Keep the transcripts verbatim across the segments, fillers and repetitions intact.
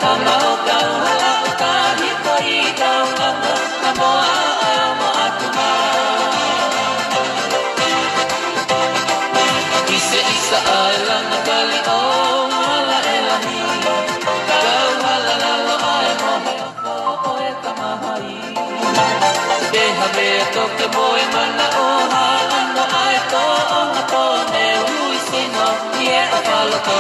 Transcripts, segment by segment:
Tama o kau hala o tahi ko i kau lama, na moa a mo atu ma. Ise isa ai lana kali o hala e lahi, kau hala lalo ai mo he ofo o e tamahai. Te have toke mo e mana o ha ano ai to o nga to me ui sino i e a paloto.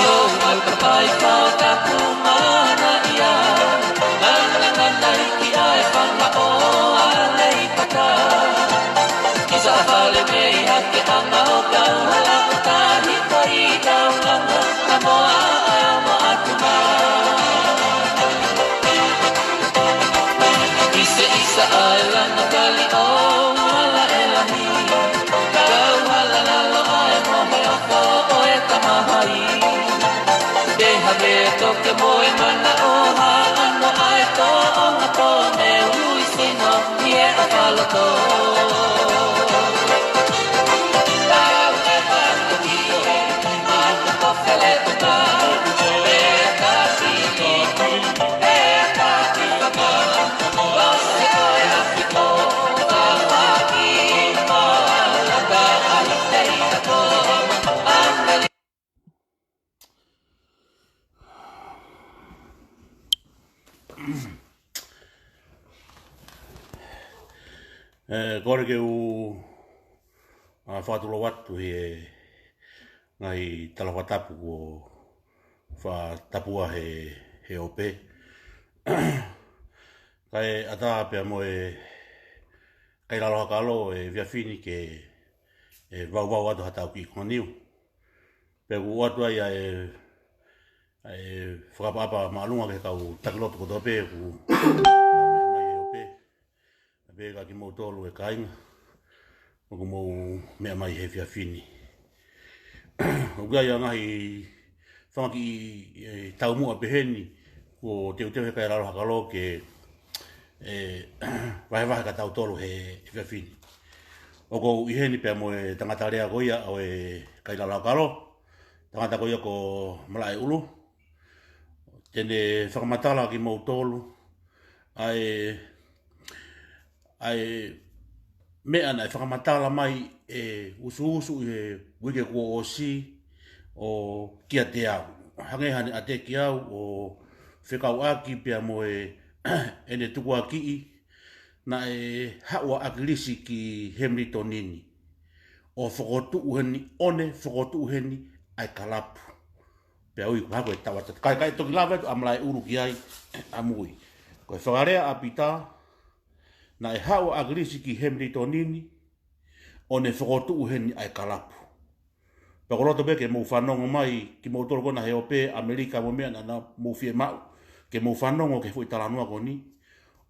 Lo mai ka pai kau taku mana ia. Ngana ngana iki ai fanga o a lei pata. Kisa fale mei hake anga o kau hala o tahi ko i kau lama. Na moa a mo atu ma. Ise isa ai lana kali o hala e lahi. Kau hala lalo ai mo he ofo o e tamahai. Te have toke mo e mana o ha ano ai to o nga to me ui sino i e a paloto. E, kole ke u, a, fakatulou atu he ngaahi tala fakatapu kuo fakatapua he, he ope. Kae ʻatā pea mo e kai lalo hakalo e efiafi ni ke, e, vauvau atu ha tau kiʻi koniu. Pea ʻoku ʻoatu ai ʻa e, ʻa e fakaʻapaʻapa māʻolunga ki he kau taki lotu kotoa pē ʻoku nau meʻa mai he ope. Pea pehē kia kimoutolu e kāinga ʻoku mou meʻa mai he efiafi ni. ʻOku ʻi ai ʻa e ngaahi fanga kiʻi, e, taumuʻa pehē ni kuo teuteu he kai lalo hakalo ke, e, vahevahe kia tautolu he efiafi ni. ʻOku ou ʻi heni pea mo e tangata lea ko ia ʻo e kai lalo hakalo. Tangata ko ia ko Malaʻeulu. Te ne fakamatala kia kimoutolu ʻa e, ʻa e meʻa naʻe fakamatala mai ʻe Usuusu ʻi he uike kuo ʻosi ʻo kiate au. Hangē haʻane ʻateki au ʻo fekauʻaki pea mo e, ʻene tukuakiʻi naʻe haʻu ʻa ʻAkilisi ki Hemilitoni ni ʻo fokotuʻu heni, ʻo ne fokotuʻu heni ʻa e kalapu. Pea ui ko e hā ko e tauʻatāina. Kae, kae toki lave atu ʻa Malaʻeulu ki ai ʻamui. Ko e fakalea ʻa Pita, naʻe haʻu ʻa ʻAkilisi ki Hemilitoni ni ʻo ne fokotuʻu heni ʻa e kalapu. Pea ʻoku ou loto pē ke mou fanongo mai, kimoutolu ko ena he ope ʻAmelika mo e meʻa naʻa mou fiemaʻu ke mou fanongo ki he foʻi talanoa ko eni.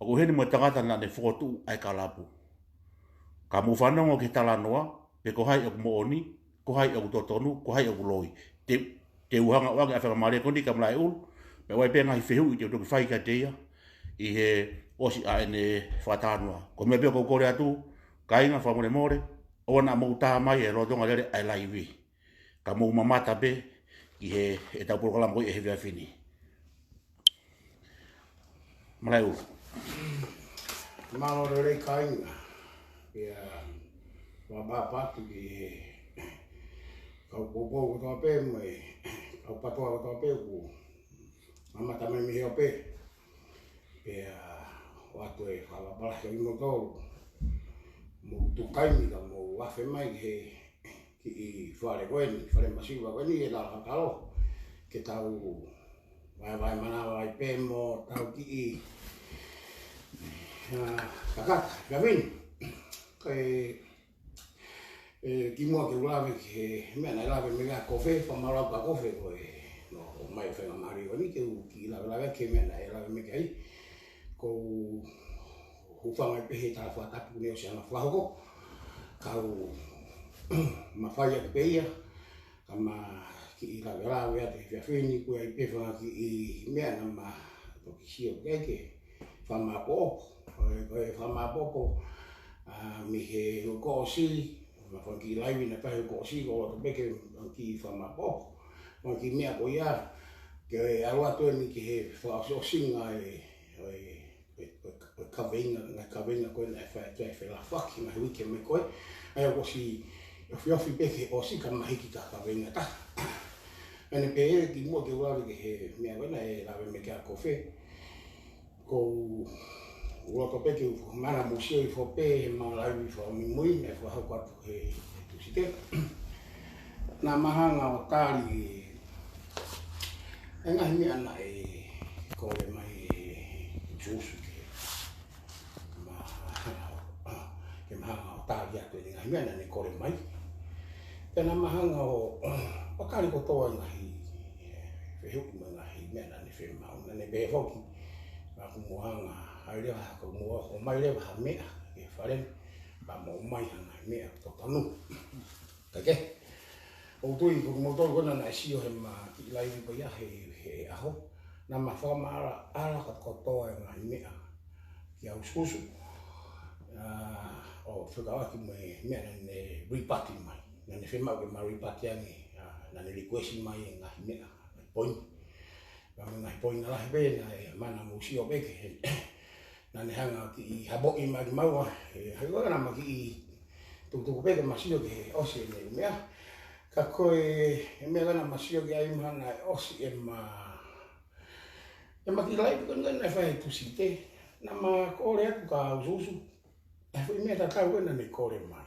ʻOku ʻi heni mo e tangata naʻa ne fokotuʻu ʻa e kalapu. Ka mou fanongo ki he talanoa, pe ko hai ʻoku moʻoni, ko hai ʻoku totonu, ko hai ʻoku loi. Te, te u hanga ʻo ʻoange ʻa e faingamālie ko eni kia Malaʻeulu, pea ʻoku ʻi ai pē ngaahi fehuʻi te u toki fai kiate ia ʻi he ʻosi ʻa ʻene fakatalanoa. Ko e meʻa pē ʻoku ou kole atu, kāinga, fakamolemole, ʻoua naʻa mou tā mai e lolotonga lele ʻa e laivi. Ka mou mamata pē ki he, ʻetau polokalama ko ia he efiafi ni. Malaʻeulu. Mālō e lelei kāinga. Pea, ʻoku ou ʻoatu ki he kau poupou kotoa pē mo e kau PATOA kotoa pē ʻoku mamata mai mei he ope. Pea ʻoatu e fakamālō kia kimoutolu. Mou tuku taimi ka mou afe mai ki he kiʻi fale ko eni, fale masiva ko eni e lalo hakalo. Ke tau vaevae manava ai pē mo tau kiʻi, a, kakata, ka vini. Ke, e, kimuʻa ke u lave ki he meʻa naʻe lave mai ki ai ʻa Kofe, fakamālō atu kia Kofe ko e, no, ʻomai e faingamālie ko eni ke u kiʻi lavelave ki he meʻa naʻe lave mai ki ai. Ko u hūfanga pē he tala fakatapu ni ʻo Siana Fakahoko. Ka u mafai atu pē ia, ka ma kiʻi lavelave atu he efiafi ni, ko e ʻi ai pē fanga kiʻi meʻa naʻa ma toki sio ki ai ke fakamāʻopoʻopo. Ko e, ko e fakamāʻopoʻopo, a, mei he uike kuo ʻosi, Ma fanga kiʻi laivi naʻe fai he kuo ʻosi, ko e loto pē ke fanga kiʻi fakamaʻopoʻopo, fanga kiʻi meʻa ko ia, ke ʻalu atu eni ki he fakaʻosiʻosinga e, e, e, e, e kaveinga, ngaahi kaveinga ko ē naʻe fai, fai felafaki, ngaahi uike mai ko ē, ʻa ia kuo ʻosi, ofiofi pē ke ʻosi ka mahiki ka kaveinga taha. Ene pē ki muʻa ke u lave ki he meʻa ko ē naʻe lave mai ki ai ʻa Kofe. Ko u loto pē ke u mana mou sio hifo pē he ma laivi fakamuimui, naʻe fakahoko atu he, he Tūsite. Naʻa ma hanga ʻo tali e ngaahi meʻa naʻe kole mai ʻe Susu ke ma, ke ma hanga ʻo tali atu e ngaahi meʻa naʻa ne kole mai. Pea naʻa ma hanga ʻo, ʻo tali kotoa e ngaahi, e, fehuʻi mo e ngaahi meʻa naʻa ne fiemaʻu. Naʻa ne pehē foki, naʻa ku mo hanga, ʻai leva, ka mo ʻomai leva ha meʻa ki he fale ni, pea mo ʻomai ha ngaahi meʻa totonu. Kae kehe, ʻoku ou tui ko kimoutolu ko ena naʻe sio he ma kiʻi laivi ko ia he, he ʻaho, naʻa ma fakamaʻalaʻala kotoa e ngaahi meʻa kia Susu. ʻA, ʻo fekauʻaki mo e meʻa naʻa ne rebut mai. Naʻa ne fiemaʻu ke ma rebut ange, ʻa, naʻa ne request mai e ngaahi meʻa, ngaahi poini. Ka mo e ngaahi poini lahi pē naʻe mana mou sio pē ki he, naʻa ne hanga ʻo kiʻi hapoʻi mai kimaua, he, he ko ena ma kiʻi tukutuku pē ke ma sio ki he ʻosi ʻene ʻū meʻa. Ka ko e, e meʻa ko ena ma sio ki ai mahalo naʻe ʻosi e ma, e ma kiʻi laivi ko ena naʻe fai he Tūsite. Naʻa ma kole atu kia Susu. E foʻi meʻa tatau ko ena naʻa ne kole mai.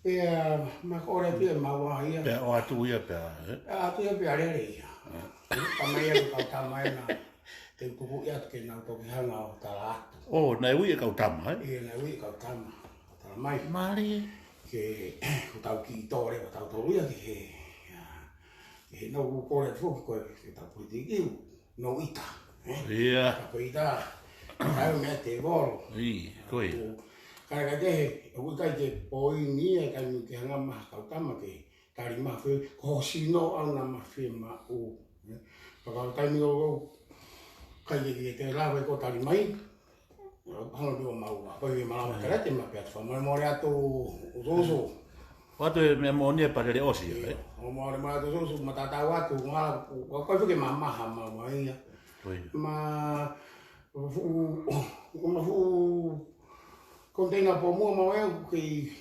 Pea ma kole pē maua ia. Pea ʻoatu ia pea, ē? Pea ʻoatu ia pea lele ia. Ka mai ia kau tama ena, te u tuku ia ke nau toki hanga ʻo tala atu. ʻŌ, naʻe ui e kau tama, ē? Ia, naʻe ui e kau tama. Tala mai. Mālie. Ke, ko tau kiʻi tole, ko tau tolu ia ke he, ia, ke he nau kole foki ko e, ke tau politiki, no ita, ē? Ia. Ka ko ita, ka ko e meʻa tēvolo. ʻIo, ko ia. Ko, ka ka te he, ʻoku ʻikai ke poini ia, ʻikai ke hanga mai ha kau tama ke tali mai ha fehuʻi, ko hoʻo sino ʻaʻau naʻa ma fiemaʻu, ē? Ka ko e taimi ʻoku, ʻikai ke, ke te lava ʻo tali mai, hanga pē ʻo maua, ko e malava tala te ma pea te fakamolemole atu ʻo Susu. ʻOatu e meʻa moʻoni e palele ʻosi, ē? ʻIo, ʻo molemole atu Susu, ma tatau atu, ma, ko, ko e fuke ma maha ma ma ia. Ko ia. Ma, fuʻu, ma fuʻu, container pomu ma ʻoku kei,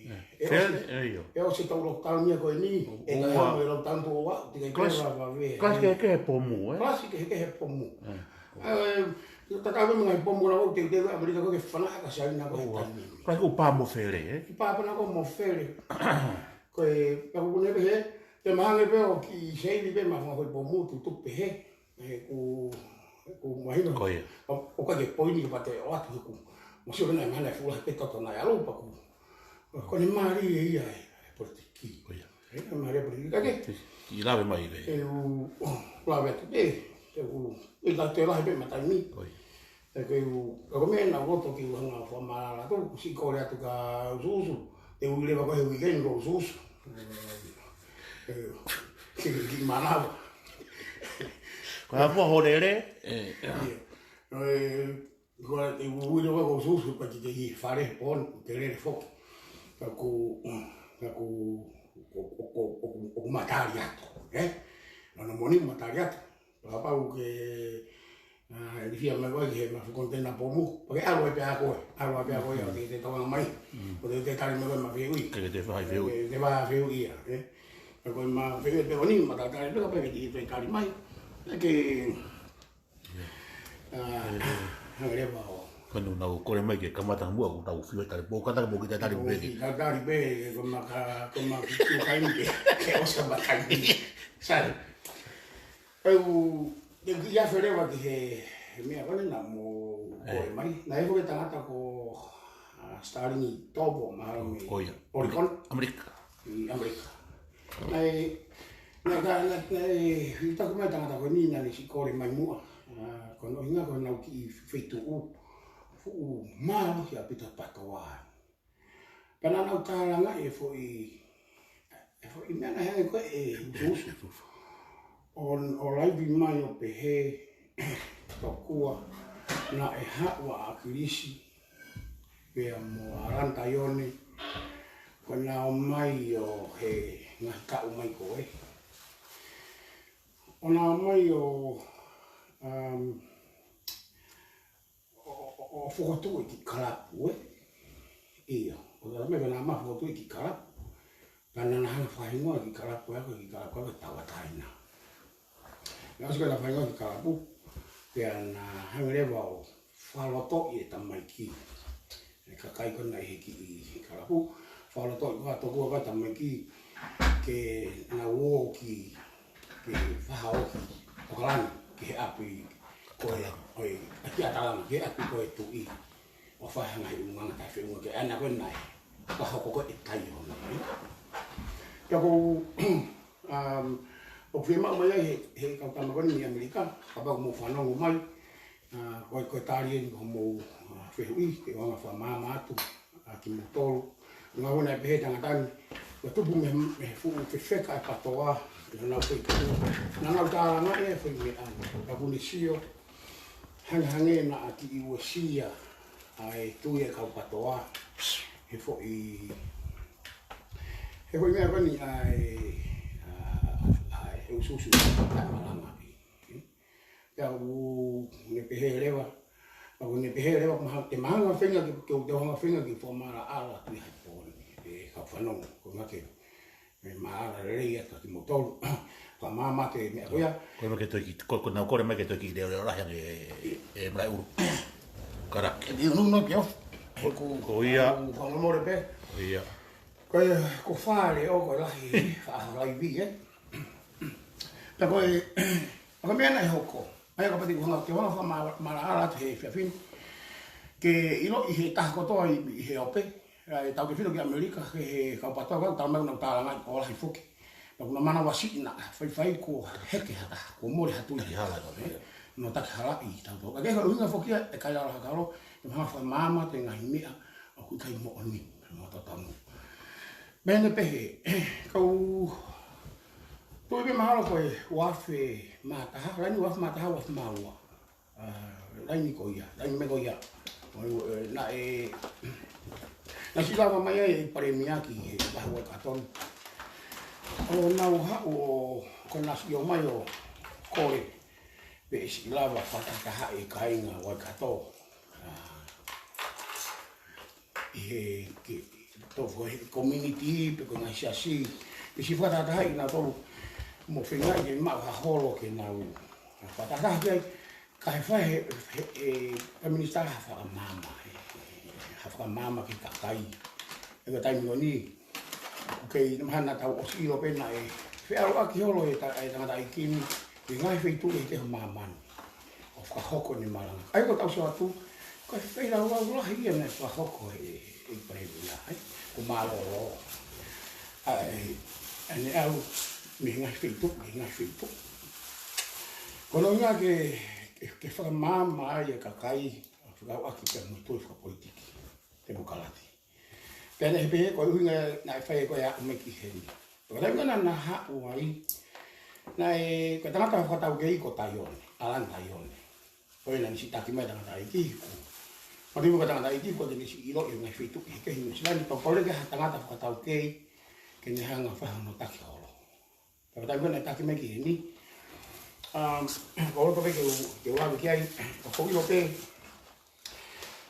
ʻE, ʻe ʻosi, ʻe, ʻio. ʻE ʻosi tau lockdown ia ko eni, ʻe ʻikai ʻOua. Hano e lockdown tuʻo ua, te kai Kalasi, pera vave. Kalasi kehekehe pomu, ē? Kalasi kehekehe pomu. ʻE. ʻE, ʻio, tatau mo e ngaahi pomu naʻa ʻoku teuteu ʻe ʻAmelika ko e ke fana ka Saina ko e ʻOua. Taimi ni. Kalasi ko e pā mo fele, ē? Kiʻi pā pē naʻa ko mo fele. Ko e, ka ʻoku ne pehē, te ma hanga pē ʻo kiʻi save pē ma fanga ko e pomu tutupu pehē. ʻE, ʻoku, ʻoku mahino. Ko ia. ʻO, ʻoku ʻikai ke poini ke pate ʻoatu he ʻoku. Mo sio naʻe mahino e fuʻu lahi pē toto naʻe ʻalu pea ʻoku. Ko ʻene mālie ia e, e politiki. Ko ia. ʻE, ʻene mālie e politiki. Ka ke. Kiʻi lave mai pē. ʻE, ʻoku, ʻoku lave atu pē. ʻE, ʻoku, ʻe ka te lahi pē ma taimi. Ko ia. ʻE, ke u, ka ko e meʻa naʻa ku loto ke u hanga ʻo fakamaʻalaʻala atu, siʻi kole atu kia Susu. Te u ui leva ko e weekend ko Susu. ʻE, ʻe, ke, ke manava. Ko e hā fua hoʻo lele? ʻE. ʻIo. ʻE, ko e, te u ui leva ko Susu, pea te te ʻi fale pē ʻo te lele foki. Ka ʻoku, ka ʻoku, ʻoku, ʻoku, ʻoku, ʻoku ma tali atu, ē? Naʻa mo ʻene ma tali atu. Kapau ke, ʻa, ʻe lifia mai koe ki he mafu container pomu. Pea ke ʻalu ai pē ʻa koe, ʻalu ai pē ʻa koe, ʻo te, te tokanga mai. Mm. ʻO te, te tali mai koe ma fehuʻi. Ke te fai fehuʻi. Ke te fai fehuʻi ia, ē? Ka ko e ma fehuʻi pē ʻoku ni, ma tatali pē ka pē ke te, te tali mai. ʻE ke, ʻa, hanga leva ʻo. Ka naʻa nau kole mai ke kamata muʻa, ʻoku tau fio tali pē, ka tau mo kita tali pē. Kita tali pē, ko ma ka, ko ma ki, ki kai ni ke, ke ʻosi ma kai ni. Sai. ʻE u, te u kiʻi afe leva ki he, he meʻa ko ena naʻa mo ʻE. Kole mai. Naʻe ʻi ai foki e tangata ko, ʻa, Starling Topo, mahalo mei Ko ia. Oregon. ʻAmelika. ʻI ʻAmelika. Naʻe, naʻe, naʻe, naʻe, ʻi taku mai tangata ko eni naʻa ne siʻi kole mai muʻa. ʻA, ko hono ʻuhinga ko ʻenau kiʻi feituʻu. Fuʻu mālohi ʻaupito patoa. Pea naʻa nau tālangaʻi e foʻi, e foʻi meʻa naʻe hangē ko ē ʻe Susu. ʻO, ʻo laivi mai ʻo pehē tokua naʻe haʻu ʻa ʻAkilisi pea mo ʻAlani Taione, ko ʻena ō mai ʻo he ngaahi kaʻu mai ko ē. ʻO na ō mai ʻo, um, ʻo, ʻo, ʻo fokotuʻu e kiʻi kalapu, ē? ʻIo, ʻo na ō mai ko ʻena ō mai fokotuʻu e kiʻi kalapu. Pea naʻa na hanga ʻo faʻahingoa e kiʻi kalapu ʻa ia ko e kiʻi kalapu ko e Tauʻatāina. Naʻe ʻosi ko ʻena faʻahingoa e kiʻi kalapu, pea na hanga leva ʻo fakalotoʻi e tamaiki. E kakai ko ena ʻi he kiʻi kalapu, fakalotoʻi ko ē ʻa e tokua ko ē tamaiki ke nau ō ki, ke fakahoko ʻOkalani, ki he ʻapi ko ē, ʻo e, ʻa ki ʻAtalana, ki he ʻapi ko ē Tuʻi. ʻO fai ha ngaahi ʻulungaanga taʻefeʻunga ki he ʻaho ko ē naʻe fakahoko ko ē ʻe Taione. Pea ko u, um, ʻoku fiemaʻu mai ai he, he kau tama ko eni mei ʻAmelika, kapau ʻoku mou fanongo mai, uh, ko e, ko e tali eni ki hoʻomou, uh, fehuʻi, ke u hanga ʻo fakamaama atu, uh, kimoutolu. Ngaahi ʻuhinga naʻe pehē ʻe he tangata ni, ʻoku tupu mei, mei he fuʻu fefeka e PTOA, naʻa nau feituʻu, naʻa nau tālangaʻi e foʻi meʻa ni, ka ʻoku ne sio, hangehangē naʻa kiʻi uesia ʻa e tui e kau PTOA he foʻi, he foʻi meʻa ko eni ʻa e, ʻa, ʻa, ʻa e usuusu taʻemalangaʻi. Pea ʻoku ne pehē leva, pea ʻoku ne pehē leva, maha-, te ma hanga ʻo feinga ke, ke, te u hanga ʻo feinga ke u fakamaʻalaʻala atu ʻi he pō ni, ʻe kau fanongo, ko e ʻuhinga ke, ʻe maʻalaʻala lelei atu kimoutolu. Fakamaama atu e meʻa ko ia. Ko e meʻa ke toe kiʻi, ko, ko ʻenau kole mai ke toe kiʻi leʻoleʻo lahi ange ʻe, ʻe Malaʻiulu. Karaki. ʻE, ʻi ʻunu no pio. Ko, ko ia. Ko, ko mole pē. Ko ia. Ko e, ko fale ʻo, ko e lahi, faʻa laivi, ē. Pea ko e, ko e meʻa naʻe hoko. ʻA ia kapau te u hanga, te u hanga ʻo fakamaʻalaʻala atu he efiafi ni. Ke ʻiloʻi ʻe he taha kotoa ʻi, ʻi he ope. ʻA e tautefito ki ʻAmelika, he, he kau PTOA, kau tau mai ʻo nau tālangaʻi ʻo lahi foki. Pea ʻoku na manavasiʻi naʻa faifai kuo heke ha taha, kuo mole ha tui. Heke hala, ē? Nau taki halaʻi tautolu. Ka ko e ʻuhinga foki ia ʻe Kaiala Hakalo, ke u hanga ʻo fakamaama atu e ngaahi meʻa ʻoku ʻikai moʻoni, mo totonu. Meʻa ne pehē, kau tui pē mahalo ko e uaafe mā taha, laini uaafe mā taha, uaafe mā ua. ʻA, laini ko ia, laini meʻa ko ia. ʻO, ē, naʻe, naʻe siʻi lava mai ai e palēmia ki he vahe Waikato ni. ʻO nau haʻu ʻo, ko ʻena siʻi ō mai ʻo kole, pe ʻe siʻi lava fakatahatahaʻi e kāinga Waikato. ʻA, ʻi he, ke, to, ko e community, pe ko e ngaahi siasi, ʻe siʻi fakatahatahaʻi kinautolu mo feingaʻi ke maʻu ha holo ke nau fakatahataha ki ai, kae fai ʻe he, he, he, he minisitā ha fakamaama, he, he, ha fakamaama ki he kakai. ʻI he taimi ko eni, ʻoku kei mahalo naʻa tau ʻosi ʻilo pē naʻe feʻaluʻaki holo e ta-, e tangataʻeiki ni, ʻi he ngaahi feituʻu ʻi he ʻaho māmani. ʻO fakahoko ʻene malanga. ʻA ia ko ʻetau sio atu, ko e feilaulau lahi ia naʻe fakahoko ʻe, ʻe Palēmia, ē? Ko e mālōlō. ʻA e, ʻa ʻene ʻalu mei he ngaahi feituʻu, mei he ngaahi feituʻu. Ko hono ʻuhinga ke, ke, ke fakamaama ai e kakai, ʻo fakauʻaki ki he motu fakapolitiki, temokalati. Pea naʻe pehē ko e ʻuhinga naʻe fai ko e aʻu mai ki heni. Ko e taimi naʻa na haʻu ai, naʻe, ko e tangata fakataukei ko Taione, ʻAlani Taione. Ko ia naʻa ne siʻi taki mai tangataʻeiki ko. Pea ko e tangataʻeiki ko eni siʻi ʻilo ʻi he ngaahi feituʻu kehekehe ʻi Nuʻu Sila ni, pea kole ke ha tangata fakataukei, ke ne hanga ʻo fai hono taki holo. Pea ko e taimi naʻe taki mai ki heni. Um, ko e loto pē ke u, ke u lave ki ai, ʻoku ou ʻilo pē,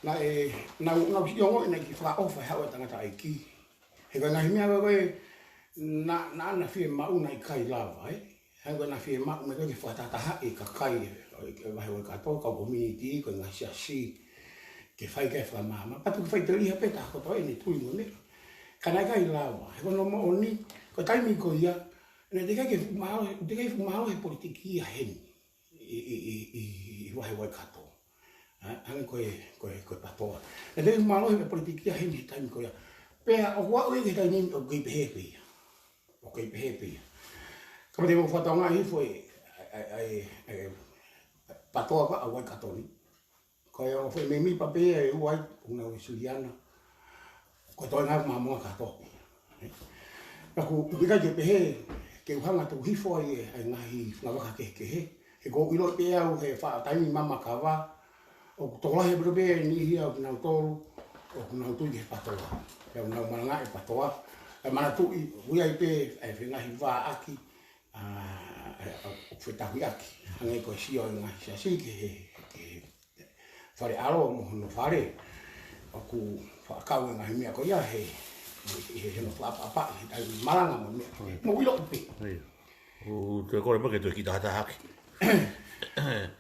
naʻe, naʻa, naʻa ku siʻi ongoʻi naʻe kiʻi fakaʻofa e haʻu e tangataʻeiki. He ko e ngaahi meʻa ko ē, naʻa, naʻa na fiemaʻu naʻe ʻikai lava, ē? He ko ʻena fiemaʻu mai ko ē ke fakatahatahaʻi e kakai, ʻo e, ʻo e vahe Waikato, kau community, ko e ngaahi siasi, ke fai ki ai e fakamaama. Pea toki faʻiteliha pē taha kotoa ʻene tui mo e meʻa. Ka naʻe ʻikai lava, he ko hono moʻoni, ko e taimi ko ia, naʻe teʻeki ai ke fuʻu mālohi, teʻeki ai fuʻu mālohi e politiki ia heni ʻi, ʻi, ʻi, ʻi, ʻi vahe Waikato. Ā, hangē ko e, ko e, ko e PTOA. Naʻe teʻeki ai fuʻu mālohi e politiki ia heni he taimi ko ia. Pea ʻoku aʻu ia ki he taimi ni ʻoku kei pehē pē ia. ʻOku kei pehē pē ia. Kapau te mou fakatokangaʻi hifo e, ʻa e, ʻa e, ʻa e, ʻa e PTOA ko ē ʻa Waikato ni. Ko e ongo foʻi mēmipa pē ia ʻe ua ai, ʻoku nau ʻi Suliana. Ko e toenga ʻo Māmonga kātoa. Ē? Pea ʻoku, ʻoku ʻikai ke pehē, ke u hanga ʻo tuku hifo ai e, ʻa e ngaahi fungavaka kehekehe. He ʻoku ou ʻilo pē au he faʻa taimi mamakava, ʻoku tokolahi pē pē e niʻihi ia ʻo kinautolu, ʻoku nau tui ki he PATOA. Pea ʻoku nau malangaʻi e PATOA. ʻE manatuʻi, ʻoku ʻi ai pē ʻa e fengaahi vāʻaki, ʻa, ʻa, ʻoku fetahiʻaki. Hangē ko e sio e ngaahi siasi ki he, ki he fale ʻalo mo hono fale. ʻOku faʻa kau e ngaahi meʻa ko ia he, he, he, he no fakaʻapaʻapa, he taimi malanga mo meʻa. Mo ʻilo pē. ʻOku te kole mai ke toe kiʻi tahataha hake.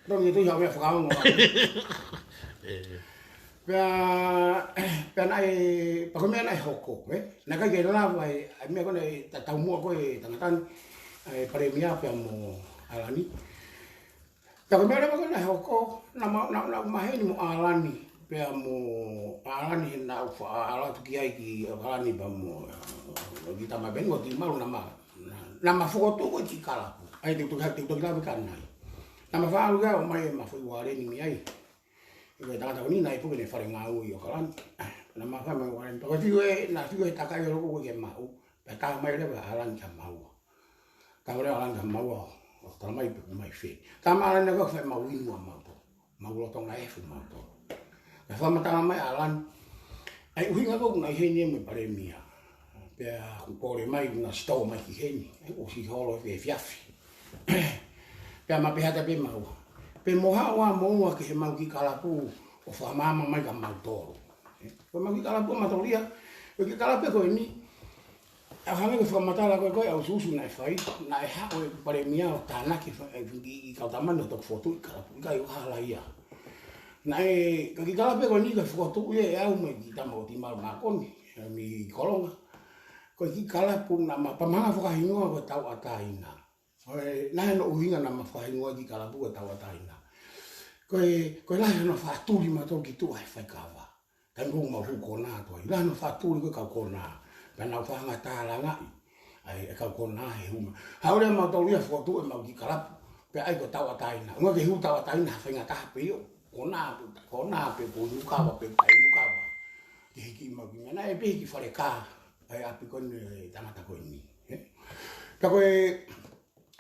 Tau ke toe ha meʻa fakaongo. Pea, pea naʻe, pea ko e meʻa naʻe hoko, ē? Naʻe ʻikai ke lava e, ʻa e meʻa ko ē naʻe tatau muʻa ko e tangata ni, ʻa e Palēmia pea mo ʻAlani. Pea ko e meʻa leva ko ē naʻe hoko, naʻa ma, naʻa, naʻa maheni mo ʻAlani, pea mo ʻAlani he naʻa ku faʻa ʻalu atu ki ai ki ʻAlani pea mo, ʻa, ki Tamai Peni, ko Timalu naʻa ma, naʻa, naʻa ma fokotuʻu e kiʻi kalapu. ʻAi te u toki, te u toki lave ka nai. Naʻa ma faʻa ʻalu ia ʻo ʻomai ʻema foʻi ualeni mei ai. Ko e tangata ko eni naʻe puke ʻene fale ngāue ʻi ʻAokalani. Naʻa ma fai mai ualeni. Pea ko e fiu ē, naʻe fiu e takai ʻo loko ke maʻu. Pea tā mai leva ʻAlani kia maua. Tā mai leva ʻAlani kia maua ʻo tala mai pe ʻoku mai fē. Tā mai ʻAlani naʻe fai mau inu ʻa mautolu. Mau lolotonga efu mautolu. Naʻe fakamatala mai ʻAlani. ʻA e ʻuhinga ko ē ʻoku na ʻi heni mo e Palēmia. Pea ʻoku pole mai ʻoku na sitō mai ki heni. ʻOku ʻosi holo he efiafi. Pea ma pehē atu pē maua. Pe mo haʻu ā moua ki he mau kiʻi kalapu ʻo fakamaama mai kia mautolu. Ko e mau kiʻi kalapu ʻa mautolu ia. Ko e kiʻi kalapu ko eni. ʻA hangē ko e fakamatala ko ē ko ē ʻa e ʻusuʻusu naʻe fai. Naʻe haʻu e Palēmia ʻo tānaki fa-, e kiʻi, kiʻi kau tama ni ʻo toki fokotuʻu e kiʻi kalapu. ʻIkai ʻo hala ia. Naʻe, ko e kiʻi kalapu ko eni ko e fokotuʻu ia ʻe au mo e kiʻi tama ko Timalu Makoni. Mei Kolonga. Ko e kiʻi kalapu naʻa ma pamanga fakahingoa ko e Tauʻatāina. Ko e, naʻe ʻi ai hono ʻuhinga naʻa ma fakahingoa e kiʻi kalapu ko e Tauʻatāina. Ko e, ko e lahi hono faʻa tuli mautolu ki tuʻa he faikava. Taimi ko ē ʻoku mau hū kona atu ai. Lahi hono faʻa tuli ko e kau kona. Pea nau faʻa hanga ʻo tālangaʻi. ʻA e, e kau kona he hū mai. Haʻu leva mautolu ia ʻo fokotuʻu e mau kiʻi kalapu. Pea ʻai ko e Tauʻatāina. ʻUhinga ke hū Tauʻatāina ha faingataʻa pē ʻo kona pē, kona pē pe inu kava pe ʻikai inu kava. Ke hiki mau kiʻi meʻa. Naʻe pehē ki he fale kā. ʻA e ʻapi ko eni e tangata ko eni. Ē? Pea ko e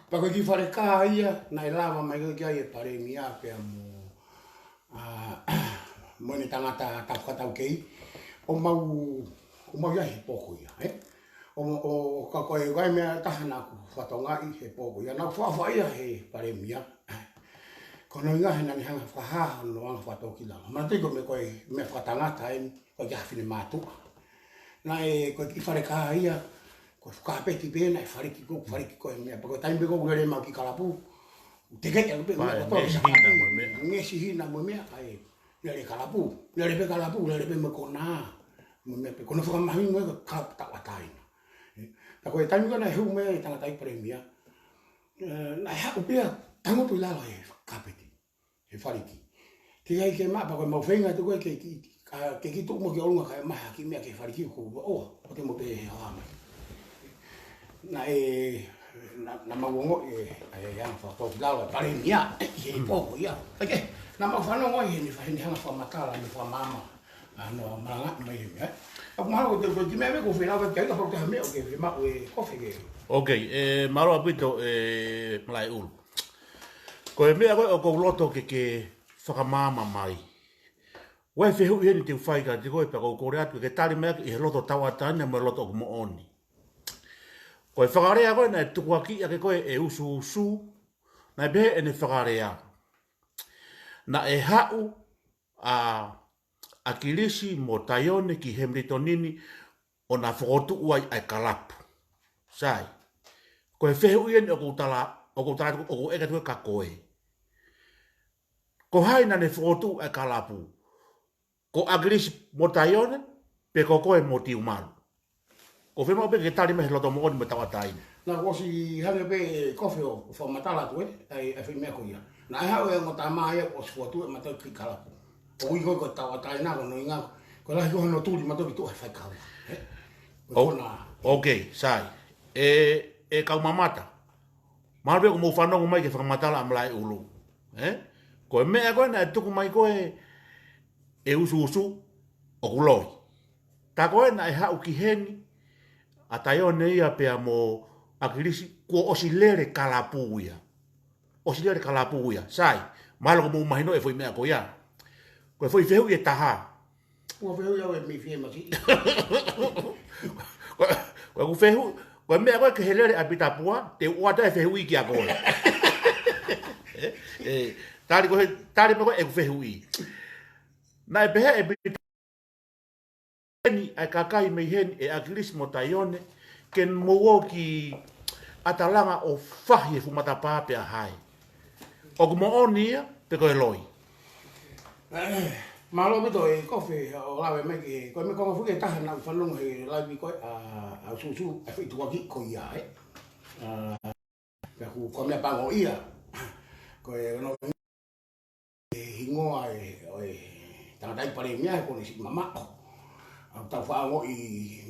Pea ko e kiʻi fale kā ia, naʻe lava mai ko ē ki ai e Palēmia pea mo, ʻa, mo ʻene tangata taukautaukei. ʻO mau, ʻo mau ʻi ai he pō ko ia, ē? ʻO, ʻo, ka ko e, ko e meʻa ʻe taha naʻa ku fakatokangaʻi he pō ko ia. Naʻa ku fakaʻofa ia he Palēmia. Ko hono ʻuhinga he naʻa ne hanga ʻo fakahā hono anga fakatōkilalo. Manatuʻi ko e meʻa ko ē, meʻa fakatangata eni, ko e kiʻi fefine mātuʻa. Naʻe, ko e kiʻi fale kā ia, ko e fuʻu kāpeti pē naʻe faliki ko, faliki ko e meʻa. Pea ko e taimi pē ko ē ʻoku lele mau kiʻi kalapu. Te ke ʻalu pē, Pea ʻoku tō ngesi hina mo e meʻa. Ngesi hina mo e meʻa, ʻa e lele kalapu. Lele pē kalapu, lele pē mo e kona. Mo e meʻa pē, ko hono fakamahuʻinga ko e kalapu Tauʻatāina. Ē, pea ko e taimi ko ē naʻe hū mai e tangataʻeiki Palēmia. Ē, naʻe haʻu pē ia, tangutu ʻi lalo he kāpeti. He faliki. Teʻeki ai ke maʻa pea ko e mau feinga atu ko ē ke kiʻi, ka, ke kiʻi tuʻu mo ki ʻolunga kae ʻomai ha kiʻi meʻa ki he faliki ko ua ʻoa, ʻo te mo pehē he hoa mai. Naʻe, naʻa, naʻa mau ongoʻi e, e, e anga fakatōkilalo e Palēmia, ʻi he pō ko ia. ʻIkai ke, naʻa mau fanongo ai heʻene fa-, heʻene hanga ʻo fakamatala, mo fakamaama. ʻA hono malangaʻi mai e meʻa. ʻOku mahalo ko e, ko e kiʻi meʻa pē ʻoku ou fie lave ki ai, kapau ko ha meʻa ʻoku ke fiemaʻu e kofe ke. Ok, ē, mālō ʻaupito, ē, Malaʻeulu. Ko e meʻa ko ē ʻoku ou loto ke ke fakamaama mai. ʻOku ʻi ai e fehuʻi heni te u fai kiate koe pea ʻoku ou kole atu ke ke tali mai ʻaki ʻi he loto tauʻatāina mo e loto ʻoku moʻoni. Ko e fakalea ko ē naʻe tukuakiʻi ʻaki ko ē ʻe Usuusu, naʻe pehē ʻene fakalea. Naʻe haʻu ʻa ʻAkilisi mo Taione ki Hemilitoni ni ʻo na fokotuʻu ai ʻa e kalapu. Sai. Ko e fehuʻi eni ʻoku ou tala, ʻoku ou tala, ʻoku ou ʻeke atu kia koe. Ko hai naʻa ne fokotuʻu ʻa e kalapu? Ko ʻAkilisi mo Taione, pe ko koe mo Tiumalu? ʻOku ou fiemaʻu pē ke ke tali mai he loto moʻoni mo e tauʻatāina. Naʻa ku ʻosi hangē pē kofe ʻo fakamatala atu ē, ʻa e, ʻa e foʻi meʻa ko ia. Naʻe haʻu e ongo tama ia kuo ʻosi fokotuʻu ʻe mautolu e kiʻi kalapu. ʻOku ui ko ē ko e tauʻatāina ko hono ʻuhinga, ko e lahi ko ē hono tuli mautolu ki tuʻa he faikava. Ē? Ko e ʻo, kona. Ok, sai. Ē, ʻe kau mamata. Mahalo pē ʻoku mou fanongo mai ki he fakamatala ʻa Malaʻeulu. Ē? Ko e meʻa ko ē naʻe tuku mai ko ē ʻe Usuusu ʻoku loi. Ka ko ē naʻe haʻu ki heni ʻa Taione ia pea mo ʻAkilisi kuo ʻosi lele kalapu ia. ʻOsi lele kalapu ia. Sai, mahalo ʻoku mou mahinoʻi e foʻi meʻa ko ia. Ko e foʻi fehuʻi ʻe taha. Ua fehuʻi au e mei fie masi. Ko, ko ʻeku fehuʻi, ko e meʻa ko ē ke he lele ʻa Pita Pua, te u ʻoatu e fehuʻi kia koe. ʻE, ʻe, tali ko ē, tali pē ko ē ʻeku fehuʻi. Naʻe pehē ʻe Pita eni ʻa e kakai mei heni ʻe ʻAkilisi mo Taione, ke mou ō ki ʻAtalanga ʻo fahi e fuʻu matapā pea hae. ʻOku moʻoni ia, pe ko e loi? Mālō ʻaupito e Kofe ʻo lave mai ki he, ko e meʻa ko ē foki ʻe taha naʻa ku fanongo he laivi ko ē ʻa, ʻa Susu, ʻa e foʻi tukuakiʻi ko ia, ē. ʻA, pea ʻoku, ko e meʻa pango ia. Ko e ono e hingoa e, ʻo e tangataʻeiki palēmia ko eni siʻi mamaʻo. ʻOku tau faʻa ongoʻi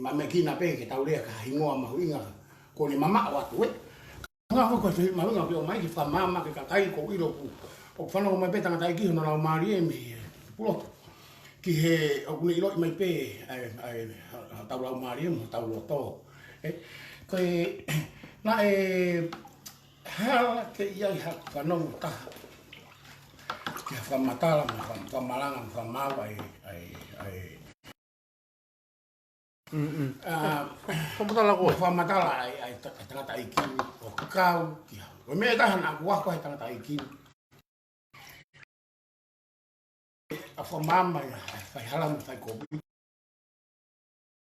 mamekina pē ke tau lea ki ha hingoa mahuʻinga ko eni mamaʻo atu ē. Ngā ko e fehuʻi mahuʻinga ke ʻomai ke fakamaama ki he kakai ʻoku ou ʻilo ʻoku, ʻoku fanongo mai pē tangataʻeiki hono laumālie mei he Pulotu. Ki he ʻoku ne ʻiloʻi mai pē ʻa e, ʻa e, ʻa hotau laumālie mo hotau loto. Ē, ko e, naʻe hala ke ʻi ai ha fanongo taha ki he fakamatala, mo faka-, fakamalanga, mo fakamaau ʻa e, ʻa e, ʻa e Mm, mm. ʻA, Fakamatala ko ē. Fakamatala ʻa e, ʻa e ta-, ʻa e tangataʻeiki ni ʻo kau ki ha. Ko e meʻa ʻe taha naʻa ku ako he tangataʻeiki ni. ʻA fakamaama ia, ʻa e fai hala mo fai kovi.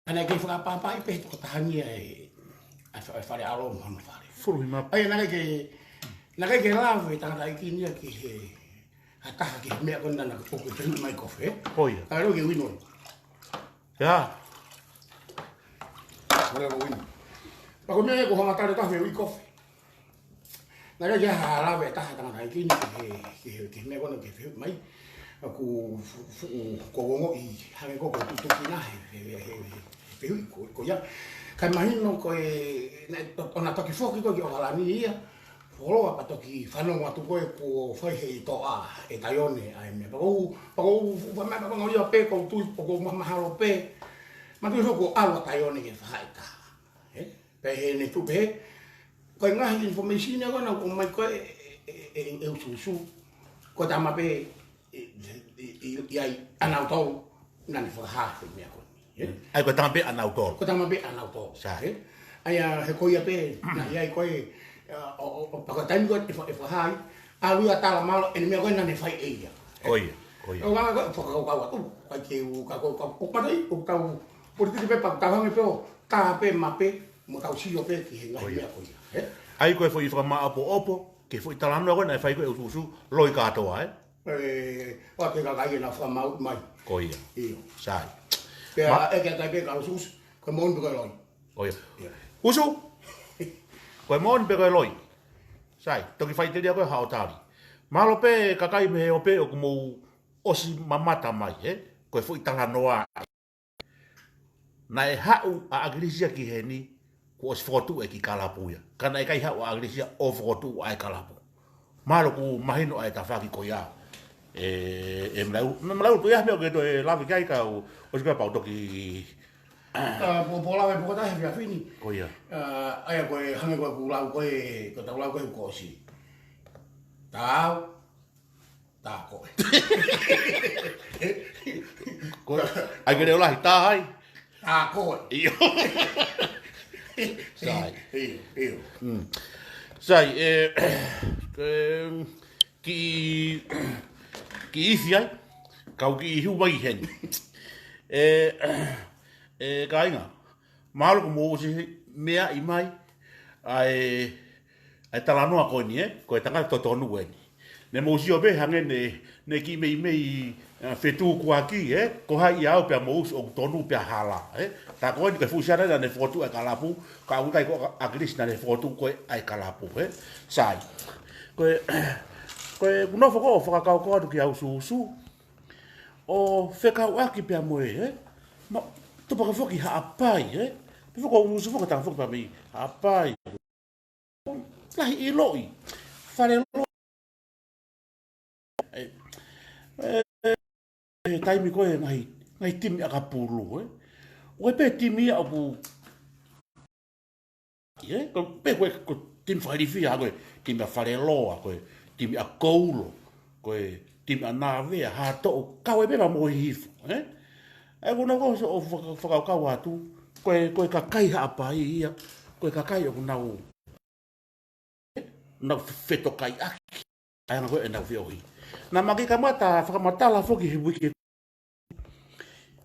Ka naʻe kei fakapapauʻi pē he tokotaha ni ʻa e, ʻa e fa-, ʻa e fale ʻalo mo hono fale. Furuhi mapu. ʻA ia naʻe kei, naʻe kei lave tangataʻeiki ni ia ki he, ha taha ki he meʻa ko ena naʻa ku ʻoku fehuʻi mai Kofe. Ko ia. Ka leo ke wino. Ia. Ko leo ke wino. Pea ko e meʻa ia ko e fakamatala taha fehuʻi Kofe. Naʻe ʻikai ke ʻi ai ha lave ʻe taha tangataʻeiki ni ki he, ki he, ki he meʻa ko ena ke fehuʻi mai. ʻOku fu-, fu-, ʻoku ou ongoʻi hangē ko e tutuki na he, he, he, he, he fehuʻi ko, ko ia. Kae mahino ko e, naʻe to-, ʻo na toki foki ko ē ki ʻOkalani ia. Foloa pea toki fanongo atu ko ē kuo fai he ʻi toʻa ʻe Taione ʻa e meʻa. Pea ʻoku ou, pea ʻoku ou, pea meʻa pea ʻoku ou ʻilo pē ʻoku ou tui, ʻoku ou ma-, mahalo pē. Ma tui foki kuo ʻalu ʻa Taione ke fakahā ʻe taha. Ē? Pea ʻi heʻene tuʻu pē, ko e ngaahi information ia ko ena ʻoku ʻomai ko ē ʻe, ʻe, ʻe, ʻe Usuusu. Ko e tama pē, ʻi, ʻi, ʻi, ʻi ai ʻanautolu naʻa ne fakahā he meʻa ko eni, ē? ʻA ia ko e tama pē ʻanautolu. Ko e tama pē ʻanautolu, Sai. ē? ʻA ia he ko ia pē, naʻe ʻi ai ko ē, ʻa, ʻo, ʻo, ʻo, pea ko e taimi ko ē ʻe fa-, ʻe fakahā ai, ʻalu ia ʻo tala mahalo ʻene meʻa ko ē naʻa ne fai ʻe ia. Ko ia, ko ia. ʻO ngā ko ē, fakakaukau atu, ʻikai ke u, ka ko, ka, ʻoku mātuʻaki, ʻoku tau, politiki pē pea tau hangē pē ʻo tā pē mape, mo tau sio pē ki he ngaahi Ko ia. meʻa ko ia, ē? ʻA ia ko e foʻi fakamāʻopoʻopo, ki he foʻi talanoa ko ē naʻe fai ko ē ʻe Usuusu, loi kātoa, ē? Ē, ʻoatu ʻe he kakai ʻena fakamaau mai. Ko ia. ʻIo. Sai. Pea Ma- ʻeke atu ai pē kia Usuusu, ko e moʻoni pe ko e loi. Ko ia. Ia. Usu, ko e moʻoni pe ko e loi. Sai, toki faʻiteliha ko ē haʻo tali. Mahalo pē kakai mei he ope ʻoku mou ʻosi mamata mai, ē? Ko e foʻi talanoa. Naʻe haʻu ʻa ʻAkilisi ia ki heni, kuo ʻosi fokotuʻu e kiʻi kalapu ia. Ka naʻe ʻikai haʻu ʻa ʻAkilisi ia ʻo fokotuʻu ʻa e kalapu. Mahalo ʻoku mahino ʻa e tafaʻaki ko ia. ʻE, ʻe Malau, Malau, ko e hā e meʻa ʻoku ke toe lave ki ai ka u, ʻosi ko ia pea u toki. Ka po, po lave pē ko e taha he efiafi ni. Ko ia. ʻA, ʻa ia ko e hangē ko ʻeku lau ko ē, ko ʻetau lau ko ē kuo ʻosi. Tau. Tā koe. Ko, ʻai ke leʻo lahi, tā ai. Tā koe. ʻIo. Sai. ʻIo, ʻio. Mm. Sai, ē, ē, kiʻi, kiʻi ifi ai, kau kiʻi hiu mai heni. Ē, ē, kāinga, mahalo kuo mou ʻosi meaʻi mai ʻa e, ʻa e talanoa ko eni, ē? Ko e tangata totonu eni. Ne mou sio pē hangē ne, ne kiʻi meimei, ē, fetukuaki, ē? Ko hai ia au pea mou ʻosi ʻoku tonu pea hala, ē? Tā ko eni ko e fuʻu siana naʻa ne fokotuʻu e kalapu, ka ʻoku ʻikai ko ʻAkilisi naʻa ne fokotuʻu ko ē ʻa e kalapu, ē? Sai. Ko e, ko e, ʻoku ou nofo ko ē ʻo fakakaukau atu kia Usuusu, ʻo fekauʻaki pea mo e, ē? Ma, tupa ka foki Haʻapai, ē? Pe foki ʻo Usuusu foki ka tā foki pea mei Haʻapai. Lahi ʻiloʻi. Fale loa. Ē, ē, ē, taimi ko ē ngaahi, ngaahi timi ʻakapulu, ē? ʻOku ʻi ai pē timi ia ʻoku ē, ko, pe ko e, ko e timi fakailifia, ko e timi ʻa Faleloa, ko e timi ʻa Koulo, ko e timi ʻa Navea, Haʻatoʻo, kau ai pē pea mo Hihifo, ē? ʻA ia ʻoku ou nau ʻosi ʻo faka-, fakakaukau atu, ko e, ko e kakai Haʻapai ia, ko e kakai ʻoku nau, nau fetokaiʻaki ʻa e anga ko ē ʻenau feohi. Naʻa mau kiʻi kamata fakamatala foki he uike,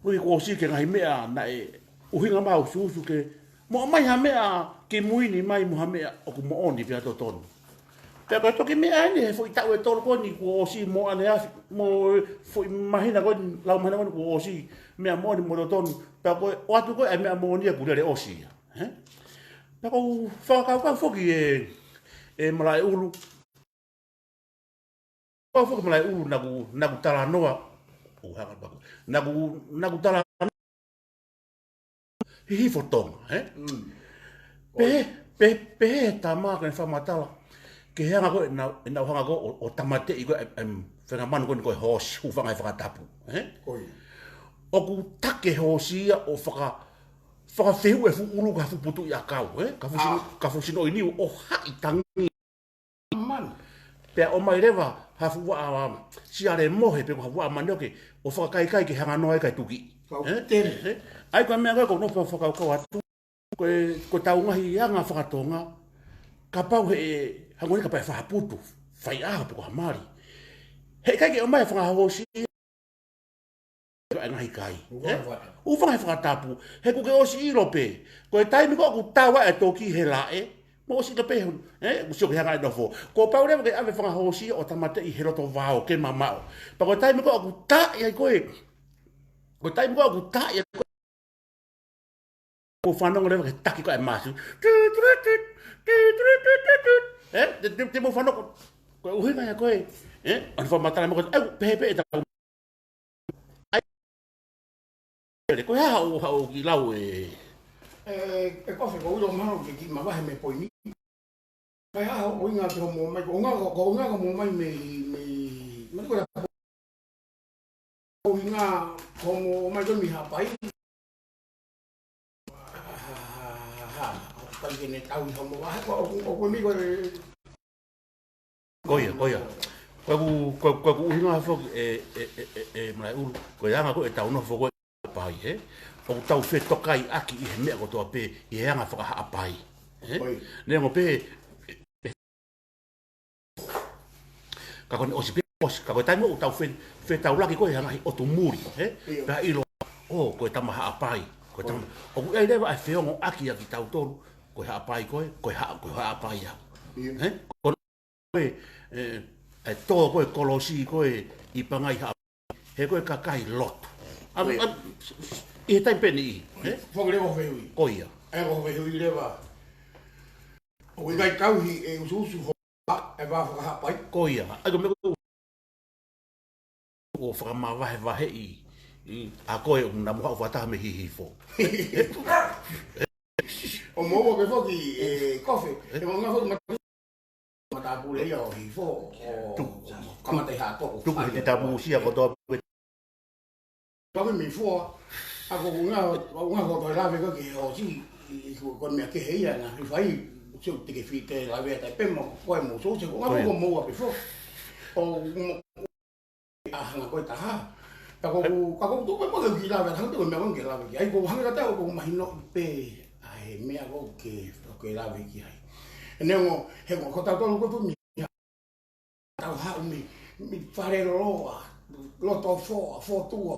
uike kuo ʻosi ki he ngaahi meʻa naʻe ʻuhinga mai ʻusuʻusu ke, mo ʻomai ha meʻa kimui ni mai mo ha meʻa ʻoku moʻoni pea totonu. Pea ko e toki meʻa eni he foʻi taʻu ʻe tolu ko eni kuo ʻosi mo ʻaneafi, mo e foʻi māhina ko eni, lau māhina ko eni kuo ʻosi meʻa moʻoni mo totonu. Pea ko e ʻoatu ko ē ʻa e meʻa moʻoni ia kuo lele ʻosi ia. Hē? Pea ʻoku ou fakakaukau foki ē, ē Malaʻeulu. ʻOku ou fakamalau ʻulu naʻa ku, naʻa ku talanoa. ʻO hanga paku. Naʻa ku, naʻa ku talanoa. Hihifo Tonga, ē? Mm. Pehē, pehē, pehē he tama ko ē fakamatala. Ke he anga ko ē ʻenau, ʻenau hanga ko ē ʻo, ʻo tāmateʻi ko ē, em, fengamanu ko ē ko e hoosi, hūfanga he fakatapu, ē? Ko ia. ʻOku take hoosi ia ʻo faka-, fakafehuʻi e fuʻu ʻulu ki ha fuʻu putuʻi ʻakau, ē? Ki ha fuʻu sino-, Ah. ki ha fuʻu sinoʻi niu ʻo haʻi tangi. Manu. Pea ʻomai leva ha fuʻu vaʻa siale mohe pe ko ha fuʻu vaʻa manioke ʻo fakakaikai ke hanga noa ai kae tuki. Kau Ē? tele. Ē? ʻA ia ko e meʻa ko ē ʻoku ou nofo fakakaukau atu. Ko e, ko ʻetau ngaahi anga fakatonga. Kapau he, hangē ko eni kapau ʻe fai ha putu, fai ʻaho pe ko ha mali. Heʻikai ke ʻomai ha fanga hoosi ʻa e ngaahi kai. Hūfanga Ē? he fakatapu. Hūfanga he fakatapu. He ʻoku ke ʻosi ʻilo pē. Ko e taimi ko ē ʻoku tau ai e toki he laʻe, mo ʻosi ʻilo pē hon-, ē, ʻoku sio ki he anga e nofo. Kuo pau leva ke ʻave fanga hoosi ʻo tāmateʻi he loto vao ke mamaʻo. Pea ko e taimi ko ē ʻoku taʻi ai ko ē. Ko e taimi ko ē ʻoku taʻi ai ko ē. Kuo fanongo leva ki he taki ko ē ʻa e masi. Tut, tut, tut, tut. Ē? Te, te, te mou fanongo. Ko e ʻuhinga ia ko ē. Ē? ʻOku ou fakamatala mo ko ē. ʻAi, pehē pē ʻetau ʻAi, ko e hā haʻo, haʻo kiʻi lau ē? Ē, ē Kofe, ʻoku ou ʻilo mahalo ke kiʻi mavahe mei he poini. Ko e hā haʻo ʻuhinga ki hoʻomo ʻomai, ko e ʻuhinga, ko e ʻuhinga hoʻomo ʻomai mei, mei, mei ko e ʻuhinga hoʻomo ʻomai ko ē mei Haʻapai. Ha, ha, ha, ha, ha, ʻikai ke ne tau ʻi hoʻomo vahe, ko, ko, ko, ko e mei ko e Ko ia, ko ia. Ko ʻeku, ko, ko ʻeku ʻuhinga foki ē, ē, ē, ē, ē, Malaʻeulu. Ko e anga ko ē ʻetau nofo ko ē Haʻapai, ē? ʻOku tau fetokaiʻaki ʻi he meʻa kotoa pē, ʻi he anga faka-Haʻapai. Ē? Ko ia. Neongo pē, ē, ē, ka ko eni ʻosi pē, ʻosi, ka ko e taimi ʻoku tau fe-, fetaulaki ko ē he ngaahi ʻotu muli, ē? Ia. Pea ʻilo, ʻo, ko e tama Haʻapai, ko e tama. Ko ia. ʻOku ʻi ai leva ʻa e feongoʻaki ʻa kitautolu, ko e Haʻapai ko ē, ko e Haʻa-, ko e Haʻapai au. Ia. Ē? Ko ē, ē, ʻa e tō ko ē kolosi ko ē ʻi Pangai Haʻapai. He ko e kakai lotu. ʻA, Ia. ʻa, ʻi he taimi pē ʻeni, ē? Foki leva ʻo fehuʻi. Ko ia. ʻE, ʻo fehuʻi leva. ʻOku ʻikai tauhi e ʻusuʻusu ho-, ʻa, e vā faka-Haʻapai. Ko ia. ʻAi ko e meʻa ko ē ʻoku fakamavahevaheʻi ʻa koe ʻo na mo haʻu fakataha mei Hihifo. ʻOku moʻua pē foki ē Kofe, ʻe moʻua foki ma-, matāpule ia ʻo Hihifo, ʻo Tuku. kamata ʻi Haʻatoʻo. Tuku he tita mūsia kotoa pē. Pau mei fua, ʻa ko e ʻuhinga, ʻuhinga ko e toe lave ko ē ki he hoosi, ʻi, ʻi ko e, ko e meʻa kehe ia naʻa ku fai, sio te ke fie lave atu pē mo, ko e mo so, se ko e ʻuhinga Ko ia. ʻoku moʻua pē foki. ʻO mo-, ʻa hanga ko ē taha. Ka ko, ka ko tu pē mo ke kiʻi lave, hanga te ko e meʻa ko ē ke lave ki ai, ko hanga ka tau ko mahino pē, ʻa e meʻa ko ē ke, ke lave ki ai. ʻE neongo, he ko, ko tautolu ko tu mi, tau haʻu mi, mi fale loa, loto foa, fotua,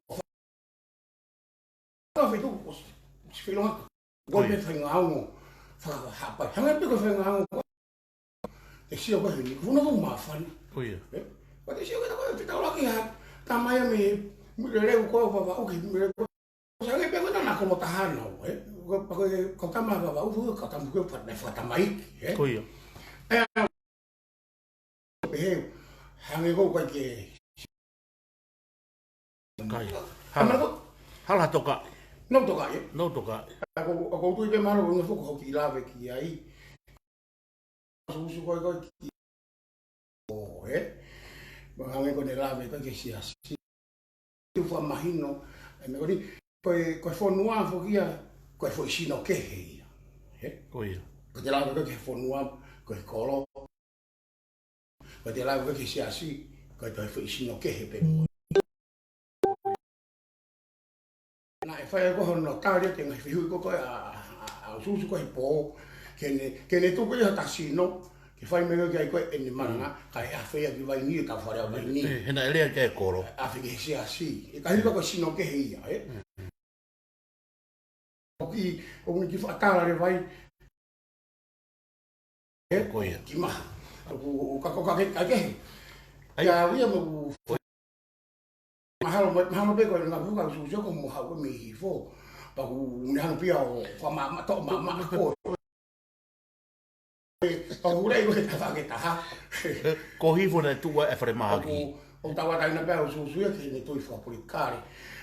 ka fetu, ʻosi, ʻosi feilonga. Ko Ko ia. e faingaongo, faka-Haʻapai. Hanga pē ko e faingaongo. ʻE sio ko eni, ko na ko māfana. Ko ia. Ē? Ko te sio ko e tau laki ha, tamai mei, mei leleu ko Vavaʻu ki, mei leleu ko. Sa ke pe ko na na ko mo tahana, ē? Ko, ko, ko tama Vavaʻu, ko tama ko fa, na fa tamai, ē? Ko ia. Ē, pehē, hangē ko ʻikai ke Kai. Hala. Hala ko Hala toka. No toka, ē? No toka. ʻA ko, ʻa ko tui pē mahalo ko na foko hoki lave ki ai. Susu ko ʻikai ke ʻo, ē? Mahalo ko ʻene lave ʻikai ke siasi. Te u fakamahino, ē, meʻa ko eni, ko e, ko e fonua foki ia, ko e foʻi sino kehe ia. Ē? Ko ia. Ko e te lave ko ē ki he fonua, ko e kolo. Ko e te lave ko ē ki he siasi, ko e toe foʻi sino kehe pē. fai ko hono tali ʻo e ngaahi fehuʻi ko ē ʻa, ʻa, ʻa ʻUsuʻusu ko ē he pō. Ke ne, ke ne tuku ia ha sino, ke fai mai ki ai ko ē ʻene malanga, kae ʻafeʻi ʻaki Vainī ʻi he fale ʻa Vainī. ʻE, he naʻe lea ki ai e kolo. ʻAfeʻi ki he siasi. ʻE ka hili ko e sino kehe ia, ē? ʻOku, ʻoku ne kiʻi fakatala leva ai. Ko ia. Ki maha. ʻOku, ʻoku ka, ko ka ke, ka ke. ʻAi. Ia, ia mo ʻoku mahalo, mahalo pē ko e ngaahi fuka ʻUsuʻusu ko mo hau mei Hihifo. Pea ʻoku ne hanga pē ia ʻo, ko ma, ma, to, ma, ma, ko. Pea ʻoku lei ko e tafaʻaki ʻe taha. Ko Hihifo naʻe tuʻu ai e falemahaki. ʻOku, ʻoku tauʻatāina pē ʻa ʻUsuʻusu ia ke ne tui fakapolitikale.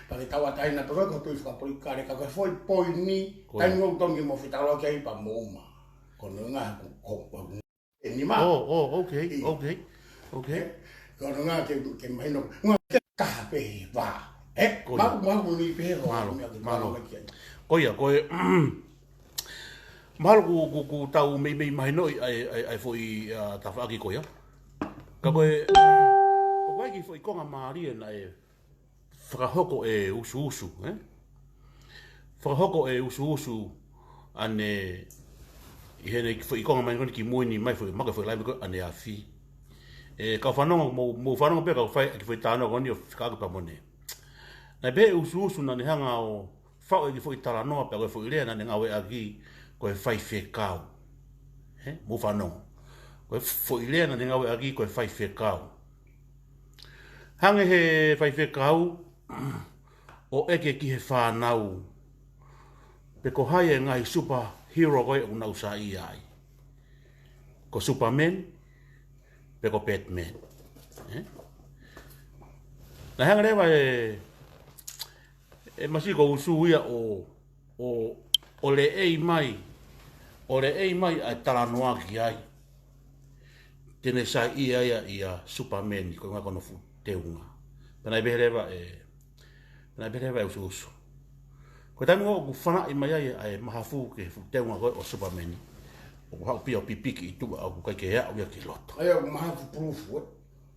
Pea ke tauʻatāina pē ko e tui fakapolitikale. Ka ko e foʻi poini, ko ia. Taimi ʻoku tonu ke mo fetaulaki ai pea mo uma. Ko hono ʻuhinga ko, ko, ko, ʻe nima. Oh, oh, okay, okay, okay. Ko hono ʻuhinga ke, ke mahino. Ngā ke taha pē he vā. ʻE, ko ia. Maku, maku ni pē he vā. Mālō, mālō. Ko ia, ko e, mahalo ʻoku, ʻoku, ʻoku tau meimei mahinoʻi ʻa e, ʻa e, ʻa e foʻi, ʻa, tafaʻaki ko ia. Ka ko e, ʻoku ʻi ai e kiʻi foʻi konga mālie naʻe fakahoko ʻe ʻUsuʻusu, ē? Fakahoko ʻe ʻUsuʻusu ʻanenai, ʻi heʻene foʻi konga mai ko eni ki mui ni mai foʻi, maka foʻi laimi ko ē ʻaneafi. ʻE, kau fanongo, mou, mou fanongo pē kau fai, ʻa e kiʻi foʻi talanoa ko eni ʻo fekauʻaki pea mo ʻene. Naʻe pehē ʻe ʻUsuʻusu naʻa ne hanga ʻo faʻu e kiʻi foʻi talanoa pea ko e foʻi lea naʻa ne ngāueʻaki ko e faifekau. Ē? Mou fanongo. Ko e foʻi lea naʻa ne ngāueʻaki ko e faifekau. Hangē he faifekau ʻo ʻeke ki he fānau pe ko hai e ngaahi superhero ko ē ʻoku nau saiʻia ai. Ko Superman, pe ko Batman. Ē? Naʻe hanga leva ʻe, ʻe masiʻi ko ʻUsuʻusu ia ʻo ʻo, ʻo leʻei mai, ʻo leʻei mai ʻa e talanoa ki ai. Te ne saiʻia ia ʻia Superman ko e ʻuhinga ko hono fuʻu teunga. Pea naʻe pehē leva ʻe, pea naʻe pehē leva ʻe ʻUsuʻusu. Ko e taimi ʻoku fanaʻi mai ai ʻa e mahafu ki he fuʻu teunga ko ē ʻo Superman. ʻOku haʻu pē ia ʻo pipiki ʻi tuʻa ʻoku ʻikai ke aʻu ia ki loto. ʻA ia ʻoku mahafu pulufu, ē?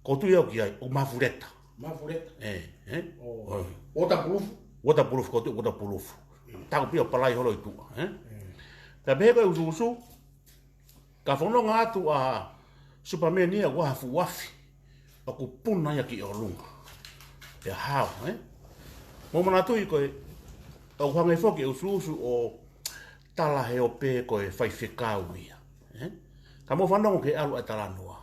ʻOku ou tui au ki ai, ʻoku mahafu leta. Mahafu leta. Ē, ē? ʻO. ʻO. Waterproof? Waterproof, ko e waterproof. Ē. Taku pē ia ʻo palai holo ʻi tuʻa, ē? Ē. Ka pehē ko ē ʻe ʻUsuʻusu, ka fononga atu ʻa Superman ia ʻoku ʻi ai ha fuʻu afi ʻoku puna ia ki ʻolunga. Pea hao, ē? Mou manatuʻi ko e, ʻoku hangē foki ʻe ʻUsuʻusu ʻo tala he ope ko e faifekau ia, ē? Ka mou fanongo ki he ʻalu ʻa e talanoa.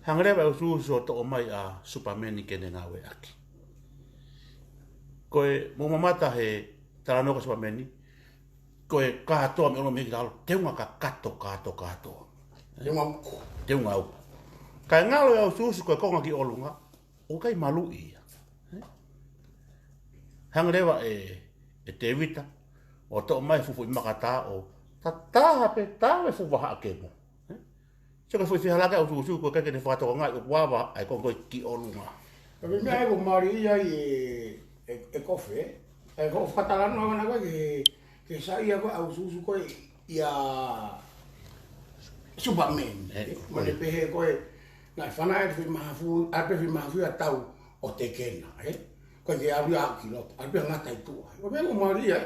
Hanga leva ʻe ʻUsuʻusu ʻo toʻo mai ʻa Superman ke ne ngāueʻaki. Ko e mou mamata he talanoa ko Superman, ko e kātoa mei ʻolunga mei he ʻoku lalo, teunga kakato, kātoa, kātoa. Teunga uku. Teunga uku. Kae ngalo ʻe ʻUsuʻusu ko e konga ki ʻolunga, ʻoku ʻikai maluʻi ia. Ē? Hanga leva ʻe, ʻe Tēvita ʻo toʻo mai e fuʻu foʻi makatā ʻo tataha pē, tau e fuʻu vahaʻa kemo. Ē? Sio ko e foʻi fehālaaki ʻa ʻUsuʻusu ko e ʻikai ke ne fakatokangaʻi ʻoku ava ʻa e konga ko ē ki ʻolunga. Ka ko e meʻa ia ʻoku mālie ai ʻe, ʻe, ʻe Kofe, ʻa e ko e fakatalanoa ʻana ko ē ki he, ki he saiʻia ko ē ʻa ʻUsuʻusu ko ē ʻia Superman. Ē, ē? Mo ne pehē ko ē, naʻe fanaʻi atu e foʻi mahafu, ʻa e foʻi mahafu ia ʻo tau ʻo tekena, ē? Ko e ke ʻalu ia ki loto, ʻalu pē ʻo ngata ʻi tuʻa. Ko e meʻa ʻoku mālie ai,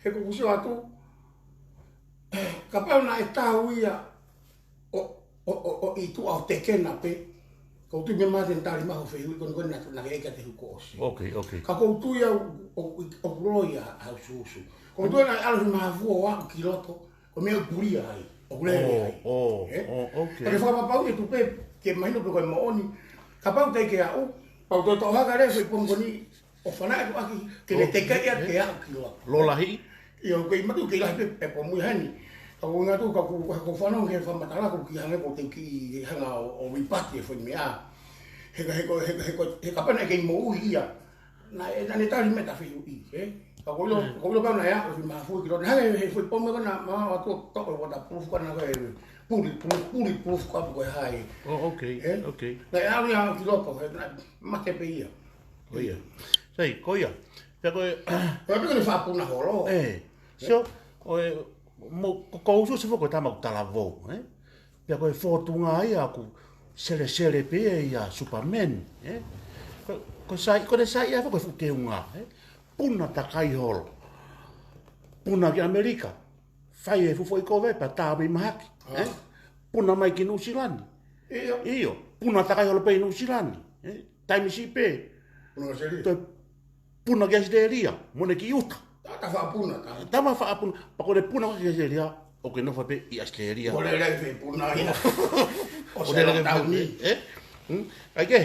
he ʻoku ou sio atu, kapau naʻe tau ia ʻo, ʻo, ʻo, ʻo ʻi tuʻa ʻo tekena pē, ʻoku ou tui meʻa mai te ne tali mai hoʻo fehuʻi ko eni ko ē naʻa, naʻa ke ʻeke atu he kuo ʻosi. Okay, okay. Ka ʻoku ou tui au ʻo, ʻo, ʻoku loi ʻa, ʻa ʻUsuʻusu. ʻOku ou tui naʻe ʻalu e foʻi mahafu ʻo aʻu ki loto, ko e meʻa ʻoku pulia ai, ʻoku lele ai. Oh, oh, ē? Oh, okay. Ka ke fakapapauʻi atu pē, ke mahino pē ko e moʻoni, kapau teʻeki ke aʻu, pau toe toʻo hake leva e foʻi pomu ko eni, ʻo fanaʻi atu ʻaki, ke ne, oh, tekeʻi atu, ē? Ke aʻu ki loto. Lōlahi? ʻIo, ko e matu ke lahi pē, pē pomu ia heni. Ka ʻoku ou ʻuhinga atu, ka ʻoku, ʻoku ou fanongo ki he fakamatala, ʻoku ou kiʻi hanga, ʻoku ou kiʻi hanga ʻo, ʻo ʻiloʻi pē e foʻi meʻa. He ka, he ko, he ko, he ko, he kapau naʻe kei moʻui ia. Naʻe, naʻa ne tali mai ʻeta fehuʻi, ē? Ka ʻoku ou ʻilo, mm, ʻoku ou ʻilo pē naʻe aʻu e foʻi mahafu ki loto. Naʻe hanga e foʻi pomu ko ena, ma, atu, toʻo e waterproof ko ena ko e bulletproof, bulletproof ko ē ko e hā ē. Oh, okay, ē? Okay. Naʻe aʻu ia ki loto, he naʻe mate pē ia. Ko ia. Sai, ko ia. Pea ko e, ko e piko ni fapuna holo. Ē. Sio, ko e, mo, ko, ko ʻUsuʻusu foki ko e tama ʻoku talavou, ē? Pea ko e fōtunga ia ʻoku selesele pē ia ʻia Superman, ē? Ko, ko sai, ko e saiʻia foki ko e fuʻu teunga, ē? Puna takai holo. Puna ki ʻAmelika. Fai e fuʻu foʻi kove pea tā mei mahaki. ʻE? Puna mai ki Nuʻusila ni. ʻIo. ʻIo. Puna takai holo pē ʻi Nuʻusila ni. ʻE? Taimi siʻi pē. Puna ki ʻAositelēlia. Toe puna ki ʻAositelēlia. Mo ʻene ki ʻuta. Tā, tā faʻa puna, tā. Tā faʻa puna. Pea ko ʻene puna ki ʻAositelēlia, ʻoku ke nofo pē ʻi ʻAositelēlia. ʻO lele fē puna ia. ʻO lele fē puna, ʻe? Hmm? ʻAi ke.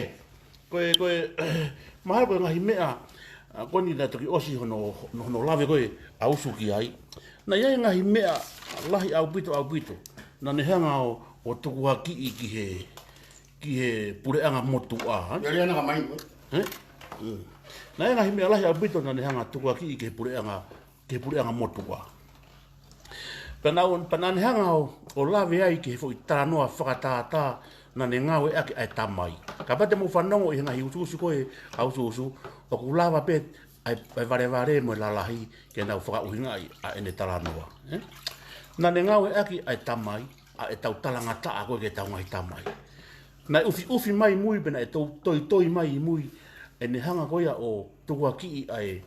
Ko e, ko e, mahalo ko e ngaahi meʻa, ʻa, ko eni naʻe toki ʻosi hono, hono, hono lave ko ē ʻa Usu ki ai. Naʻe ʻi ai e ngaahi meʻa lahi ʻaupito, ʻaupito. Naʻa ne hanga ʻo, ʻo tukuakiʻi ki he, ki he puleʻanga motuʻa, ʻe? Ia, ia, naka mai, ʻe? ʻE? Mm. Naʻe ʻi ai e ngaahi meʻa lahi ʻaupito naʻa ne hanga ʻo tukuakiʻi ki he puleʻanga, ki he puleʻanga motuʻa. Pea naʻa, pea naʻa ne hanga ʻo, ʻo lave ai ki he foʻi talanoa fakatātā naʻa ne ngāueʻaki ʻa e tamai. Kapau te mou fanongo ʻi he ngaahi usuusu ko ē ʻa Usuusu, ʻoku lava pē ʻa e, ʻa e valevale mo e lalahi ke nau fakaʻuhingaʻi ʻa ʻene talanoa, ʻe? Naʻa ne ngāueʻaki ʻa e tamai, ʻa ʻetau talangataʻa ko ē ki heʻetau ngaahi tamai. Naʻe ʻufiʻufi mai ʻi mui pea naʻe tou-, toitoi mai ʻi mui ʻene hanga ko ia ʻo tukuakiʻi ʻa e,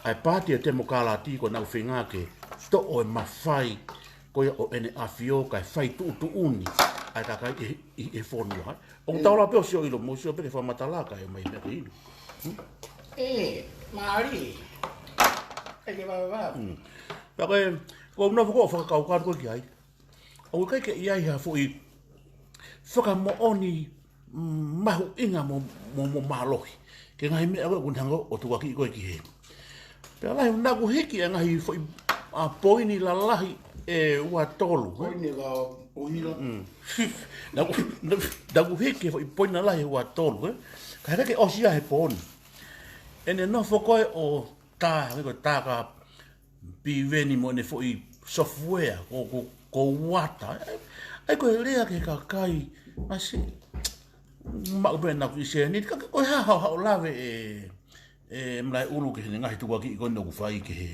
ʻa e Paati ʻo e Temokalati ko ʻenau feinga ke toʻo e mafai ko ia ʻo ʻEne ʻAfio kae fai tuʻutuʻuni ʻa e kakai ʻi, ʻi, ʻi he fonua. ʻOku tau lava pē ʻo sio ʻilo, mou sio pē ki he fakamatala kae ʻomai pē ke inu. Hmm? ʻE, mālie. ʻAi ke vavava. Hmm. Pea ko e, ko u nofo ko ē ʻo fakakaukau ko ē ki ai. ʻOku ʻikai ke ʻi ai ha foʻi fakamoʻoni, mm, mahuʻinga mo, mo, mo mālohi ki he ngaahi meʻa ko ē ʻoku ne hanga ʻo tukuakiʻi ko ē ki hē. Pea lahi, naʻa ku hiki e ngaahi foʻi, ʻa, poini lalahi ʻe ua tolu, ʻe? Poini ka ʻuhila. Mm. Naʻa ku, naʻa, naʻa ku hiki e foʻi poini lalahi ʻe ua tolu, ʻe? Ka ʻikai ke ʻosi ia he poini. ʻEne nofo ko ē ʻo tā, ko e tā ka piveni mo ʻene foʻi software, ko, ko, ko Wata. ʻAi, ʻai ko e lea ki he kakai, masi, maʻu pē naʻa ku ʻi sēniti, ka ko e hā haʻo, haʻo lave ʻe, ʻe Malaʻeulu ki heʻene ngaahi tukuakiʻi ko eni ʻoku fai ki hē.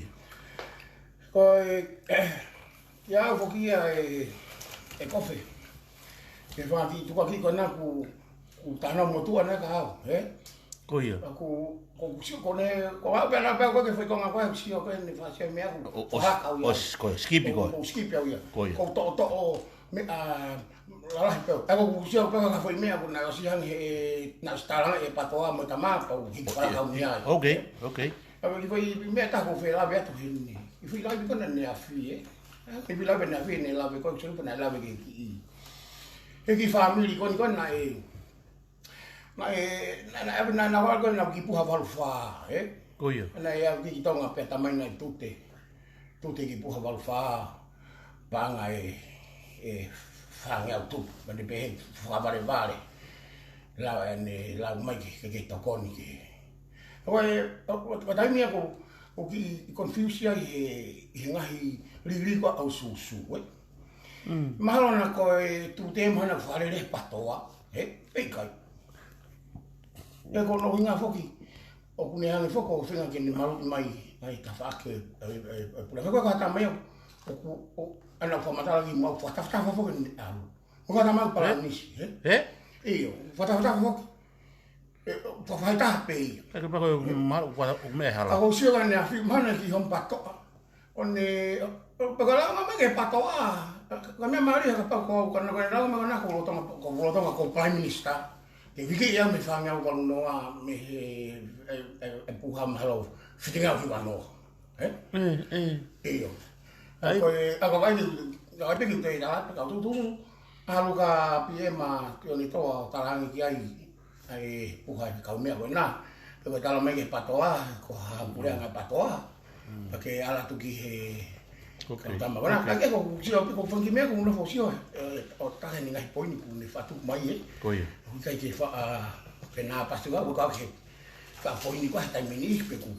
Ko e, kiate au foki ia ʻe, ʻe Kofe. Ke fai e tukuakiʻi ko ena ʻoku, ʻoku tana motuʻa na ka au, ʻe? Ko ia. Ko, ko, ko sio ko ē, ko au pē na pē ko ē ke fai ko ē ngā ko ē sio ko ē ne fai e meʻa ʻoku, ʻo, ʻo, haka au ia. ʻO, ko e skip ko ē. ʻO, ʻo skip au ia. Ko ia. Ko e toʻotoʻo meʻa lalahi pē. ʻA ia ko u sio pē ko e foʻi meʻa ʻoku na ʻosi hangē he na ʻosi tālanga e PATOA mo e tama pau hiki pala kau ni ai. Ok, ok. ʻA ia ko e foʻi meʻa taha ʻoku ou fie lave atu heni. ʻI he foʻi lave ko ena ʻa e Afi, ʻe? ʻA ia ko e foʻi lave ʻa e Afi ne lave ko ē, sio pē naʻe lave ki he kiʻi, he kiʻi fāmili ko eni ko ē naʻe, naʻe, naʻe, naʻe, naʻe, naʻe ʻalu ko ē naʻe kiʻi puha valu fā, ʻe? Ko ia. Naʻe ʻalu ki Tonga pea tamai naʻe tute, tute kiʻi puha valu fā, paʻanga ʻe, ʻe fāngeau tupu, pea ne pehē fakavalevale. Lau, ʻene lau mai ke, ke, ke tokoni ke. Ko e, ko, ko, ko e taimi ia ʻoku, ʻoku kiʻi confuse ai he, he ngaahi liliu ko ē ʻa Usuusu, ʻe? Mm. Mahalo naʻa ko e tute mahalo naʻe fakalele he PATOA, ʻe? ʻE ʻikai. ʻE ko hono ʻuhinga foki, ʻoku ne hanga foki ʻo feinga ke ne maluʻi mai, ʻa e tafaʻaki, ʻa e, ʻa e, ʻa e puleʻanga ko ē ka tā mai au, ʻoku, ʻo, ʻa ena ʻoku fakamatala ki muʻa ʻoku fakatafatafa foki ne ʻalu. ʻOku fakatamau Palaimisi, ʻe? ʻE? ʻIo, fakatafatafa foki. ʻE, fakafaitaha pē ia. ʻE, ka pako, ma, ua, ʻo meʻa hala. ʻA ko u sio ka ne Afi, mahalo naʻe kiʻi home PATOA. ʻO ne, ʻo, ʻo, paka langa mai ke PATOA. Ka, ka meʻa mālie ka pako, ka na ko e langa mai ka na ko Lolotonga, ko Lolotonga ko Prime Minister. Ke viki ia mei he fāngeau valu noa mei he, ʻe, ʻe, ʻe puha mahalo fitingeau hiva noa. ʻE? ʻE, ʻe. ʻIo. ʻAi. Ko e, ʻa ko vai ni, ʻa ko vai pē ki te ira, ka tutu. ʻAlu ka P M ʻa Tionetoa ʻo talaange ki ai, ʻa e puha e kaumeʻa ko ena. Pea ko e tala mai ki he PATOA, ko ha puleʻanga PATOA. Mm. Pea ke ala atu ki he, ok, kau tama ko ena. Ok. Ka ke ko u sio, pe ko u fanga kiʻi meʻa, ko u nofo ʻo sio, ʻe, ʻo taha eni ngaahi poini ʻoku ne fatu mai, ʻe. Ko ia. ʻOku ʻikai ke fa-, ʻa, pe na pasu ka, ʻoku ʻikai ke Ka ko eni ko e taimi ni pe ʻoku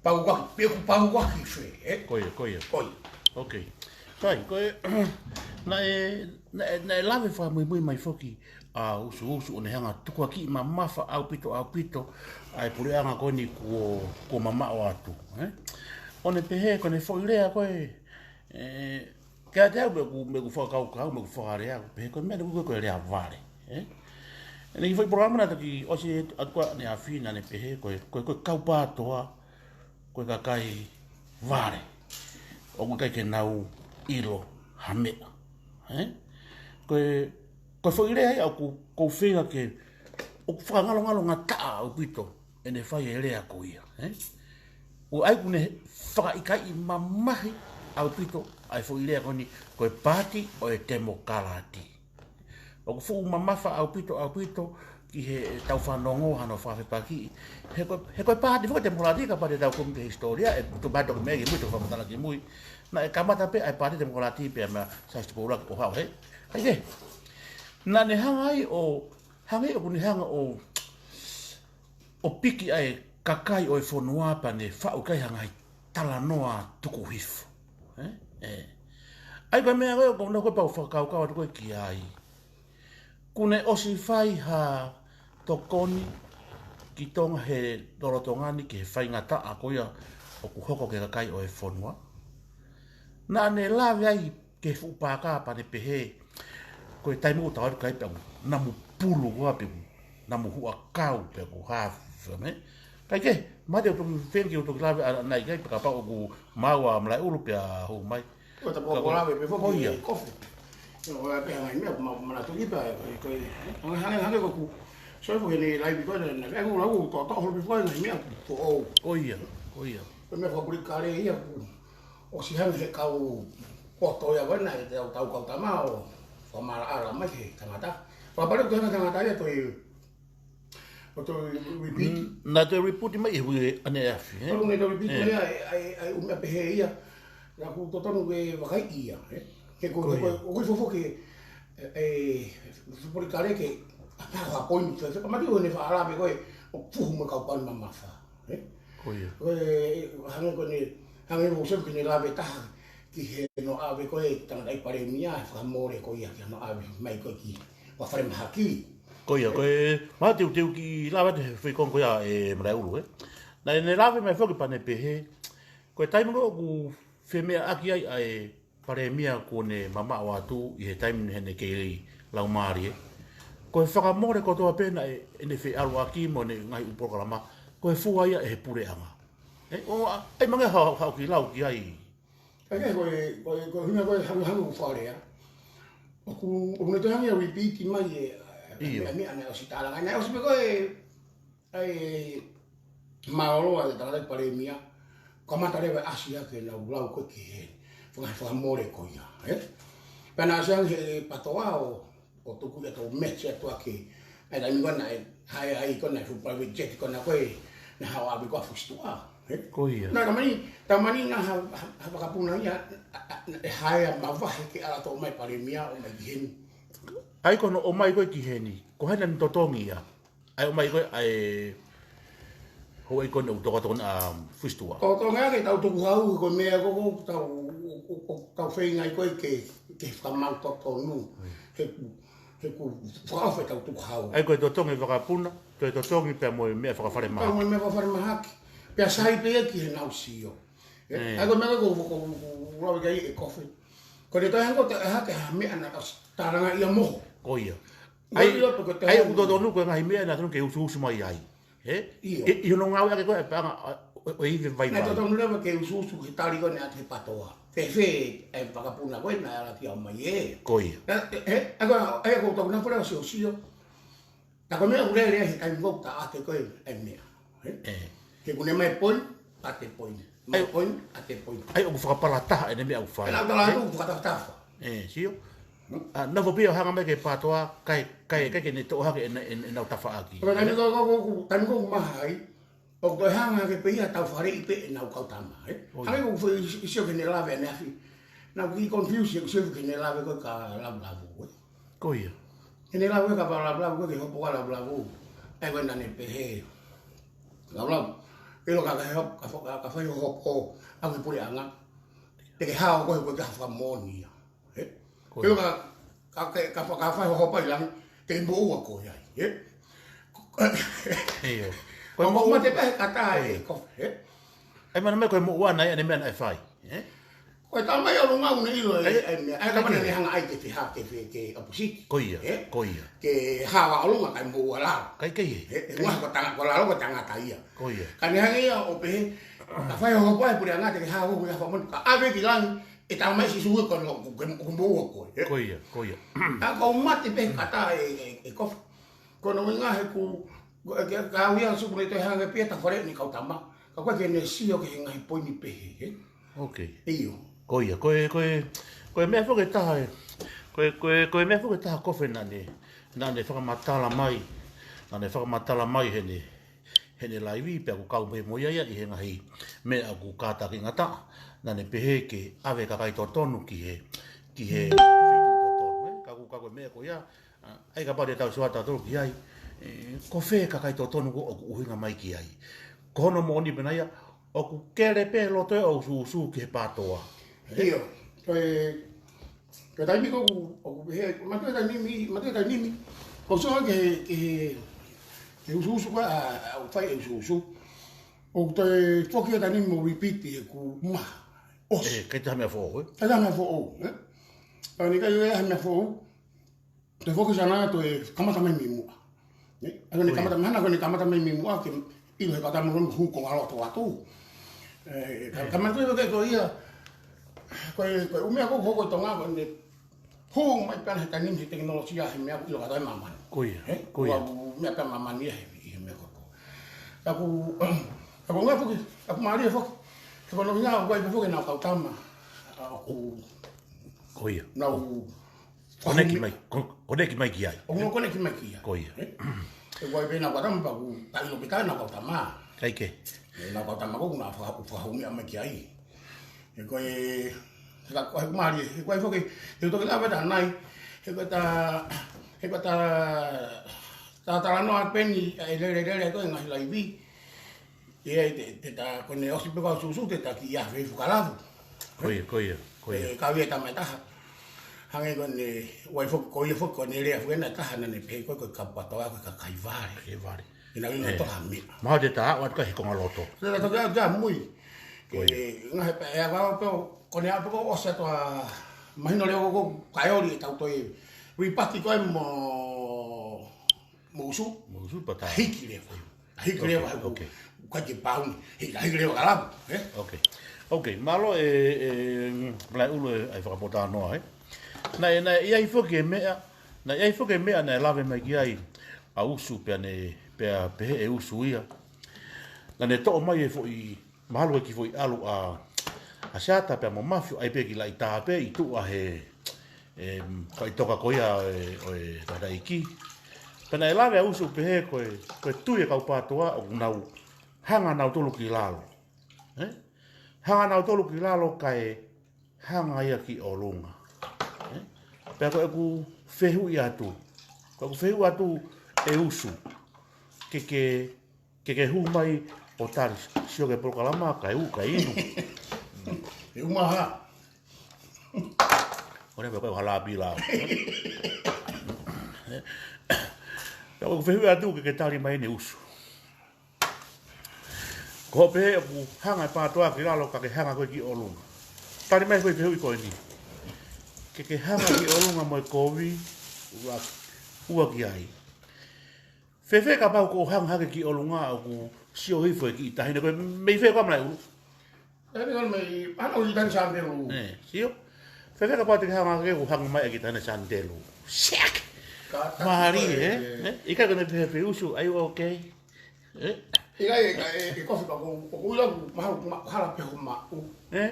pau ʻaki, pe ʻoku pau ʻaki fē, ʻe? Ko ia, ko ia. Ko ia. Ok. Sai, ko e, naʻe, naʻe, naʻe lave fakamuimui mai foki ʻa Usuusu ʻo ne hanga ʻo tukuakiʻi mamafa ʻaupito, ʻaupito ʻa e puleʻanga ko eni kuo, kuo mamaʻo atu, ʻe? ʻO ne pehē ko ʻene foʻi lea ko ē, ʻe, kiate au meʻa ʻoku, meʻa ʻoku fakakaukau, meʻa ʻoku fakalea, pehē ko e meʻa ʻoku ko e lea vale, ʻe? ʻEne kiʻi foʻi polokalama naʻe toki ʻosi atu ko ē ʻa e Afi naʻa ne pehē, ko e, ko e, ko e kau PATOA, ko e kakai vale. ʻOku ʻikai ke nau ʻilo ha meʻa. Ē? Ko e, ko e foʻi lea ia ʻoku, ʻoku ou feinga ke, ʻoku fakangalongalo ngataʻa ʻaupito ʻene fai e lea ko ia. Ē? ʻOku ʻai ʻoku ne fakaʻikaiʻi mamahi ʻaupito ʻa e foʻi lea ko eni, ko e paati ʻo e temokalati. ʻOku fuʻu mamafa ʻaupito, ʻaupito ki heʻetau fanongo hano fakafepakiʻi. He ko, he ko e paati foki e temokalati, kapau te tau kumi ki he hisitōlia, ʻe tuʻu pē toki meʻa ki mui, toki fakamatala ki mui. Naʻe kamata pē ʻa e paati temokalati pea meia Siaosi Tupou ʻUluaki ʻo haʻu hē. ʻIkai ke? Naʻa ne hanga ai ʻo, hanga ai ʻoku ne hanga ʻo ʻo piki ʻa e kakai ʻo e fonua pea ne faʻu ki ai ha ngaahi talanoa tuku hifo. Ē? Ē. ʻA ia ko e meʻa ko ē ʻoku ou nau ko e pau fakakaukau atu ko ē ki ai. Kuo ne ʻosi fai ha tokoni ki Tonga he lolotonga ni ki he faingataʻa ko ia ʻoku hoko ki he kakai ʻo e fonua. Naʻa ne lave ai ki he fuʻu paaka pea ne pehē, ko e taimi ʻoku tau ʻalu ki ai pea ʻoku namu pulu koā pe ʻoku namu huʻakau pe ʻoku hā fua meʻa. ʻIkai ke, mahalo te u toki feinga ke u toki lave ʻanenai ki ai pea kapau ʻoku maau ʻa Malaʻeulu pea hū mai. Ko e tapu ʻoku lave pē foki ko ia. Kofi. ʻIo, ʻo ia pē ngaahi meʻa, ma-, manatuʻi pē, ko e, ko e, hangē, hangē, hangē ko ʻeku, sio foki heʻene laivi ko ē, naʻe, ʻeku lau, toʻotoʻo holo pē foki ngaahi meʻa, foʻou. Ko ia, ko ia. Ko e meʻa fakapolitikale ia, ʻoku ʻosi hanga he kau poto ia ko ē naʻe tau, tau kau tama ʻo fakamalaʻala mai he tangata. Fakapale ko e tangata ia toe, ʻo toe repeat. Mm, naʻe toe repeat mai he hui ʻaneafi, ē? Olo ne toe repeat mai ʻa e, ʻa e, ʻa e ʻū meʻa pehē ia. Naʻa ku totonu ke vakaiʻi ia, ē? He ko, ko ia. Ko, ko, ko e fofo ke, ē, ē, fakapolitikale ke, ʻa, ʻa, ʻa point, so, so, kamati ʻo ne fakalave ko ē, ʻo fuhu mo e kau pani mamafa, ē? Ko ia. Ko e, hangē ko ʻene, hangē ko Sef ke ne lave taha ki he no ʻave ko ē tangataʻi palēmia, he fakamole ko ia ki he no ʻave mai ko ē ki he falemahaki. Ko ia, ko e, ma teuteu ke lave atu he foʻi konga ko ia ʻe Malaʻeulu, ē. Naʻa ne lave mai foki pea ne pehē, ko e taimi ko ē ʻoku femeʻaʻaki ai ʻa e palēmia kuo ne mamaʻo atu ʻi he taimi ni heʻene kei laumālie. Ko e fakamole kotoa pē naʻe, ʻene feʻaluʻaki mo ʻene ngaahi ʻū polokalama, ko e fua ia ʻe he puleʻanga. Ē, ʻo, ʻa, ʻai manga ha, ha, ki lau ki ai. ʻIkai, ko e, ko e, ko e ʻuhinga ko e hangē, hangē ʻoku fakalea. ʻOku, ʻoku ne toe hanga ʻo repeat mai e, ʻio, ʻa e meʻa, meʻa naʻe ʻosi tālanga, naʻe ʻosi pē ko ē, ʻa e mālōlō ʻa e tangataʻi palēmia, kamata leva ʻasi hake ʻenau lau ko ē ki he, faka-, fakamole ko ia, ē? Pea naʻe ʻosi hanga he PATOA ʻo ʻo tuku ia tau mesi atu ʻaki. ʻA e taimi ko ē naʻe hae ai ko ē naʻe fuʻu private jet ko ē naʻe ko ē naʻe haʻu ʻo ʻave ko ē ʻa Fusituʻa, ē? Ko ia. Naʻe tamani, tamani naʻe ha, ha, ha vakapuna ia, ʻa, ʻa, ʻe hae ʻa mavahe ke ala toʻo mai palēmia ʻo mai ki heni. ʻA ia ko hono ʻomai ko ē ki heni, ko hai naʻa ne totongi ia? ʻA ia ʻomai ko ē ʻa e houʻeiki ko ē ʻoku tokatokona ʻa Fusituʻa. Ko e totongi ʻa e tau tukuhau ko e meʻa ko ē ʻoku tau, ʻoku, ʻoku, ʻoku tau feinga ai ko ē ke, ke fakamau totonu. Mm. He ʻoku, he ʻoku fakaʻofa ʻetau tukuhau. ʻA ia ko e totongi vakapuna, ko e totongi pea mo e meʻa fakafale mahaki. Pea mo e meʻa fakafale mahaki. Pea sai pē ia ki heʻenau sio. Ē, ē. ʻA ia ko e meʻa ko ē ʻoku, ʻoku, ʻoku, ʻoku lave ki ai ʻe Kofi. Ko e toe hanga ʻo toe hake ha meʻa naʻe ʻosi tālanga ia moho. Ko ia. ʻA ia, ʻoku ʻilo pe ko e toe ʻa ia ʻoku hanga. Totonu ko e ngaahi meʻa naʻe totonu ke usuusu mai ai. Ē? ʻIo. ʻI, ʻi hono ngāueʻaki ko ē ʻa e paʻanga ʻo, ʻo, ʻo e ivi vai. Naʻe vai. Totonu leva ke usuusu he tali ko ē naʻe ʻatu he PATOA. Fēfē ʻa e vakapuna ko ē naʻe ala ki ai mai ē. Ko ia. Ē, ē, ē, ʻa ia ko, ʻa ia ko e tau na pole o sio sio. Tā ko e meʻa ʻoku lele he taimi ko ē ʻoku tau ʻatu ko ē ʻa e meʻa. Ē? Ē. He ʻoku ne ʻomai point, ʻatu point. ʻAi. ʻOmai point, ʻatu point. ʻA ia ʻoku fakapalataha ʻene meʻa ʻoku fai. Ē, naʻa ku tala atu ʻoku fakataha. Ē, sio. Hmm? ʻA, nofo pē ʻo hanga mai ki he PATOA, kae, kae, kae ke ne toʻo hake ʻe, ʻe, ʻenau tafaʻaki. Ko e taimi ko ē, ko, ko, ko, taimi ko ē ʻoku maha ai, ʻoku toe hanga hake pē ia tau faleʻi pē ʻenau kau tama, ē? ʻOi. Hangē ko e foʻi sio, sio ki heʻene lave ʻaneafi. Naʻa ku kiʻi confuse, ʻeku sio ki heʻene lave ko ē kia Lavulavu, ē? Ko ia. Heʻene lave ko ē kia Lavulavu, ko e hopo kia Lavulavu. ʻA ia ko ē naʻa ne pehē. Lavulavu. ʻIlo ka, ka he hop-, ka fo-, ka, ka fai ho hopo, ʻa e puleʻanga. Te ke hao koe ko e ka fakamoʻoni ia. Ē? Ko ia. ʻIlo ka, ka, ka, ka fa-, ka fai ho hopo ʻi langi, te ke moʻua koe ai. Ē? ʻIo. Ko e moʻua. Ko e moʻua te pehē kata ē, ko, ē? ʻAi mana mai ko e moʻua naʻe, ʻene meʻa naʻe fai. Ē? Ko e tama ʻi ʻolunga ʻoku ne ʻilo e, ʻIkai, ʻe, meʻa, ʻikai, ʻikai ke pehē ke, ke, ke opposite. Ko ia, ē? Ko ia. Ke hā ʻa ʻolunga kae moʻua lalo. ʻIkai, ʻikai, ē. Ē, ʻe ngaahi ko tanga, ko lalo ko tangata ia. Ko ia. Ka ne hanga ia ʻo pehē, ka fai ho poa e puleʻanga te ke hā ho, ho, ho, ka ʻave ki langi, ʻe tala mai Sīsū ko no, ko, ko, ko moʻua koe, ē? Ko ia, ko ia. Ka ko mate pē kata e, e, e kofi. Ko hono ʻuhinga he ʻoku, ko, ke, ka au ia supu ne toe hanga pē ta fale ni kau tama. Ka ko e ke ne sio ki he ngaahi poini pehē, ē? Ok. ʻIo. Ko ia, ko e, ko e, ko e meʻa foki ʻe taha ē. Ko e, ko e, ko e meʻa foki ʻe taha kofe naʻa ne, naʻa ne fakamatala mai, naʻa ne fakamatala mai heʻene, heʻene laivi pea ʻoku kau mai mo ia ia ʻi he ngaahi meʻa ʻoku kātakiʻingataʻa. Naʻa ne pehē ke ʻave kakai totonu ki he, ki he feituʻu totonu, ē? Ka ʻoku, ka ko e meʻa ko ia, ʻa, ʻai kapau te tau sio atu tautolu ki ai, ē, ko fē kakai totonu ko ē ʻoku ʻuhinga mai ki ai. Ko hono moʻoni pē naʻa ia, ʻoku kele pē loto ʻo usuusu ki he pātoa. ʻIo, ko e, ko e taimi ko ē ʻoku, ʻoku pehē, mate taimi, mate taimi, ko so ke, ke, ke usuusu ka, ʻa, ʻa, ʻoku fai e usuusu. ʻOku toe foki e taimi mo repeat e ku ma. Os. Ē, ʻikai te ha meʻa foʻou, ē? ʻIkai te ha meʻa foʻou, ē? Ka ne ʻikai ha meʻa foʻou. Toe foki sana toe kamata mai mei muʻa. Ē? Ko ia. Kamata mai, hangē ko ʻene kamata mai mei muʻa ke ʻilo he kata mo hū ko ngalo to atu. Ē, ka, ē, kamata ko ia, ko e, ko e ʻū meʻa ko ē ʻoku hoko ʻi Tonga ko ʻene hū mai pē ʻana he taimi ni he tekinolosia he meʻa ʻoku ʻilo kātoa ʻe māmani. Ko ia, ē? Ko ia. Ko e ʻū meʻa pē ʻa māmani ia he, he meʻa ko ē. Ka ʻoku, ka ʻoku ngā foki, ka ʻoku mālie foki. He ko hono ʻuhinga ʻoku ʻi ai pē foki ʻenau kau tama. ʻA, ʻoku Ko ia. Nau Koneki mai, ko-, koneki mai ki ai. ʻOku nau koneki mai ki ai. Ko ia. Ē? ʻE ʻoku ʻi ai pē ʻenau kau tama pea ʻoku taʻilo pē ʻenau kau tama. ʻIkai ke. ʻEnau kau tama ko ē ʻoku nau faka-, fakahoumia mai ki ai. Ē ko e, he ka ko e ʻoku mālie, he ko e foki, he toki lava ta nai, he ko e ta, he ko e ta, ta talanoa pē ni, ʻe lele lele ko e ngaahi laivi. Ia, te, te ta, ko ʻene ʻosi pē ko ē ʻa Sūsū, te ta ki ia fei fukalafu. Ko ia, ko ia, ko ia. Ē, ka ʻi ai e tama ʻe taha. Hangē ko ʻene, ʻoku ʻi ai foki, ko ia foki, ko ʻene lea foki ʻe taha naʻa ne pehē ko e, ko e kau pātoa, ko e kakai vale. Kakai vale. Ē, naʻa ne ʻilo ʻe taha meʻa. Mahalo te ta aʻu atu ki he konga loto. Te ta toki aʻu ki ai mui. Ko ia. Ē, ngaahi pē, ʻe ava pē, ko ʻene aʻu pē ko ē ʻosi atu ʻa, mahino leva ko ē, kae ʻoli ʻetau toe rebut ko ē mo, mo Usu. Mo Usu pea ta hiki leva. Hiki leva, ok. ʻIkai ke pau ni. Hiki, hiki leva kalapu, ē? Ok. Ok, mālō e, e, Malaʻiulu e, e fakapotoʻi noa, ē? Naʻe, naʻe ʻi ai foki e meʻa, naʻe ʻi ai foki e meʻa naʻe lave mai ki ai ʻa Usu pea ne, pea pehē ʻe Usu ia. Naʻa ne toʻo mai e foʻi, mahalo e kiʻi foʻi ʻalu ʻa, ʻa Seata pea mo Mafi ʻo ʻai pē ki laʻitā pē ʻi tuʻa he, em, faʻitoka ko ia ʻo e, ʻo e tangataʻeiki. Pea naʻe lave ʻa Usu pehē ko e, ko e tui e kau pātoa ʻoku nau hanga nautolu ki lalo. Ē? Hanga nautolu ki lalo kae hanga ia ki ʻolunga. Ē? Pea ko ʻeku fehuʻi atu. Ko ʻeku fehuʻi atu ʻe Usu. Ke ke Ke ke hū mai ʻo tali, sio ki he polokalama, kae ʻū, kae inu. ʻE ʻū maha. ʻO ne pē ko e hala pila. Pea ʻoku fehuʻi atu ke ke tali mai ʻeni Usu. Ko hoʻo pehē ʻoku hanga e pātoa ki lalo ka ke hanga koe ki ʻolunga. Tali mai ko e fehuʻi ko ʻeni. Ke ke hanga ki ʻolunga mo e kovi, ua, ua ki ai. Fēfē kapau ko hoʻo hanga hake ki ʻolunga ʻoku sio hifo e kiʻi taʻahine ko ē mei fē ko ā Malaʻiulu? Taʻahine ko ē mei, ʻa ʻoku ʻi Tane Sandelu. Ē, sio. Fēfē kapau te ke hanga hake ʻoku hanga mai e kiʻi taʻahine Sandelu. Siak! Ka ta Mālie, ko ē, ē? Ē? ʻIkai ko ʻene pehē pē Usu, are you okay? Ē? ʻIkai, ʻikai, ʻe, ʻe kofi ka ko, ko, ko ʻuhi ʻoku mahalo, ma-, hala pē ho maʻu. Ē?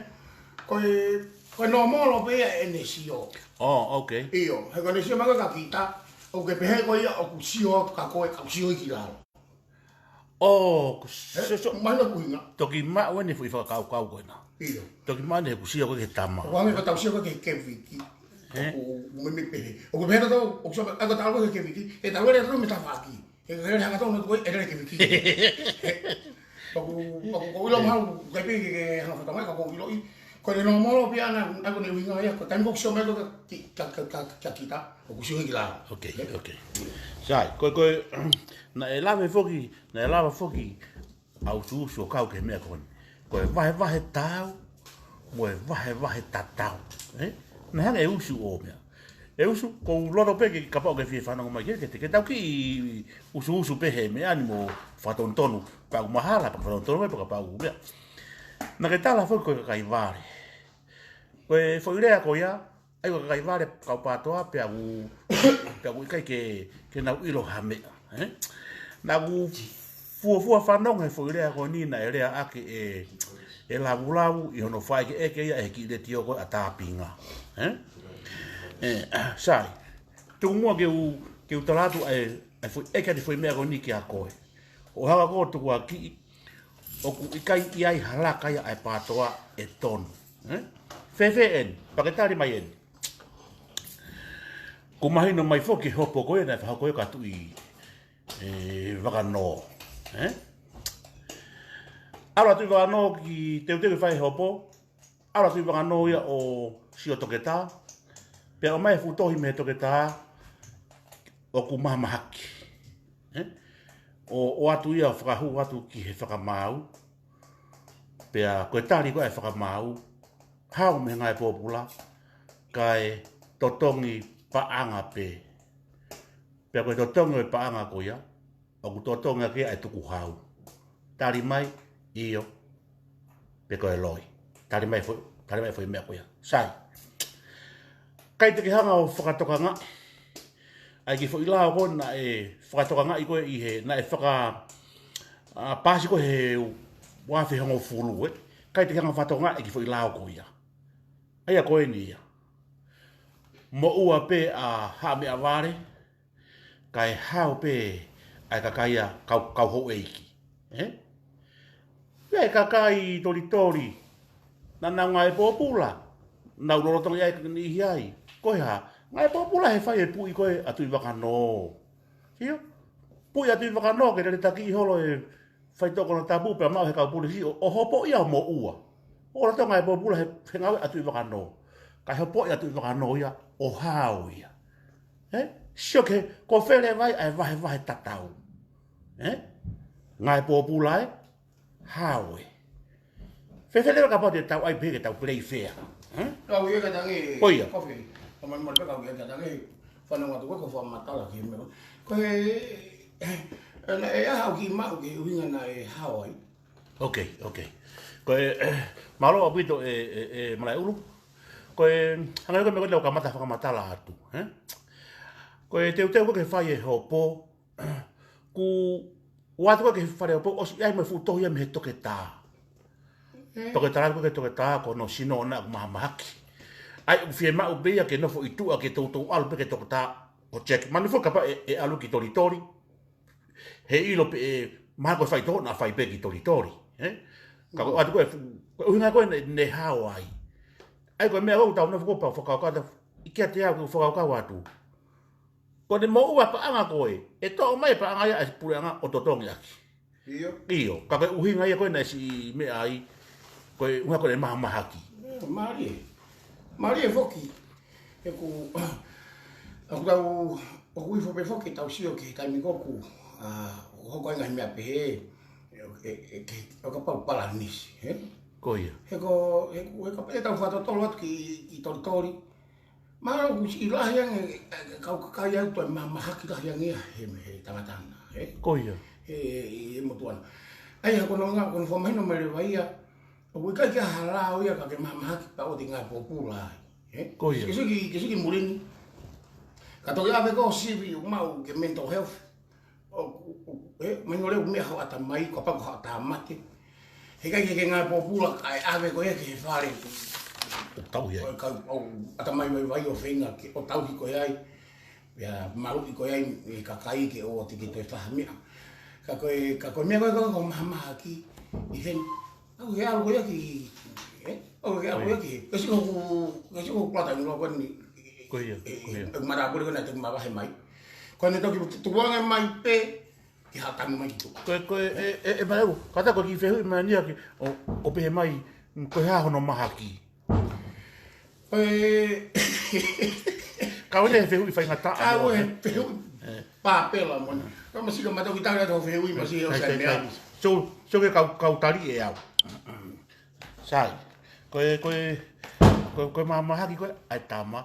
Ko e, ko e nōmolo pē ia ʻene sio. Oh, okay. ʻIo, he ko ʻene sio mai ko ē ka kita, ʻoku ke pehē ko ia ʻoku sio ka ko e ka sio ki lalo. Oh, ko Ē? so, so, Mahino ʻuhinga. Toki maʻu ʻene foʻi fakakaukau ko ena. ʻIo. Toki maʻu ʻene ʻoku sio ko ē ki he tama. ʻOku hangē ko ʻetau sio ko ē ki he keviki. Ē? ʻOku, ʻoku meimei pehē. ʻOku pehē tautolu, ʻoku sio mai, ʻa ko e tau ko ē ki he keviki. ʻE tau lele tautolu mei tafaʻaki. He ko e lele hangatonu ko ē, ʻe lele keviki. Paku, paku, ko ʻilo Ē. Mahalo, kai pē ke, ke hanga fata mai, ka ko ʻiloʻi. Ko e nōmolo pē ʻana, ʻa ko ʻene ʻuhinga ia, ko e taimi ko ē ʻoku sio mai ko ē ki, ka, ka, ka, ka kita, ʻoku sio ki lalo. Okay, Ē? okay. Sai, ko e, ko e, naʻe lave foki, naʻe lava foki, ʻa Usu Usu ʻo kau ki he meʻa ko eni. Ko e vahevahe taau, mo e vahevahe tatau. Ē? Naʻe hanga ʻe Usu ʻo meʻa. ʻE Usu, ʻoku ou loto pē ke kapau ʻoku ke fie fanongo mai ke, ke, ke tau kiʻi usuusu pē he meʻa ni mo fakatonutonu, pea ʻoku mahalo, pea fakatonutonu mai, pea kapau ʻoku meʻa. Naʻa ke tala foki ko e kakai vale. Ko e foʻi lea ko ia, ʻa ia ko e kakai vale kau PATOA pea ʻoku, pea ʻoku ʻikai ke, ke nau ʻilo ha meʻa, ē? Naʻa ku fuofua fanongo he foʻi lea ko eni naʻe lea ʻaki ʻe, ʻe Lavulavu ʻi hono fakaʻekeʻeke ia ʻe he kiʻi letiō ko ē ʻa Tāpinga, ē? Ē, sai. Tuku muʻa ke u, ke u tala atu ʻa e, ʻa e foʻi ʻeke atu foʻi meʻa ko eni kia koe. ʻO hanga ko ē ʻo tukuakiʻi, ʻoku ʻikai ʻi ai ha laka ia ʻa e PATOA ʻe tonu. Ē? Fēfē eni, pea ke tali mai eni. Kuo mahino mai foki e hopo ko ē naʻe fakahoko ʻe Tuʻi, ē, Vakanō. Ē? ʻAlu ʻa Tuʻi Vakanō ki teuteu ke fai e hopo, ʻalu ʻa Tuʻi Vakanō ia ʻo sio toketā, pea ʻomai e fuʻu tohi mei he toketā ʻoku mahamahaki. Ē? ʻO, ʻo ʻoatu ia ʻo fakahū atu ki he Fakamaau, pea ko e tali ko ē ʻa e Fakamaau, hao mei he ngāue pōpula, kae totongi paʻanga pē. Pea ko e totongi ʻo e paʻanga ko ia, ʻoku totongi ʻaki ʻa e tukuhau. Tali mai, ʻio, pe ko e loi. Tali mai foʻi, tali mai foʻi meʻa ko ia. Sai. ʻIkai te ke hanga ʻo fakatokangaʻi ʻa e kiʻi foʻi lao ko ē naʻe fakatokangaʻi ko ē ʻi he, naʻe faka, ʻa, paasi ko ē he ua afe hongofulu, ē. ʻIkai te ke hanga ʻo fakatokangaʻi e kiʻi foʻi lao ko ia. ʻA ia ko eni ia. Moʻua pē ʻa Haʻa Meʻavale, kae hao pē ʻa e kakai ia kau, kau houʻeiki. Ē? Pea ʻi ai e kakai Tolitoli, naʻa nau ngāue pōpula, nau lolotonga ʻi ai e niʻihi ai. Ko e hā, ngāue pōpula he fai e puʻi ko ē ʻa Tuʻi Vakanō. ʻIo? Puʻi ʻa Tuʻi Vakanō ke lele takiʻi holo e faitoʻo konatapu pea maʻu he kau polisi ʻo, ʻo hopoʻi ia ʻo moʻua. ʻO lolotonga e pōpula he, he ngāue ʻa Tuʻi Vakanō. Kae hopoʻi ʻa Tuʻi Vakanō ia ʻo hao ia. Ē? Sio ki he, ko fē leva ia ʻa e vahevahe tatau. Ē? Ngāue pōpula ē, hao ē. Fēfē leva kapau te tau ʻai pē ke tau play fair. Ē? Kau ia ka tangi. Ko ia. Kofi. Kau mai mai pē kau ia ka tangi. Fanongo atu ko e fakamatala ki he meʻa. Ko e, ē, ē, ʻa e hao ki maʻu ki he ʻuhinga naʻe hao ai. Ok, ok. Ko e, ē, mālō ʻaupito ē, ē, ē, Malaʻeulu. Ko e, hangē ko e meʻa ko ē naʻa ku kamata fakamatala atu, ē? Ko e teuteu ko ē ke fai e hopo, kuo ʻoatu ko ē ki he fale hopo, ʻosi ʻi ai mo e fuʻu tohi ia mei he toketā. Toketā, ko e toketā, ko hono sino ʻoʻona ʻoku mahamahaki. ʻA ia ʻoku fiemaʻu pē ia ke nofo ʻi tuʻa ke toutou ʻalu pē ki he toketā ʻo check. Mahalo foki kapau ʻe, ʻe ʻalu ki Tolitoli, he ʻilo pē ʻe, mahalo ko e faitoʻo naʻa fai pē ki Tolitoli, ē? Ka ko e ʻoatu ko ē fu-, ko e ʻuhinga ko ē ne, ne hao ai. ʻA ia ko e meʻa ʻoku tau nofo ko ē pea fakakaukau atu, ʻi kiate au ʻoku fakakaukau atu. Ko ʻene moʻua e paʻanga ko ē, ʻe toʻo mai e paʻanga ia ʻa e puleʻanga ʻo totongi ʻaki. ʻIo. ʻIo, ka ko e ʻuhinga ia ko ē naʻe siʻi meʻa ai, ko e ʻuhinga ko ʻene mahamahaki. Ē, mālie. Mālie foki. He ʻoku, ʻoku tau, ʻoku ifo pē foki tau sio ki he taimi ko ē ʻoku, ʻa, ʻoku hoko ai e ngaahi meʻa pehē, ē, ē, ē, ke, ʻo kapau Palanisi, ē? Ko ia. He ko, he ko, he kapau ʻe tau fakatotolo atu ki, ki Tolitoli, mahalo ʻoku siʻi lahi ange, ē, ē, kau kakai ʻoku toe mahamahaki lahi ange ia he, he tangata na, ē? Ko ia. He, he, he motuʻa na. ʻA ia, ko hono ʻuhinga, ko hono fakamahino mai leva ia, ʻoku ʻikai ke ʻi ai ha lao ia ka ke mahamahaki pea ʻoua te ke ngāue pōpula ai, ē? Ko ia. Ke sio ki, ke sio ki muli ni. Ka toki ʻave ko ē sivi ʻo maʻu ki he mental health. ʻO, ʻo, ē, mahino leva ʻoku meʻa ho ʻatamai, kapau ko ha ʻatamai. Heʻikai ke ke ngāue pōpula, kae ʻave koe ki he fale. ʻO tauhi ai. ʻO kau, ʻo ʻatamai vaivai ʻo feinga ke, ʻo tauhi koe ai. Pea maluʻi koe ai e kakai ke ʻoua te ke toe fai ha meʻa. Ka ko e, ka ko e meʻa ko ē ko e mahamahaki ʻi heni. ʻOku ke ʻalu koe ia ki, ē? ʻOku ke ʻalu koe ia ki, ke sio hoku, ke sio hoku plata ni loa ko eni. Ko ia, ē, ko ia. ʻE, matāpule ko ē naʻe toki mavahe mai. Ko ʻene toki tukuange mai pē, ke hā tanu mai ki tuʻa. Ko e, ko e, ē, ē, ē, Malaʻeulu, kātaki ko e kiʻi fehuʻi mai eni ia ke, ʻo, ʻo pehē mai, ko e hā hono mahaki. Ko e, Ka ʻoku ʻi ai e fehuʻi faingataʻa. Ka ʻoku ʻi ai e fehuʻi. Ē. Pāpela mo ena. Ka masi ka mata ki tau atu fehuʻi masi ʻo sai meʻa. So, so ke kau, kau tali ʻe au. Sai. Ko e, ko e, ko e, ko e mahamahaki ko ē ʻa e tama.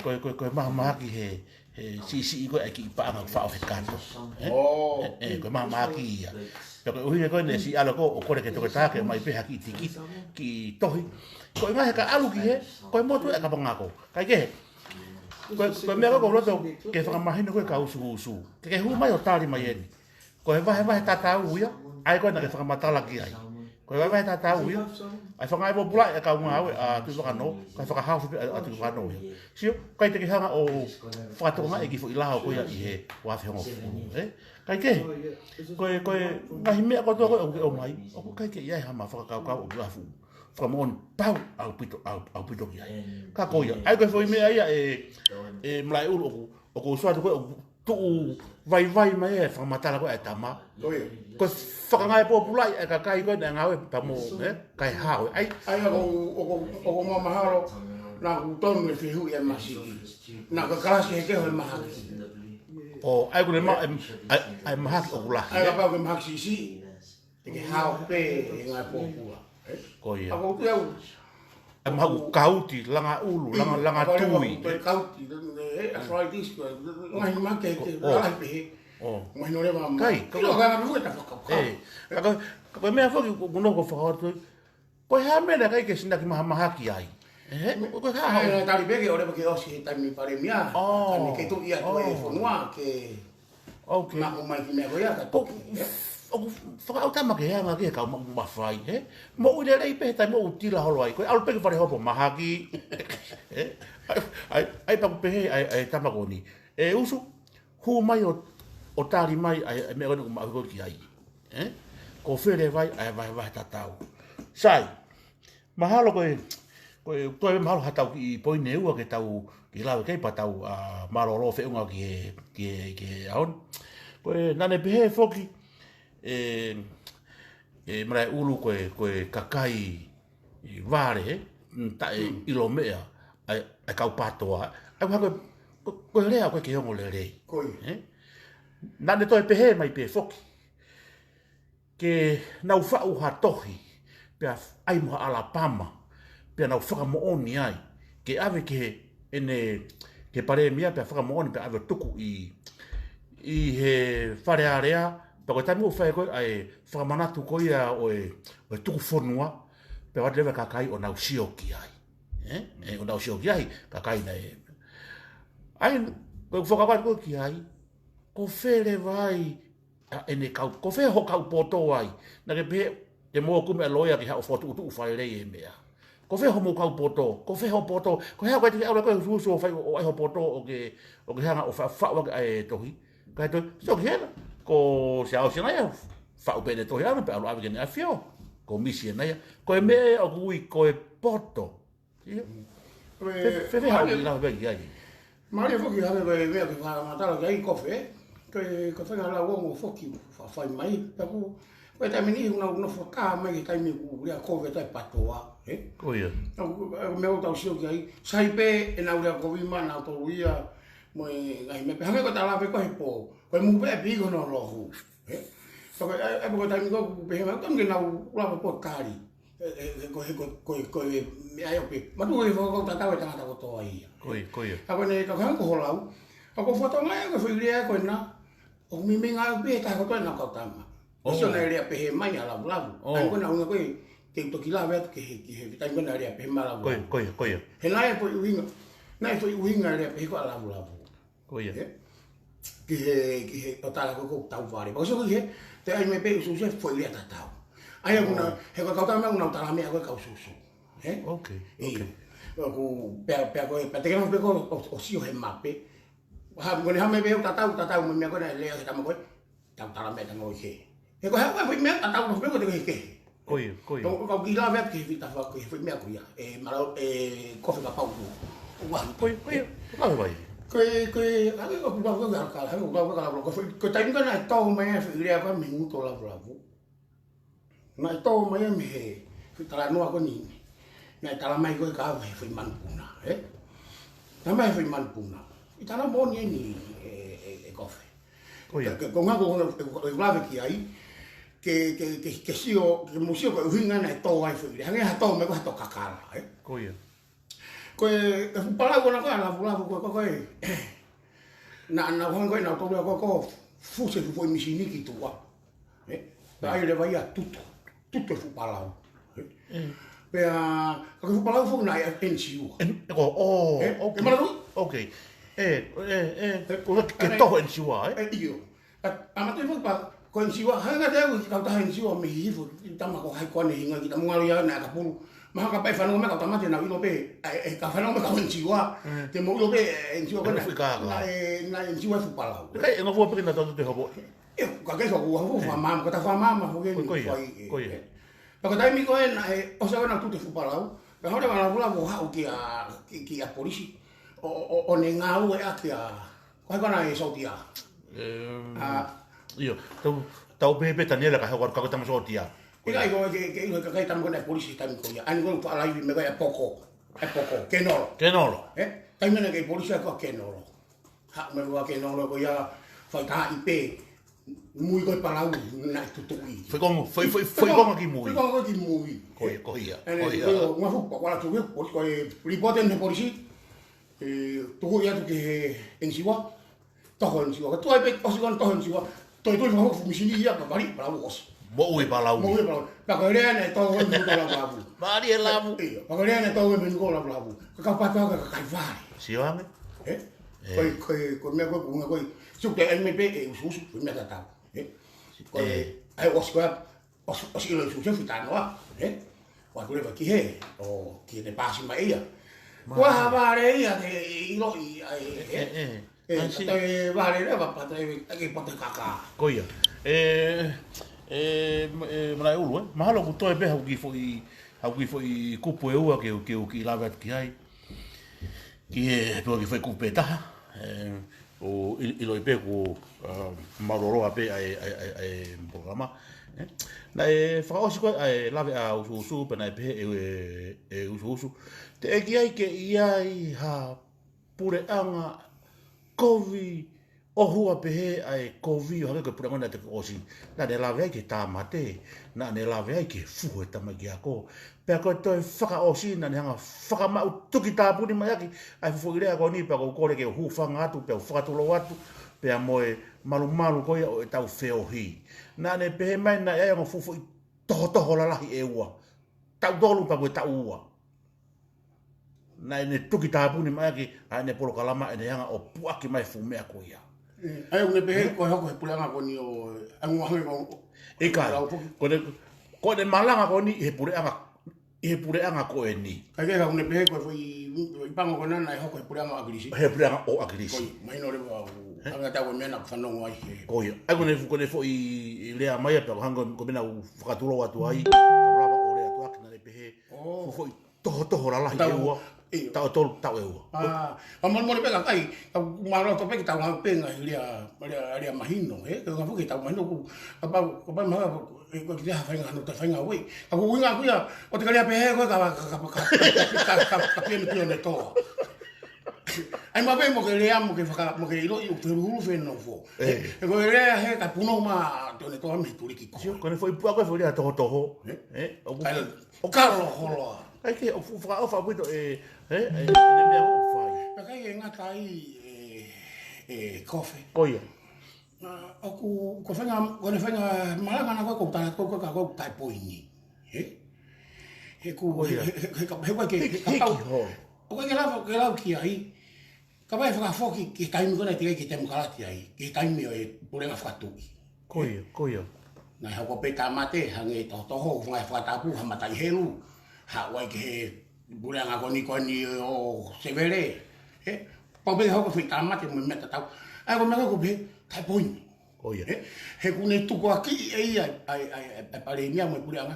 Ko e, ko e, ko e mahamahaki he, he siʻisiʻi ko ē ʻa e kiʻi paʻanga ʻoku faʻo he kato. Ē? Ē, ē, ko e mahamahaki ia. Pea ko e ʻuhinga ko ē naʻe siʻi ʻalu ko ē ʻo kole ke toke taha ke mai pē ha kiʻi tiki, kiʻi tohi. Ko e ngaahi ka ʻalu ki hē, ko e motu ē ka pangako. Kaikehe, ko e, ko e meʻa ko ē ʻoku ou loto ke fakamahino ko ē ki he kau usuusu. Ke ke hū mai ʻo tali mai eni. Ko e vahevahe tatau ia, ʻa ia ko ē naʻa ke fakamatala ki ai. Ko e vahevahe tatau ia, ʻa e fanga e pōpula ʻa e kau ngāue ʻa Tuʻivakanō, ko e fakahaofi pē ʻa, ʻa Tuʻivakanō ia. Sio, ʻikai te ke hanga ʻo fakatokangaʻi e kiʻi foʻi lao ko ia ʻi he ua afe hongofulu, ē? Kaikehe, ko e, ko e ngaahi meʻa kotoa ko ē ʻoku ke ʻomai, ʻoku ʻikai ke ʻi ai hama fakakaukau ʻoku lafu. Fakamoʻoni pau ʻaupito, ʻau, ʻaupito ki ai. Ka ko ia, ʻa ia ko e foʻi meʻa ia ē, ē Malaʻeulu ʻoku, ʻoku ou sio atu ko ē ʻoku tuʻu vaivai mai e fakamatala ko ē ʻa e tama. Ko ia. Ko e fakangāue pōpulaʻi ʻa e kakai ko ē naʻe ngāue pea mo, ē, kae hao. ʻA ia. ʻA ia ʻoku, ʻoku, ʻoku ou mahalo naʻa ku tonu e fehuʻi ʻa e masiki. Naʻa ku kalasi he kehe ʻo e mahaki. ʻO, ʻa ia ko e ma-, ʻa e, ʻa e, ʻa e mahaki ʻoku lahi, ʻa ia ē? Kapau ko e mahaki siʻisiʻi. Te ke hao pē he ngaahi pōpula, ē? Ko ia. ʻA ia ko e ʻuhi au. ʻA e mahaki ʻoku kauti, langa ʻulu, langa, langa tui, ē? Kauti, ē, arthritis, ko e ngaahi mahaki ke, ke, ʻo, lahi pē hē. ʻO. Mahino leva ma-, kai, ka ko e ngaahi mahaki ʻoku tau fakakaukau. Ē, ka ko e, ka ko e meʻa foki ʻoku ou nofo ʻo fakakaukau atu. Ko e hā e meʻa naʻe ʻikai ke sinaki mahamahaki ai? Ē, ko e hā? Ē, naʻe tali pē ke ʻoleva ke ʻosi he taimi palēmia. ʻO. Ka ne ke tuʻu ia ko e fonua ke ʻOkei. Maʻu mai ki he meʻa ko ia ka ko, toki, ē? ʻOku fakaʻau tama ke anga ki he kau ma-, mafai, ē? Moʻui lelei pē he taimi ʻoku tila holo ai. Ko e ʻalu pē ki fale hopo mahaki. Ē? ʻAi, ʻai, ʻai pē ʻoku pehē, ʻai, ʻai tama ko eni. ʻE usu, hū mai ʻo, ʻo tali mai, ʻai, ʻai meʻa ko eni ʻoku maʻu ko ē ki ai. Ē? Ko fē leva ai, ʻai vahevahe tatau. Sai. Mahalo ko e, ko e, ko e mahalo ha tau kiʻi poini ʻe ua ke tau, ke lave ki ai pea tau, ʻa, mālōlō feʻunga ki he, ki he, ki he ʻaho ni. Ko e, naʻa ne pehē foki, ē, ē, Malaʻeulu ko e, ko e kakai, ē, vale, ē, taʻe ʻilo meʻa, ʻa e, ʻa e kau PTOA, ʻa ia ko e, ko, ko e lea ko ē ke ongo lelei. Ko ia. Ē? Naʻa ne toe pehē mai pē foki. Ke nau faʻu ha tohi, pea ʻai mo ha ʻalapama, pea nau fakamoʻoni ai, ke ʻave ki he, ʻene, ki he palēmia, pea fakamoʻoni, pea ʻave ʻo tuku ʻi, ʻi he Fale Alea, pea ko e taimi ʻoku fai ko ē ʻa e fakamanatu ko ia ʻo e, ʻo e tuku fonua, pea ʻoatu leva e kakai ʻo nau sio ki ai. Ē? Ē, ʻo nau sio ki ai, kakai naʻe. ʻA ia, ko e fakakaukau ko ē ki ai, ko fē leva ai, ʻa ʻene kau, ko fē hoʻo kau poto ai. Naʻa ke pehē, te mou kumi ʻa e loea ke haʻu ʻo fokotuʻutuʻu fai lelei e meʻa. Ko fē hoʻomou kau poto, ko fē hoʻo poto, ko e hā ko ē te ke ʻalu ko ē usuusu ʻo fai ʻo, ʻo ʻai hoʻo poto ʻo ke, ʻo ke hanga ʻo fa-, faʻu ʻaki ʻa e tohi. Kae toe, sio ki hena, ko Siaosi ʻena ia, faʻu pē ʻene tohi ʻana, pea ʻalu ʻave ki heʻene ʻAfio. Ko Misi ʻena ia, ko e meʻa ʻoku ui ko e poto. Ia. Ko e, fē, fē, fē haʻu mālie, ʻi lava pē ki ai. Mālie foki hake ko e meʻa ke fakamatala ki ai Kofe. Ko e, ko e faʻahinga lau ongo foki fa-, fai mai. Pea ko, ko e taimi ni ʻoku nau nofo taha mai ki he taimi ʻoku lea Kofe taʻe PTOA, ē? Ko ia. Ko e, ko e meʻa ʻoku tau sio ki ai. Sai pē ʻenau lea kovi maʻanautolu ia mo e ngaahi meʻa pē. Hangē ko e tala pē ko ē he pō. Ko e mou pē ʻe piko no lohu. Ē? Pea ko e, ē, ē, pea ko e taimi ko ē ʻoku pehē mai, ʻoku tonu ke nau lava ʻo tali. Ē, ē, ē, ko e, ko e, ko e, ko e meʻa ia ʻoku pehē. Matu e fakakaukau tatau e tangata kotoa ia. Ko ia, ko ia. Ka ko ʻene, ka ko e hangē ko hoʻo lau. Ka ko e fatongia ia ko e foʻi lea ko ena. ʻOku meimei ngāue pē he taha kotoa ʻenau kau tama. ʻO. Sio naʻe lea pehē mai ʻa Lavulavu. ʻO. Taimi ko ena ʻuhinga ko ē, te u toki lave atu ki he, ki he, taimi ko ena lea pehē mai ʻa Lavulavu. Ko ia, ko ia, ko ia. He naʻe foʻi ʻuhinga, naʻe foʻi ʻuhinga lea pehē ko ē ʻa Lavulavu. Ko ia. Ē? Ki he, ki he, ʻo tala ko ē ʻoku tau vale. Pea ko e sio ki he, te ai me pe usuusu e foʻi lea tatau. ʻA ia ʻoku na, ʻo, he ko e kau tama ʻoku nau tala meʻa ko ē kau usuusu. Ē? Ok, ʻIo. Ok. ʻOku, pea, pea ko e, pea te ke nofo pē ko ē ʻo, ʻo sio he mape. Ha, ko ʻene hā mai pē ʻoku tatau, tatau mo e meʻa ko ē naʻe lea he tama ko ē. Tau tala meʻa tangata ʻi hē. He ko e hā ko e foʻi meʻa tatau mo e foʻi meʻa ko ē te ke hē. Ko ia, ko ia. Tau, tau kiʻi lave atu ki he fita fa-, ki he foʻi meʻa ko ia. ʻE, mālō, ʻe, Kofe kapau ʻoku. ʻOku ʻalu. Ko ia, ko ia. Lave mai. Ko e, ko e, hangē ko e lau ko ē ʻa e kala, hangē ko e lau ko ē ʻa Lavulavu. Ko e foʻi, ko e taimi ko ē naʻe tō mai ai e foʻi lea ko ē mei he ngutu ʻo Lavulavu. Naʻe tō mai ia mei he, foʻi talanoa ko eni. Naʻe tala mai ko ē ka ʻave he foʻi manupuna, ē? Tala mai he foʻi manupuna. ʻI tala moʻoni eni ē, ē, ē Kofe. Ko ia. Ka, ka, ko e ʻuhinga ko ē, ē, ē, lave ki ai. ke, ke, ke, ke sio, ke mou sio ko e ʻuhinga naʻe tō ai e foʻi lea. Hangē ha tō mai ko ha tō kakala, ē? Ko ia. Ko e, e fuʻu palau ko ena ko e ʻa Lavulavu ko e, ko e, ko e. Naʻa, naʻa nau hanga ko ē naʻa nau tō lea ko e, ko e fusi e fuʻu foʻi misini ki tuʻa. Ē? Pea ʻai leva ia tutu. Tutu e fuʻu palau. Ē? Mm. Pea, ka ko e fuʻu palau foki naʻe ʻa e N C U. En-, ko, oh, ē? ʻOku ou manatuʻi? Okay. Ē, ē, ē, ē, ko e ke ane-, toho N C U, ē? Ē, ʻio. ʻA, ʻa mate foki pea, ko e N C U, hanga atu ki he kautaha N C U mei Hihifo, ki tama ko hai ko ane hinga ki tama ngalo ia naʻe ka pulu. Mahalo kapau ʻe fanongo mai e kau tamasiʻi naʻa nau ʻilo pē, ʻa e, ʻe ka fanongo mai e kau N C U, mm, te mou ʻilo pē, ʻe N C U ko ena. Fuʻu kaka. Naʻe, naʻe N C U e fuʻu palau. Kai, e ngofua pē ke na tau te hopo. ʻIo, ka ke so, ua fu, ē, fakamama, ka ta fakamama, fu ke ko, ko ia, fai, ē, ko ia. Ē. Pea ko e taimi ko ē naʻe, ʻosi ko ē naʻa nau tutu e fuʻu palau, pea haʻu leva Lavulavu ʻo haʻu kia, ki, kia polisi, ʻo, ʻo, ʻo ne ngāueʻaki ʻa, ko hai ko ena e sōtia. Em, ʻa. ʻIo, tau, tau pehē pē Taniela ka hoko ka ko e tama sōtia. ʻIkai ko e ke, ke ʻilo e kakai tama ko ena e polisi taimi ko ia. ʻAi ko e faʻa laivi mai ko e poko, e poko, kenolo. Kenolo. Ē? Taimi naʻe kei polisi ko e kenolo. Haʻu mai leva e kenolo ko ia, faitaaʻi pē mui ko e palau naʻe tutuʻi. Fai konga, fai, fai, fai konga ki mui. Fai konga ki mui. Ko ia, ko ia, ʻene, ko ia. Ko ia, ʻuhinga fuʻu, ko e ʻalu atu ki he polisi, ko e lipooti ʻa e polisi, ē, tuku ia atu ki he N C U, toho N C U. Ka tuʻu ai pē, ʻosi ko ena toho N C U, toe tuli fakahoko e fuʻu misini ia, pea vali, palau ʻosi. Moʻui e palau. Moʻui e palau. Pea ko e lea naʻe tō ai e menu ko Lavulavu. Vali e lavu. ʻIo, pea ko e lea naʻe tō ai e menu ko Lavulavu. Ka ka pata ka kai vali. Sio ange. Ē? Ē. Ko e, ko e, ko e meʻa ko ē, ko e ʻuhinga ko ē. Sio ki he M P ʻe usuusu, ko e meʻa tatau. Ē? Ko e, ē, ʻai ʻosi ko ē, ʻosi, ʻosi ʻilo e usuusu e fitanoa, ē? ʻO ʻalu leva ki he, ʻo ki he paasi mai ia. Mahalo. Ko e hā vale ia te ʻiloʻi, ʻa e, ē? Ē, ē, ē. Ē, I see. Ka toe vale leva, pea toe, ʻai ke pote kaka. Ko ia. Ē, ē, ē, Malaʻeulu, ē? Mahalo ʻoku toe pē haʻaku kiʻi foʻi, haʻaku kiʻi foʻi kupu ʻe ua ke, ke, ke lave atu ki ai. Ki he, pea ki he foʻi kupu pē taha, ē, ʻo ʻi-, ʻiloʻi pē kuo, ā, mālōlō pē ʻa e, ʻa e, ʻa e, ʻa e polokalama, ē. Naʻe fakaʻosi ko ē ʻa e lave ʻa Usuusu, pea naʻe pehē ʻe, ʻe, ʻe Usuusu. Teʻeki ai ke ʻi ai ha puleʻanga kovi ʻohua pehē ʻa e kovi ʻo hangē ko e puleʻanga naʻe toki ʻosi. Naʻa ne lave ai ki he tāmate, naʻa ne lave ai ki he fuhu e tamaiki ako. Pea ko e toe fakaʻosi, naʻa ne hanga fakamaʻu tuki tāpuni mai ʻaki ʻa e fuʻu foʻi lea ko eni, pea ʻoku ou kole ke u hūfanga atu, pea u fakatulou atu, pea mo e malumalu ko ia ʻo ʻetau feohi. Naʻa ne pehē mai naʻe ʻi ai e ongo fuʻu foʻi tohotoho lalahi ʻe ua. Taʻu tolu pea mo e taʻu ua. Naʻa ne tuki tāpuni mai ʻaki ʻa ʻene polokalama, ʻene hanga ʻo puʻaki mai e fuʻu meʻa ko ia. ʻE, ʻa ia ʻoku ne pehē ko e hoko e puleʻanga ko eni ʻo, ʻa e ngaahi ko. ʻIkai. Lau foki. Ko ʻene, ko ʻene malanga ko eni ʻi he puleʻanga, ʻi he puleʻanga ko eni. Kae kehe ʻoku ne pehē ko e foʻi, foʻi pango ko ena naʻe hoko he puleʻanga ʻo ʻAkilisi. He puleʻanga ʻo ʻAkilisi. Ko ia, mahino leva ʻoku, ē? Hanga tau ko e meʻa naʻa ku fanongo ai he. Ko ia. ʻA ia ko ʻene, ko ʻene foʻi lea mai ia pea ko e hanga ko e meʻa naʻa ku fakatulou atu ai. Ka lava ʻo lea atu ʻaki naʻa ne pehē. ʻO. Fuʻu foʻi tohotoho lalahi ʻe ua. ʻIo. Taʻu tolu, taʻu ʻe ua. ʻA, ka molemole pē kakai, ka mālō atu pē ke tau ngāue pē ngaahi lea, lea, lea mahino, ē? Ka ngaahi foki tau mahino ʻoku, kapau, kapau mahalo, ē, ko e kiʻi ha faʻahinga, no te faʻahinga ue. Ka ko e ʻuhinga ko ia, ʻoua te ke lea pehē ko e ka, ka, ka pehē ni pio ne toa. ʻAi mai pē mo ke lea, mo ke faka-, mo ke ʻiloʻi ʻoku fehuhu fenofo. Ē. Ē, ko e lea he ka punou mai ʻa Tonetoa mei Tuliki ko. Sio, ko ʻene foʻi puʻa ko e foʻi lea tohotoho. Ē? Ē, ʻoku ʻIkai, ʻoku kalo holo. ʻAi ke, ʻoku fuʻu fakaʻofa ʻaupito e, ē, e, e, e meʻa ʻoku fai. Pea ʻikai ke ngata ai e, e Kofe. Ko ia. ʻA, ʻoku, ko e faʻahinga, ko ʻene faʻahinga malanga naʻa ko ē ʻoku tala ko ē ka ʻoku taʻe poini. Ē? He ʻoku, ko ia. He, he, he, he, he, he, he, Hiki, hiki holo. ʻOku ʻikai ke lava, ke lau ki ai. Kapau ʻe fakafoki ki he taimi ko ena ʻe teʻeki ke temokalati ai, ki he taimi ʻo e puleʻanga fakatuʻi. Ko ia, ko ia. Naʻe hoko pē tāmate, hangē tohotoho, fanga fakatapu, ha mataʻi helu, haʻu ai ki he puleʻanga ko eni ko eni ʻo Sevele. Ē, pau pē hoko foʻi tāmate mo e meʻa tatau. ʻA ia ko e meʻa ko ē ʻoku pehē, taʻe poini. Ko ia. Ē, he ʻoku ne tukuakiʻi ʻe ia ʻa e, ʻa e, ʻa e, ʻa e palēmia mo e puleʻanga.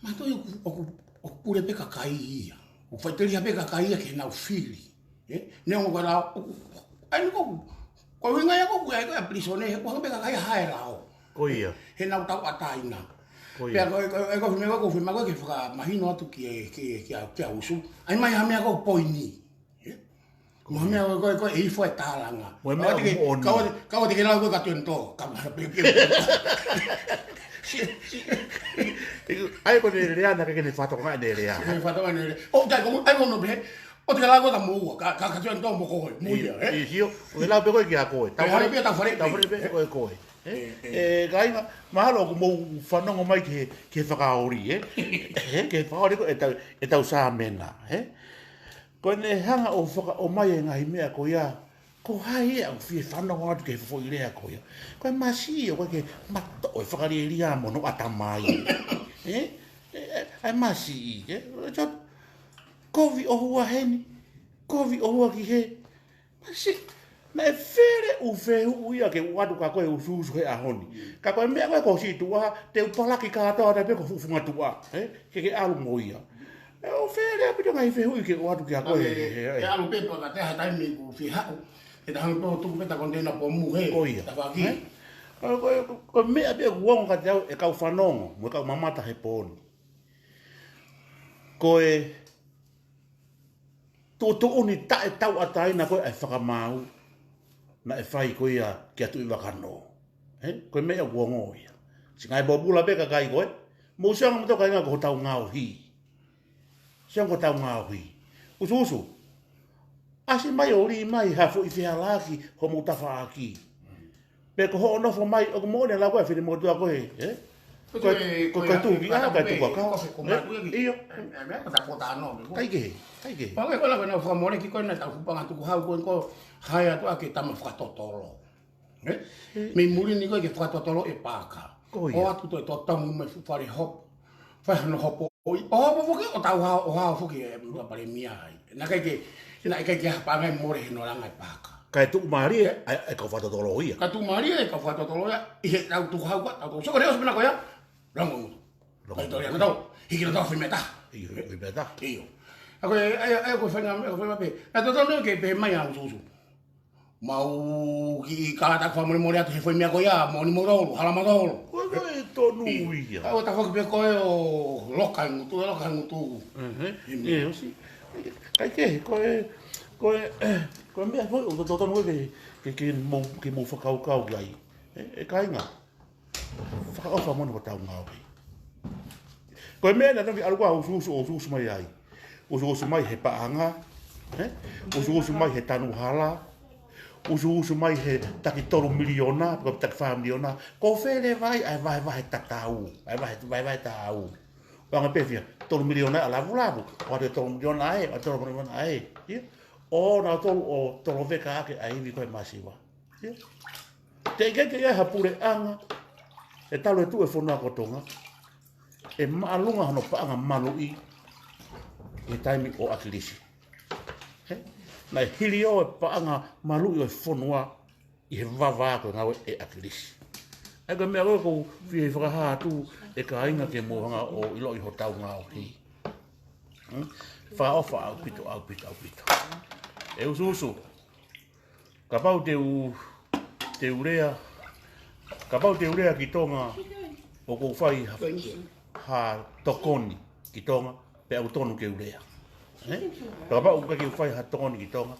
Mātuʻa ʻoku, ʻoku, ʻoku pule pē kakai ia. ʻOku faʻiteliha pē kakai ia ke nau fili. Ē, neongo ko e lao, ʻoku, ʻa ia ko ē, ko e ʻuhinga ia ko ē, ʻa ia ko e pilīsone, he ʻoku hanga pē kakai ia ʻo hae lao. Ko ia. He nau tauʻatāina. Ko ia. Pea ko e, ko e, ko e meʻa ko ē, ko e meʻa ko ē ke fakamahino atu ki he, ki he, ki he, ki he usu. ʻAi mai ha meʻa ko e poini. Ē? Mo ha meʻa ko e, ko e, ko e ifo e tālanga. Mo e meʻa ʻoku moʻoni. Ka ʻoua te ke, ka ʻoua te ke lau ko e ka tuenitō. Ka ma pē pē. ʻAi ko ʻene lea naʻe ʻikai ke ne fakatokangaʻi ʻene lea. ʻIkai fakatokangaʻi ʻene lea. ʻO, tai ko, ai ko no pe. ʻO te ka lava ko ta mo ua, ka, ka, ka tuan tō mo ko, mo ia, ē? ʻIo, ʻo ke lau pē ko ē kia koe. Tau fale pē, tau fale pē, tau fale pē ko ē koe. Ē? Ē, ē. Ē, kāinga, mahalo ʻoku mou fanongo mai ki he, ki he fakaoli, ē? Ē, ki he fakaoli ko ē ʻetau, ʻetau sāmena, ē? Ko ʻene hanga ʻo fakaʻomai e ngaahi meʻa ko ia, ko hai ia ʻoku fie fanongo atu ki he foʻi lea ko ia? Ko e masiʻi ʻoku ʻikai ke matoʻo e fakalielia mo hono ʻatamai. Ē? Ē, ē, ʻa e masiʻi, ē? Kovi ʻohua heni, kovi ʻohua ki hē. Masiʻi, naʻe fele ʻū fehuʻi ia ke u ʻoatu kia koe ʻusuʻusu he ʻaho ni. Ka ko e meʻa ko ē ko siʻi tuʻa, te u palaki kātoa atu pē ko e fuʻu funga tuʻa, ē? Ke ke ʻalu mo ia. ʻE, ʻo fele ʻaupito ngaahi fehuʻi ke u ʻoatu kia koe, ʻe, he, he, he. ʻE ʻalu pē pea ka te ha taimi ʻoku fie haʻu, ʻe ta hanga pē ʻo tuku pē ta konteina pomu he. Ko ia. Tafaʻaki. Ē? Ko, ko, ko, ko e meʻa pē ʻoku ongo kiate au ʻe kau fanongo, mo e kau mamata he pō ni. Ko e tuʻutuʻuni taʻetauʻatāina ko ē ʻa e fakamaau naʻe fai ko ia kia Tuʻivakanō. Ē? Ko e meʻa ʻoku ongo ia. Siʻi ngaahi pōpula pē kakai ko ē. Mou sio ange mo tau kāinga ko hotau ngaohi. Sio ange ko hotau ngaohi. ʻUsuʻusu. ʻAsi mai ʻo lī mai ha foʻi fehālaaki homou tafaʻaki. Pe ko hoʻo nofo mai, ʻoku moʻoni e lau ko ē ʻa e finemotuʻa ko ē, ē? Ko e, ko e, ko e tuʻu ki ʻaho, ko e tuʻu ki ʻaho. Ko e, ko e, ē? Ko e, ko e, ʻIo. ʻE, ʻe, meʻa ko e tapu ʻo tā nō, meʻa ko e. ʻIkai ke, ʻikai ke. Pea ko e, ko e lau ko ē naʻa ku fakamolemole ki ko ē naʻa tau fuʻu panga tukuhau ko ē ko hai atu ʻa ke tama fakatotolo. Ē? Ē. Mei muli ni ko ē ke fakatotolo e paaka. Ko ia. ʻO atu toe totongi mai fuʻu fale hopo. Fai hano hopo ʻoi. ʻO hopo foki, ʻo tau hao, ʻo hao foki e, ʻa Palēmia ai. Naʻe ʻikai ke, naʻe ʻikai ke ha paʻanga ʻe mole he nolanga e paaka. Kae tuʻumālie, ʻe, ʻa e, ʻa e kau fakatotolo ia. Kae tuʻumālie, ʻa e kau fakatotolo ia, ʻi he tau tukuhau ka, tau tuku. So, ko e ʻosi pē na ko ia, longo. Longo. Kae tau ia, kae tau. Hiki na tau fai meʻa taha. ʻIo, fai meʻa taha. ʻIo. ʻA ko e, ʻa e, ʻa e, ko e faʻahinga, ko e faʻahinga pē. Naʻe totonu ke pehē mai ʻa ʻUsuʻusu. Mau kiʻi kātaki fakamolemole atu he foʻi meʻa ko ia, moʻoni moutolu, hala moutolu. Ko e tonu ia. ʻIo. ʻA, ʻo tafoki pē ko ē ʻo loka e ngutu, ʻo loka e ngutu. ʻEhe. ʻIo. ʻE, ʻosi. ʻIkai ke, ko e, ko e, ko e meʻa foʻi, ʻoku totonu ke, ke, ke mou, ke mou fakakaukau ki ai. ʻE, ʻe kāinga. Fakaʻofa moʻoni ko hotau ngaohi. Ko e meʻa naʻe ʻikai ke ʻalu ko ē ʻa ʻUsuʻusu, ʻo ʻusuʻusu mai ai. ʻUsuʻusu mai he paʻanga, ē? ʻUsuʻusu mai he tanu hala, ʻusuʻusu mai he taki tolu miliona, pe ko e taki fā miliona. Ko fē leva ai ʻa e vahevahe tatau, ʻa e vahe, vahevahe tatau. ʻO anga pē fiha, tolu miliona ʻa Lavulavu, ʻo ʻatu e tolu miliona ʻa ē, ʻo tolu miliona ʻa ē. ʻIo? ʻO nautolu ʻo tolo veka ake ʻa e ivi ko ē masiva. ʻIo? Teʻeki ke ʻi ai ha puleʻanga ʻe talu e tuʻu e fonua ko Tonga ʻe māʻolunga hono paʻanga maluʻi ʻi he taimi ʻo ʻAkilisi. Ē? Naʻe hiliō e paʻanga maluʻi ʻo e fonua ʻi he vavā ko e ngāue ʻe ʻAkilisi. ʻA ia ko e meʻa ko ē ʻoku ou fie fakahā atu ʻe kāinga ke mou hanga ʻo ʻiloʻi hotau ngaohi. Hmm? Fakaʻofa ʻaupito, ʻaupito, ʻaupito. ʻE ʻUsuʻusu. Kapau te u, te u lea, kapau te u lea ki Tonga, ʻoku ou fai ha, ha tokoni ki Tonga, pea ʻoku tonu ke u lea. Ē? Kapau ʻoku ʻikai ke u fai ha tokoni ki Tonga,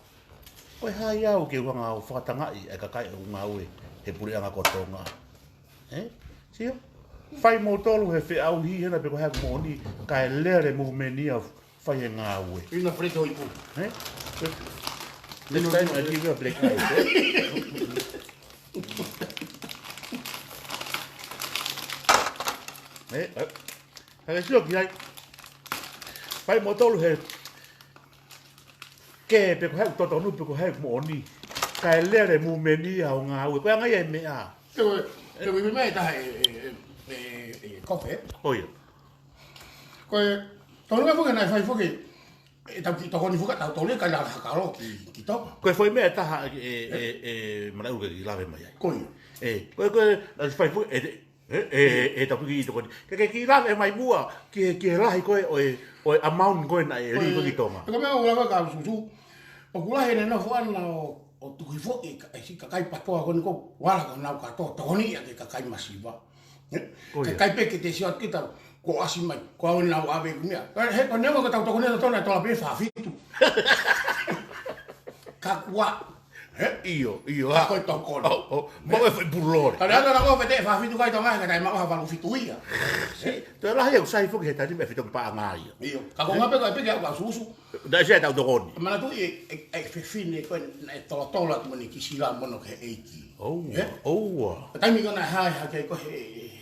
ko e hā ia au ke u hanga ʻo fakatangaʻi e kakai ʻoku ngāue he puleʻanga ko Tonga. Ē? Sio? Fai moutolu he feʻauhi hena pe ko e hā ʻoku moʻoni, kae lele mo meni au fai e ngāue. ʻIna fale tō ipu. Ē? Next time I give you a black eye, ē? Ē, ē. Hake sio ki ai. Fai moutolu he ke pe ko e hā ʻoku totonu pe ko e hā ʻoku moʻoni. Kae lele mo meni au ngāue. Ko e anga ia e meʻa. Te u, te u ʻi mai taha e, e, e, e, e, kofe. ʻOia. Ko e, tonu ka foki naʻe fai foki, ʻe tau kiʻi tokoni foki, tau tole ka la hakalo ki, ki Tonga. Ko e foʻi meʻa ʻe taha ʻe, ʻe, ʻe, ʻe, mana uke ki lave mai ai. Ko ia. ʻE, ko e, ko e, naʻe fai foki, ʻe, ʻe, ʻe, ʻe tau kiʻi tokoni. Ke, ke kiʻi lave mai muʻa, ki he, ki he lahi ko ē, ʻo e, ʻo e amount ko ē naʻe lī ko ē ki Tonga. ʻE ko e meʻa ʻoku lava ka ʻUsuʻusu. ʻOku lahi ʻene nofo ʻana ʻo ʻo tuki foʻi ka, e siʻi kakai PATOA ko eni ko vala ko nau ka to, tokoni ia ki he kakai masiva. Ē? Ko ia. Kakai pē ke te sio atu kita, ko ʻasi mai, ko au nau ʻave ku mea. Ka he, ko neongo ka tau tokoni atu tona tola pē fā fitu. Ka kuo ʻIo, ʻio, ʻa. Ko e tokoni. ʻO, ʻo, mo e foʻi pulole. Ka lea tona ko fete e fā fitu kai Tonga, ka taimi ʻoku ha valu fitu ia. Toe lahi ʻoku sai foki he taimi e fitu paʻanga ia. ʻIo. Ka ko ngā pē ko e piki au ka susu. Naʻe sai tau tokoni. Manatuʻi e, e, e fefine ko ē naʻe tolotolo atu mo ʻene kisila mo hono ki he ʻeiki. ʻOua, ʻoua. Taimi ko ē naʻe hae hake ko ē he,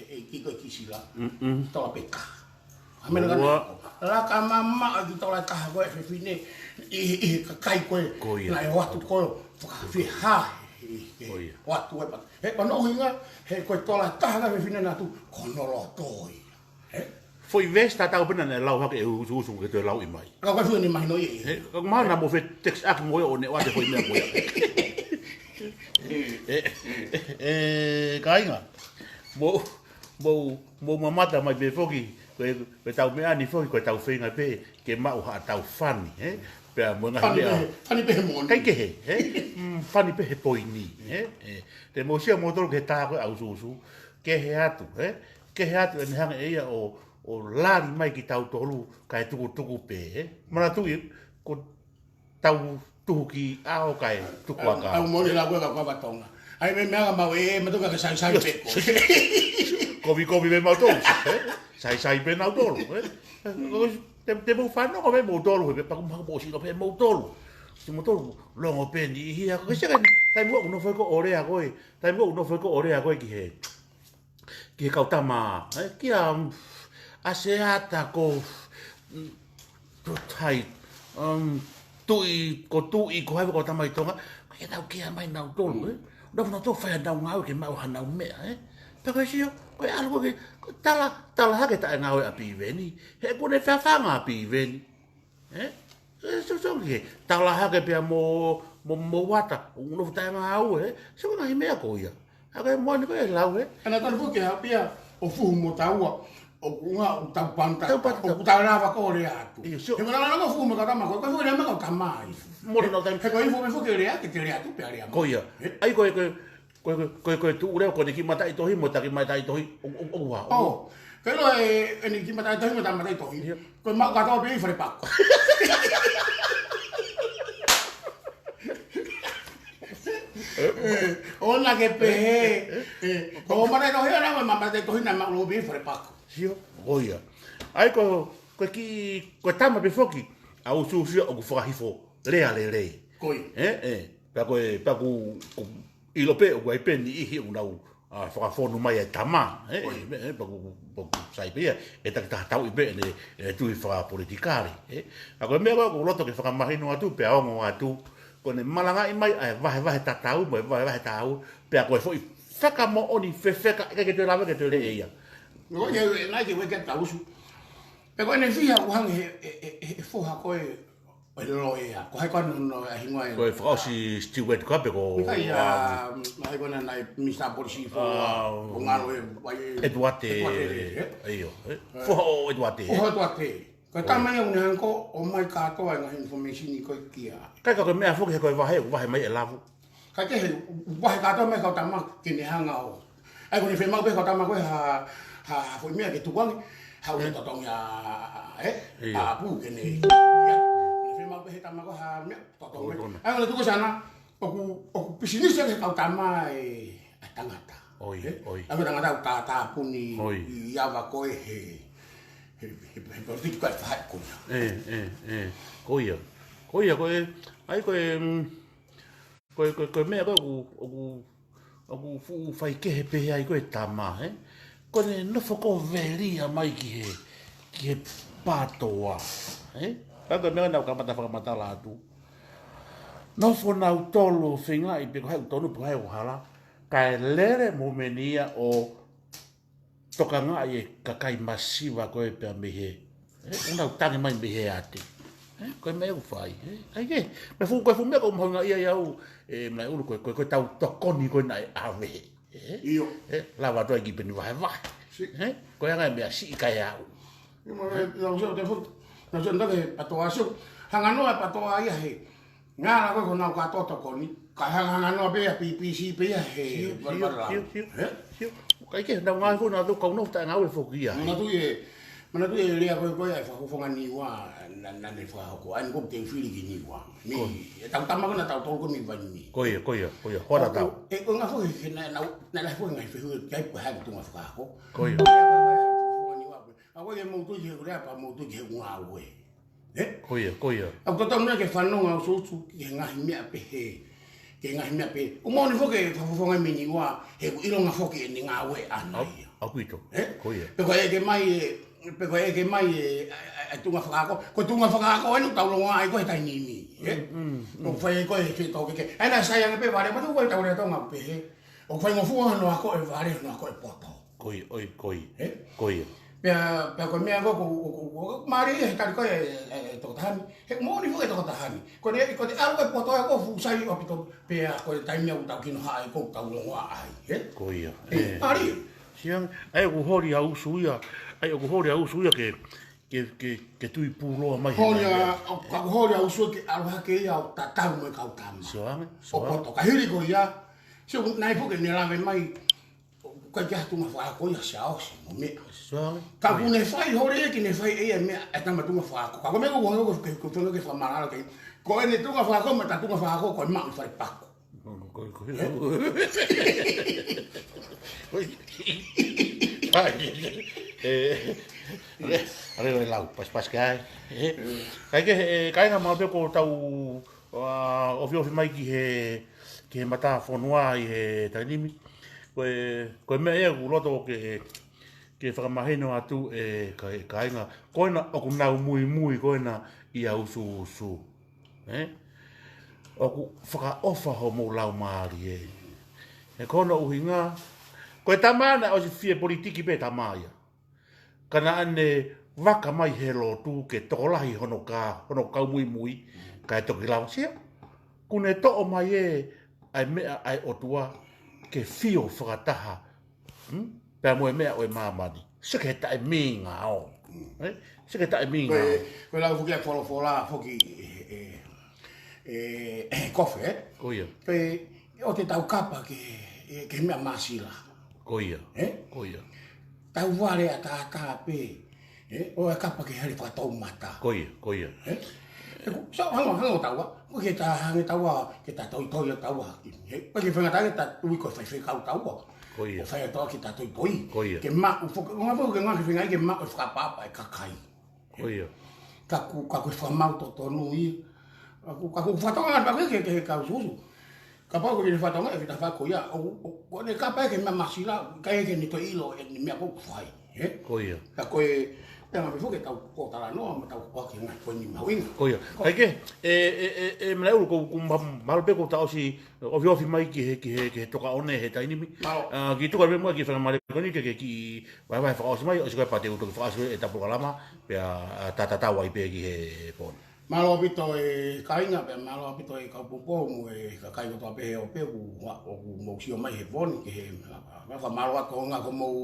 he ʻeiki ko ē kisila. Tola pē ka. ʻA mena ka ʻOua. Laka mamaʻo ki tola e kaha ko ē fefine ʻi, ʻi he kakai ko ē. Ko ia. Naʻe ʻoatu ko ē fakafeha he, he, Ko ia. ʻOatu e pa. He pano hinga, he ko e tola e kaha ka fefine naʻe tuʻu, ko hono loto ia. He? Foʻi veesi tatau pē naʻe lau hake ʻe Usuusu ke toe lauʻi mai. Ka ko e fefine mahino ia. He, ka mahana mo fe text ʻaki mo e ʻo ne ʻoatu foʻi meʻa ko ia. E, e, e, kāinga. Mo, mo, mo mamata mai pē foki, ko e, ko e tau meʻa ni foki, ko e tau feinga pē, ke maʻu haʻatau fani, he? Pea mo e ngaahi Fani meʻa. pē, fani pē he moʻoni. Kai kehe, he? Mm, fani pē he poini, he? E, te mou sio moutolu ki he tā ko ē ʻa Usuusu, kehe atu, he? Kehe atu ʻene hanga ʻe ia ʻo, ʻo lali mai kitautolu, kae tukutuku pē, he? Manatuʻi, ko tau tuhu ki ʻao kae tuku ʻa ka. Au moʻoni lau ko ē ka kava Tonga. ʻAi meʻa meʻa ka mau e, ma tuka ka sai sai pē ko. Kovi kovi meʻa mautolu, he? Sai sai pē nautolu, he? Te, te mou fanongo meʻa moutolu, he, paku maku mo sino pē moutolu. Te moutolu, longo pē ni hia, ko e seka ni, taimi ʻoku nofo ai ko ʻOlea ko ē, taimi ʻoku nofo ai ko ʻOlea ko ē ki he. Ki he kau tama, he, kia, mm, ʻAseata ko, mm, ko hai, um, Tuʻi, ko Tuʻi, ko hai ko tama ʻi Tonga, ko ia nau kia mai nautolu, he. Nau nau tō fai hanau ngāue ke maʻu hanau meʻa, he. Pea ko e sio, ko e ʻalu ko ē ke, ko e tala, tala hake taʻe ngāue ʻa Piveni, he kuo ne fafanga ʻa Piveni. He? E, so, so, ke tala hake pea mo, mo, mo wata, ʻo nofo taʻe ngāue, he? So, ko e ngaahi meʻa ko ia. ʻA ko e moʻoni ko e lau, he? Ana tanu foki ha pia ʻo fuhu mo taua, ʻo kunga ʻo tau panta, Tau panta. ʻo tau lava ko ʻOlea atu. ʻIo, sio. He ko e langa ko fuhu mo ka tama, ko e, ko e fuhu lea ma ka tama ai. Mo le nau taimi. He ko e ifo me foki lea, ke te lea atu pea lea ma. Ko ia. He? ʻAi ko e, ko e, Ko e, ko e, ko e tuʻu leo ko ʻene kiʻi mataʻitohi mo e taki mataʻitohi, ʻo, ʻo, ʻo, ʻo, ʻo. ʻO, ke lo e, ʻene kiʻi mataʻitohi mo e taki mataʻitohi. Ia. Ko e maʻu kātoa pē ʻi fale pako. E, ʻo na ke pehē, e, ko e mataʻitohi ʻana mo e mataʻitohi naʻe maʻu lō pē ʻi fale pako. Sio, ko ia. ʻAi ko, ko e kiʻi, ko e tama pē foki, ʻa Usuusu ia ʻoku fakahifo lea lelei. Ko ia. E, e. Pea ko e, pea ku, ku ʻilo pē, ʻoku ʻi ai pē niʻihi ʻoku nau, a, fakafonu mai e tama, e, Ko ia. e, e, pea ku, pea ku sai pē ia, e takitaha tauʻi pē, ʻene, e, tui fakapolitikale, e. ʻA ko e meʻa ko ē, ʻoku ou loto ke fakamahino atu, pea ongo atu, ko ʻene malangaʻi mai, ʻa e vahevahe tatau, mo e vahevahe tāu, pea ko e foʻi fakamoʻoni fefeka, ʻikai ke toe lave, ke toe lea ia. Ko ia, e, naʻe ke weke tausu. Pea ko ʻene fiha, ʻoku hangē he, e, e, e, e foha ko ē, ʻo e loea, ko hai ko ē hono, hono hingoa ē. Ko e fakaʻosi Stewart ko ē pe ko, ʻIkai ia, um, hai ko ē naʻe Minisitā Polisi foʻou, a, ʻo ngalo e, ʻa e, ʻEtuate, ʻEtuate, e? ʻIo, e. E. Foha ʻo ʻEtuate, e? Foha ʻo ʻEtuate. Ko e Ko e. tama ia ʻoku ne hanga ko ē ʻo ʻomai kātoa e ngaahi information ko ē kia. ʻIkai ka ko e meʻa foki he ko e vahe, ʻoku vahe mai e lavu. Ka ke he, ʻoku vahe kātoa mai kau tama ke ne hanga ʻo. ʻAi ko ʻene fiemaʻu pē kau tama ko ē ha, ha, ha foʻi meʻa ke tukuange, ha ʻoku ne totongi a, e, ʻIo. a pu ke ne. Ia, ʻoku ne fiemaʻu pē he tama ko ē ha meʻa, totongi. Totongi. ʻAi ko ʻene tuku sana, ʻoku, ʻoku pisinisi ʻa e kau tama e, ʻa e tangata. ʻOi, E? ʻoi. ʻA e tangata ʻoku tā, tāpuni ʻOi. ʻi ava ko ē he, he, he, he politiki ko ē fai ko ia. E, e, e. Ko ia. Ko ia, ko e, ʻai ko e, mm, Ko e, ko e, ko e meʻa ko ē ʻoku, ʻoku, ʻoku fuʻu faikehe pehē ai ko e tama, he? Ko ʻene nofo ko ē ʻo velia mai ki he, ki he pātoa, he? Ka ko e meʻa naʻa ku kamata fakamatala atu. Nofo nautolu ʻo feingaʻi pe ko hai ʻoku tonu pe ko hai ʻoku hala, kae lele mo meni ia ʻo tokangaʻi e kakai masiva ko ē pea mei he, e, ʻoku nau tangi mai mei he ate. E, ko e meʻa ʻoku fai, e, ʻai ke, meʻa fuʻu, ko e fuʻu meʻa ʻoku mahuʻinga ia ʻia au, e, Manaʻiulu ko e, ko e, ko e tau tokoni ko ē naʻe ʻave. E, ʻIo. e, lava atu ai ki peni vahevahe. Si. E, ko e anga e meʻa siʻi kae au. ʻIo, ma, e, na usa te fu, na usa ndake pato asio. Hanga noa e pato ia he. Ngana ko ē ko nau kātoa tokoni, ka hangahanga noa pē ʻa B B C pē ia he Sio, sio, valevale lau. sio, sio, He? sio. ʻIkai ke, nau ngāue foki, nau tau kau nofo taʻe ngāue foki ia. Nau tui e, Manatuʻi e lea ko ē ko ē ʻa e fakafofonga Niua, naʻa, naʻa ne fakahoko. ʻA eni ʻoku ou teu fili ki Niua. Mei, ʻetau tama ko ē naʻa tau tolu ko ē mei Vainī. Ko ia, ko ia, ko ia. Hola tau. ʻE, ko e ngaahi foʻi he naʻa, naʻa, naʻa lahi foʻi ngaahi fehuʻi ki ai pe ko e hā e tuʻunga fakahoko. Ko ia. Ko e lea ko ē ko ē ʻa e fakafofonga Niua ko ē. ʻA ko ia mou tui ki he lea pea mou tui ki he ngāue. Ē? Ko ia, ko ia. ʻOku totonu ia ke fanongo ʻa e usuusu ki he ngaahi meʻa pehē. Ki he ngaahi meʻa pehē. ʻOku moʻoni foki e fakafofonga mei Niua, he ʻoku ʻilonga foki ʻene ngāue ʻaʻana ia. ʻAupito. Ē? Ko ia. Pe ko e ʻeke mai e, pe ko e ʻeke mai e, ʻa, ʻa, ʻa e tuʻunga fakahoko. Ko e tuʻunga fakahoko ʻeni ʻoku tau longoaʻa ai ko ē he taimi ni. Ē? Mm, mm, mm. ʻOku fai ko ē he fetokeke. ʻA ia naʻe sai ange pē vale, manatuʻi ko e tau lea Tonga pehē. ʻOku faingofua hono ako e vale, hono ako e poto. Ko ia, ʻoi, ko ia. Ē? Ko ia. Pea, pea ko e meʻa ko ē, ko, ko, ko, ko, mālie he tali ko ē e, e, e tokotaha ni. He moʻoni foki e tokotaha ni. Ko ʻene, ko ʻete ʻalu ko ē poto ē ʻoku fuʻu sai ʻaupito. Pea ko e taimi ʻoku tau kinohaʻa ai ʻoku tau longoaʻa ai. Ē? Ko ia. Ē, ē. Mālie. Siang, ʻa ia ʻoku holi ʻa e usu ia. ʻA ia ʻoku holi ʻa e usu ia ke, ke, ke, ke tui puloa mai he Holi ʻa, ʻo, ka ʻoku holi ʻa e usu ke ʻalu hake ia ʻo tatau mo e kau tama. Sio ange, sio ange. ʻO poto. Ka hili ko ia, sio naʻe foki ne lave mai, ʻoku ʻikai ke ʻi ai ha tuʻunga fakahoko ia Siaosi mo meʻa. Sio ange. Ka ʻoku ne fai, holi ia ke ne fai ʻe ia e meʻa ʻa e tama tuʻunga fakahoko. Ka ko e meʻa ʻoku ou hanga ko ē ke, ke, ke, ke fakamālō ki ai. Ko ʻene tuʻunga fakahoko mo ʻeta tuʻunga fakahoko ko e maʻu fai paku. Ko, ko, ko. Ē? Ko, ʻai, ē, ʻale, ʻale lau, pasipasi ki ai. Ē? Kae kehe, ē, kāinga, mālō pē ko ʻetau, ā, ofiofi mai ki he, ki he matafonua ʻi he taimi ni. Ko e, ko e meʻa ia ʻoku ou loto ke, ke fakamahino atu ē, ka, kāinga, ko ena ʻoku nau muimui ko ena ʻi he usuusu. Ē? ʻOku fakaʻofa hoʻomou laumālie. He ko hono ʻuhinga, ko e tama naʻe ʻosi fie politiki pē tama ia. Ka naʻa ne vaka mai he lotu ke tokolahi hono kā, hono kau muimui, kae toki lava. Sio, kuo ne toʻo mai ē ʻa e meʻa ʻa e ʻOtua ke fio fakataha Hmm? Pea mo e meʻa ʻo e māmani. Sio ki he taʻemānga ʻo. Hmm. Ē? Sio ki he taʻemānga ʻo. Ko e, ko e lau foki ʻa e folofola foki ē, ē, ē, ē, Kofe, ē? Ko ia. Ko e, ʻoua te tau kapa ki he, ē, ki he meʻa māsila. Ko ia. Ē? Ko ia. Tau vale ʻataʻatā pē. Ē, ʻoua ʻe kapa ke hali fakatoumata. Ko ia, ko ia. Ē? ʻE ku, so, hanga, hanga ʻo taua, ko ke ta, hanga taua, ke ta toitoi ʻa taua. Ē, ko ke fenga taua, ta tui ko e faifekau taua. Ko ia. ʻO fai ʻa taua ke ta toitoi. Ko ia. Ke maʻu, fo-, ngā fo-, ke ngā ke fenga ke maʻu e fakaʻapaʻapa e kakai. Ko ia. Ka ʻoku, ka ʻoku fakamau totonu ia. Ka ʻoku, ka ʻoku fatonga, ka ʻoku ke, ke, ke kau susu. Kapau ko e fakatonga ʻe kita fai ko ia, ʻo, ʻo, ko ʻene kapa ki he meʻa māsila, ʻikai ke ne toe ʻilo ʻene meʻa ʻoku fai, ē? Ko ia. Ka ko e, pea ngā pifo ke tau ko talanoa, mo tau ko ki ngā ko ni mahuʻinga. Ko ia. Ko. Kae kehe, ē, ē, ē, ē, Malaʻiulu ko, ko ma-, mālō pē ko ʻeta ʻosi, ofiofi mai ki he, ki he, ki he tokaʻone he taimi ni. Mālō. Ā, kiʻi tuku pē muʻa kiʻi faingamālie ko eni ke, ke kiʻi vahevahe fakaʻosi mai, ʻosi ko ia pea te u toki fakaʻosi e tapu kalama, pea, ā, ta tatau ai pē ki he pō ni. Mālō ʻaupito e kāinga, pea mālō ʻaupito e kau poupou mo e kakai kotoa pē he ʻope ʻoku, ʻoku mou sio mai he pō ni ki he, ā, fakamālō atu ʻa e ʻuhinga ko hoʻomou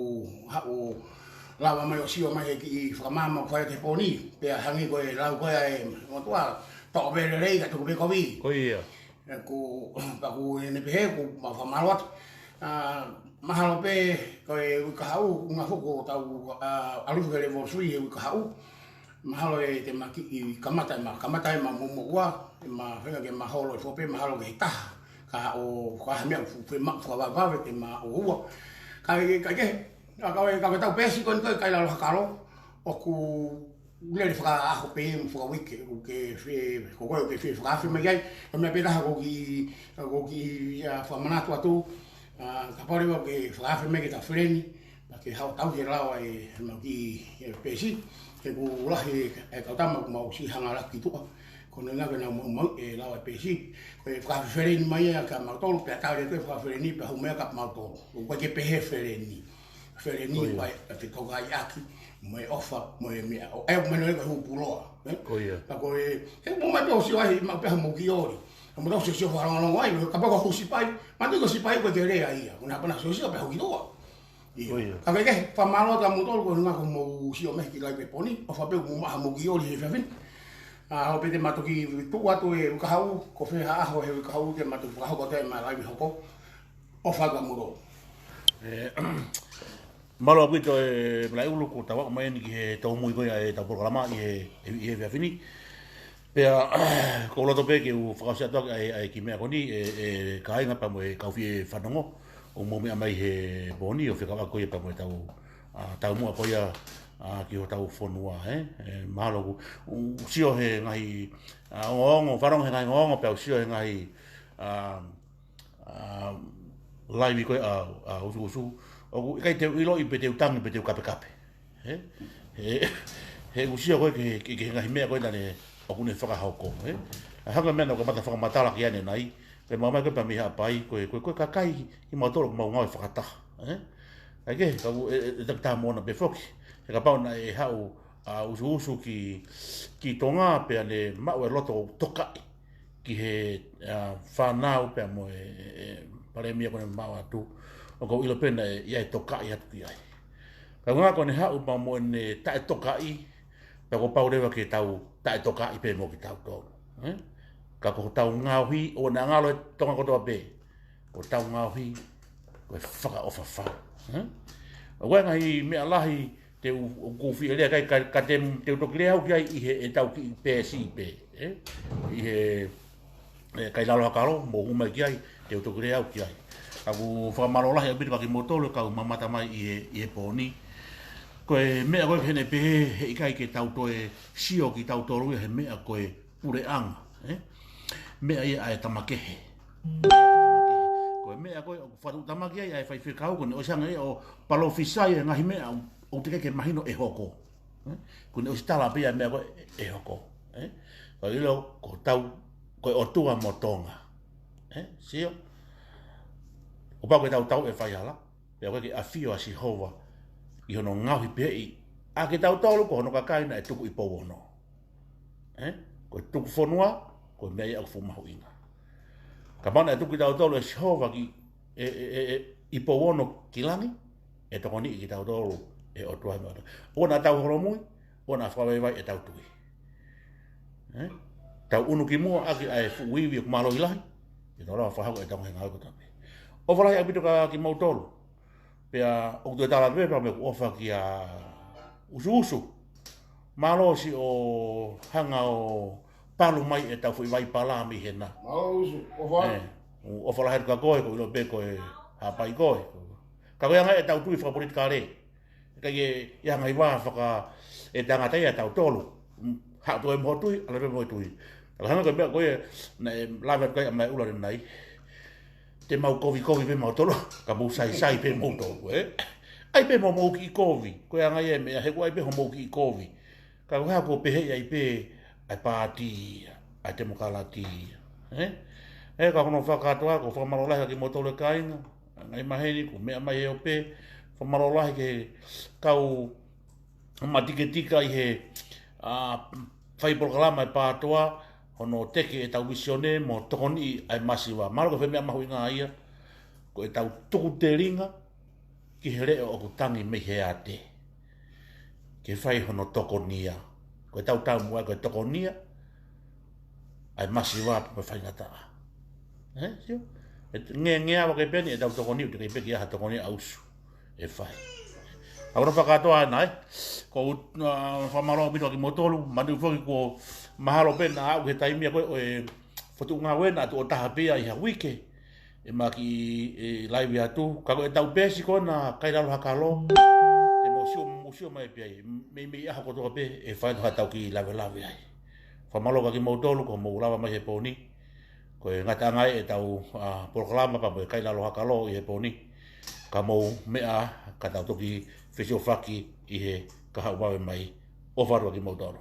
haʻu lava mai ʻo sio mai he kiʻi fakamaama ʻoku fai atu he pō ni. Pea hangē ko e lau ko ē ʻa e motuʻa, toʻo pē lelei ka tuku pē kovi. Ko ia. ʻE, ʻoku, pea ʻoku ne pehē, ʻoku mau fakamālō atu. Ā, mahalo pē ko e uike kahaʻu, ʻuhinga foki ko ʻetau, ā, ʻalu ki he level three he uike kahaʻu. Mahalo ʻe te ma kiʻi kamata, ʻe ma kamata ʻema moʻumoʻua, ʻe ma feinga ke ma holo ʻi he fope, mahalo ki he taha. Ka ʻoku ʻi ai ha meʻa ʻoku fiemaʻu fakavavevave te ma ʻoua. Kae, kae kehe, ka ko e, ka ko ʻetau peesi ko eni ko e kai lalo hakalo, ʻoku lele fakaʻaho pē mo fakauike, ʻoku ke fie, ko koe ʻoku ke fie fakaafe mai ai, ko e meʻa pē taha ʻoku ou kiʻi, ʻoku ou kiʻi, ā, fakamanatu atu, ā, kapau leva ʻoku ke fakaafe mai ki heʻeta feleni, pea ke haʻu ʻo tauhi e lao ʻa e, ʻemau kiʻi, ē, peesi, he ʻoku lahi e kau tama ʻoku mau siʻi hanga laku ki tuʻa, ko hono ʻuhinga ko ʻenau maumauʻi e lao ʻa e peesi, ko e fakaafe feleni mai ia kia mautolu, pea tali atu e fakaafe feleni, pea hū mai kia mautolu, ʻoku ʻikai ke pehē feleni. Feleni, ko ia, ko e, ʻa e fetokaiʻaki, mo e ʻofa, mo e meʻa. ʻO, ʻe, ʻoku mahino ko e hū puloa, ē? Ko ia. Ka ko e, he ʻoku mou mai pē ʻo sio ai, maʻu pē haʻamou kiʻi oli. Ka mou tau sio, sio fakalongolongo ai, kapau ko e hū sipai, manatuʻi ko e sipai ʻoku ʻikai ke lea ia. Ko ʻena pē ʻena sio, sio pē hū ki tuʻa. ʻIo. Ko ia. Ka ko e kehe, fakamālō atu kia moutolu, ko e ʻuhinga ko hoʻomou sio mai ki he live he pō ni, ʻofa pē ʻoku mou maʻu haʻamou kiʻi oli he efiafi ni. Ā, ʻoku pehē te ma toki tuʻu atu he uike kahaʻu, ko fē ha ʻaho he uike kahaʻu te ma toki fakahoko atu ʻema live hoko. ʻOfa kia moutolu. Ē, Mālō ʻaupito e Malaʻiulu, ko tau aʻu mai eni ki he tōmui ko ia ʻetau polokalama ʻi he, ʻi he efiafi ni. Pea, ʻoku ou loto pē ke u fakaʻosi atu ʻaki ʻa e, ʻa e kiʻi meʻa ko eni, ʻe, ʻe kāinga pea mo e kau fie fanongo, ʻoku mou meʻa mai he pō ni ʻo fekauʻaki ko ia pea mo ʻetau, ʻa, taumuʻa ko ia, ʻa, ki hotau fonua, ē? ʻE, mālō ʻoku, u sio he ngaahi, ʻa, ongoongo, fanongo he ngaahi ongoongo, pea u sio he ngaahi, ʻa, ʻa, laivi ko ē ʻa, ʻa Usuusu. ʻOku ʻikai te u ʻiloʻi pe te u tangi pe te u kapekape. Ē? He, he u sio ko ē ki he, ki he, ki he ngaahi meʻa ko ē naʻa ne, ʻoku ne fakahoko, ē? ʻA e hangē ko e meʻa naʻa ku kamata fakamatala ki ai ʻanenai, ko e maumau ko ē pea mei Haʻapai, ko e, ko e, ko e kakai kimautolu ʻoku mau ngāue fakataha, ē? ʻA ia ke, ka ʻoku, ʻe, ʻe, ʻe takitaha moʻona pē foki. He kapau naʻe haʻu ʻa Usuusu ki, ki Tonga pea ne maʻu e loto tokaʻi ki he, ʻa, fānau pea mo e, e, e palēmia ko ē naʻe maʻu atu, ʻoku ou ʻilo pē naʻe ʻi ai e tokaʻi atu ki ai. Ka ʻuhinga ko ʻene haʻu pea mo ʻene taʻetokaʻi, pea kuo pau leva ke tau taʻetokaʻi pē mo kitautolu, ē? Ka ko hotau ngaohi, ʻoua naʻa ngalo ʻe Tonga kotoa pē, ko hotau ngaohi ko e fakaʻofa fau, ē? ʻOku ʻi ai e ngaahi meʻa lahi te u, ʻoku ou fie lea ki ai, ka, ka te, te u toki lea au ki ai ʻi he, ʻetau kiʻi peesi pē, ē? ʻI he, ʻe, Kailalo Hakalo, mou hū mai ki ai, te u toki lea au ki ai. Ka ʻoku ou fakamālō lahi ʻaupito kia kimoutolu, kau mamata mai ʻi he, ʻi he pō ni. Ko e meʻa ko ē heʻene pehē, heʻikai ke tau toe sio kitautolu ia he meʻa ko e puleʻanga, ē? Meʻa ia ʻa e tamakehe. Ko e meʻa ko ē ʻoku fakatuʻutāmaki ai ʻa e faifekau, ko ʻene ʻosi hanga ia ʻo palōfisai e ngaahi meʻa ʻoku, ʻoku teʻeki ke mahino ʻe hoko. Ē? Ko ʻene ʻosi tala pē ia e meʻa ko ē ʻe hoko. Ē? Ka ʻilo ko hotau, ko e ʻOtua mo Tonga. Ē? Sio? Kuo pau ke tau tauʻi e faihala, pea ʻoku ʻikai ke ʻafio ʻa Sihova ʻi hono ngaohi pehē ʻa kitautolu ko hono kakai naʻe tuku ʻi Pouono. Ē? Ko e tuku fonua, ko e meʻa ia ʻoku fuʻu mahuʻinga. Kapau naʻe tuku kitautolu ʻe Sihova ki, ʻe, ʻe, ʻe, ʻe, ʻi Pouono ki langi, ʻe tokoniʻi kitautolu ʻe he ʻOtua he meʻa. ʻOua naʻa tau holomui, ʻoua naʻa fakavaivai ʻetau tui. Ē? Tau ʻunu ki muʻa ʻaki ʻa e fuʻu ivi ʻoku mālohi lahi, ke tau lava fakahoko ʻetau ngaahi ngāue kotoa pē. ʻOfa lahi ʻaupito kia kimoutolu. Pea ʻoku toe tala pē pea mo ʻeku ʻofa kia Usuusu. Mālō siʻo hanga ʻo palu mai ʻetau foʻi vai pala mei hena. Mālō Usu, ʻofa. Ē, ʻoku ou ʻofa lahi atu kia koe, ʻoku ou ʻilo pē ko e Haʻapai koe. Ka ko e anga ia ʻetau tui fakapolitikale. ʻIkai ke ʻi ai ha ngaahi vā faka-, ʻe tangata ia ʻa tautolu. Mm, haʻu atu koe mo hoʻo tui, ʻalu pē mo e tui. Ka hangē ko e meʻa ko ē naʻe lave atu ki ai ʻa Malaʻiulu ʻanenai. Te mau kovikovi pē mautolu, ka mou saisai pē moutolu, ē? ʻAi pē mo homou kiʻi kovi, ko e anga ia e meʻa, he ʻoku ʻai pē homou kiʻi kovi. Ka ko e hā kuo pehē ai pē ʻa e paati ia, ʻa e temokalati ia, ē? Ē, ka ko hono fakakātoa, ʻoku ou fakamālō lahi kia kimoutolu e kāinga, ngaahi maheni, kuo meʻa mai he ope, fakamālō lahi ki he kau matiketika ʻi he, ʻa, fai polokalama e PATOA, hono teke ʻetau vīsone mo tokoniʻi ʻa e masiva. Mahalo ko e foʻi meʻa mahuʻinga ia, ko ʻetau tuku telinga ki he leʻo ʻoku tangi mei he ate, ke fai hono tokonia. Ko ʻetau taumuʻa ko e tokonia ʻa e masiva mo e faingataʻa. Ē, sio? ʻE ngeangea vake pē eni ʻetau tokoni, ʻoku teʻeki pē ke ʻi ai ha tokoni ʻa Usu ʻe fai. ʻA hono fakakātoa ʻanenai, ʻoku ou, ʻa, fakamālō ʻaupito kia kimoutolu, manatuʻi foki kuo mahalo pē naʻa aʻu ki he taimi ia ko ē ʻo e fokotuʻu ngāue naʻa tuʻo taha pē ia ʻi ha uike, ʻe maki, ʻe laivi atu, ka ko ʻetau peesi ko ena Kailalo Hakalo, te mou sio, mou sio mai pē ai, meimei ʻaho kotoa pē, ʻe fai atu haʻatau kiʻi lavelave ai. Fakamālō kia kimoutolu, kuo mou lava mai he pō ni, ko e ngataʻanga ia ʻetau, ʻa, polokalama pea mo e Kailalo Hakalo ʻi he pō ni. Ka mou meʻa, ka tau toki fesiofaki ʻi he kahaʻu vave mai. ʻOfa atu kia kimoutolu.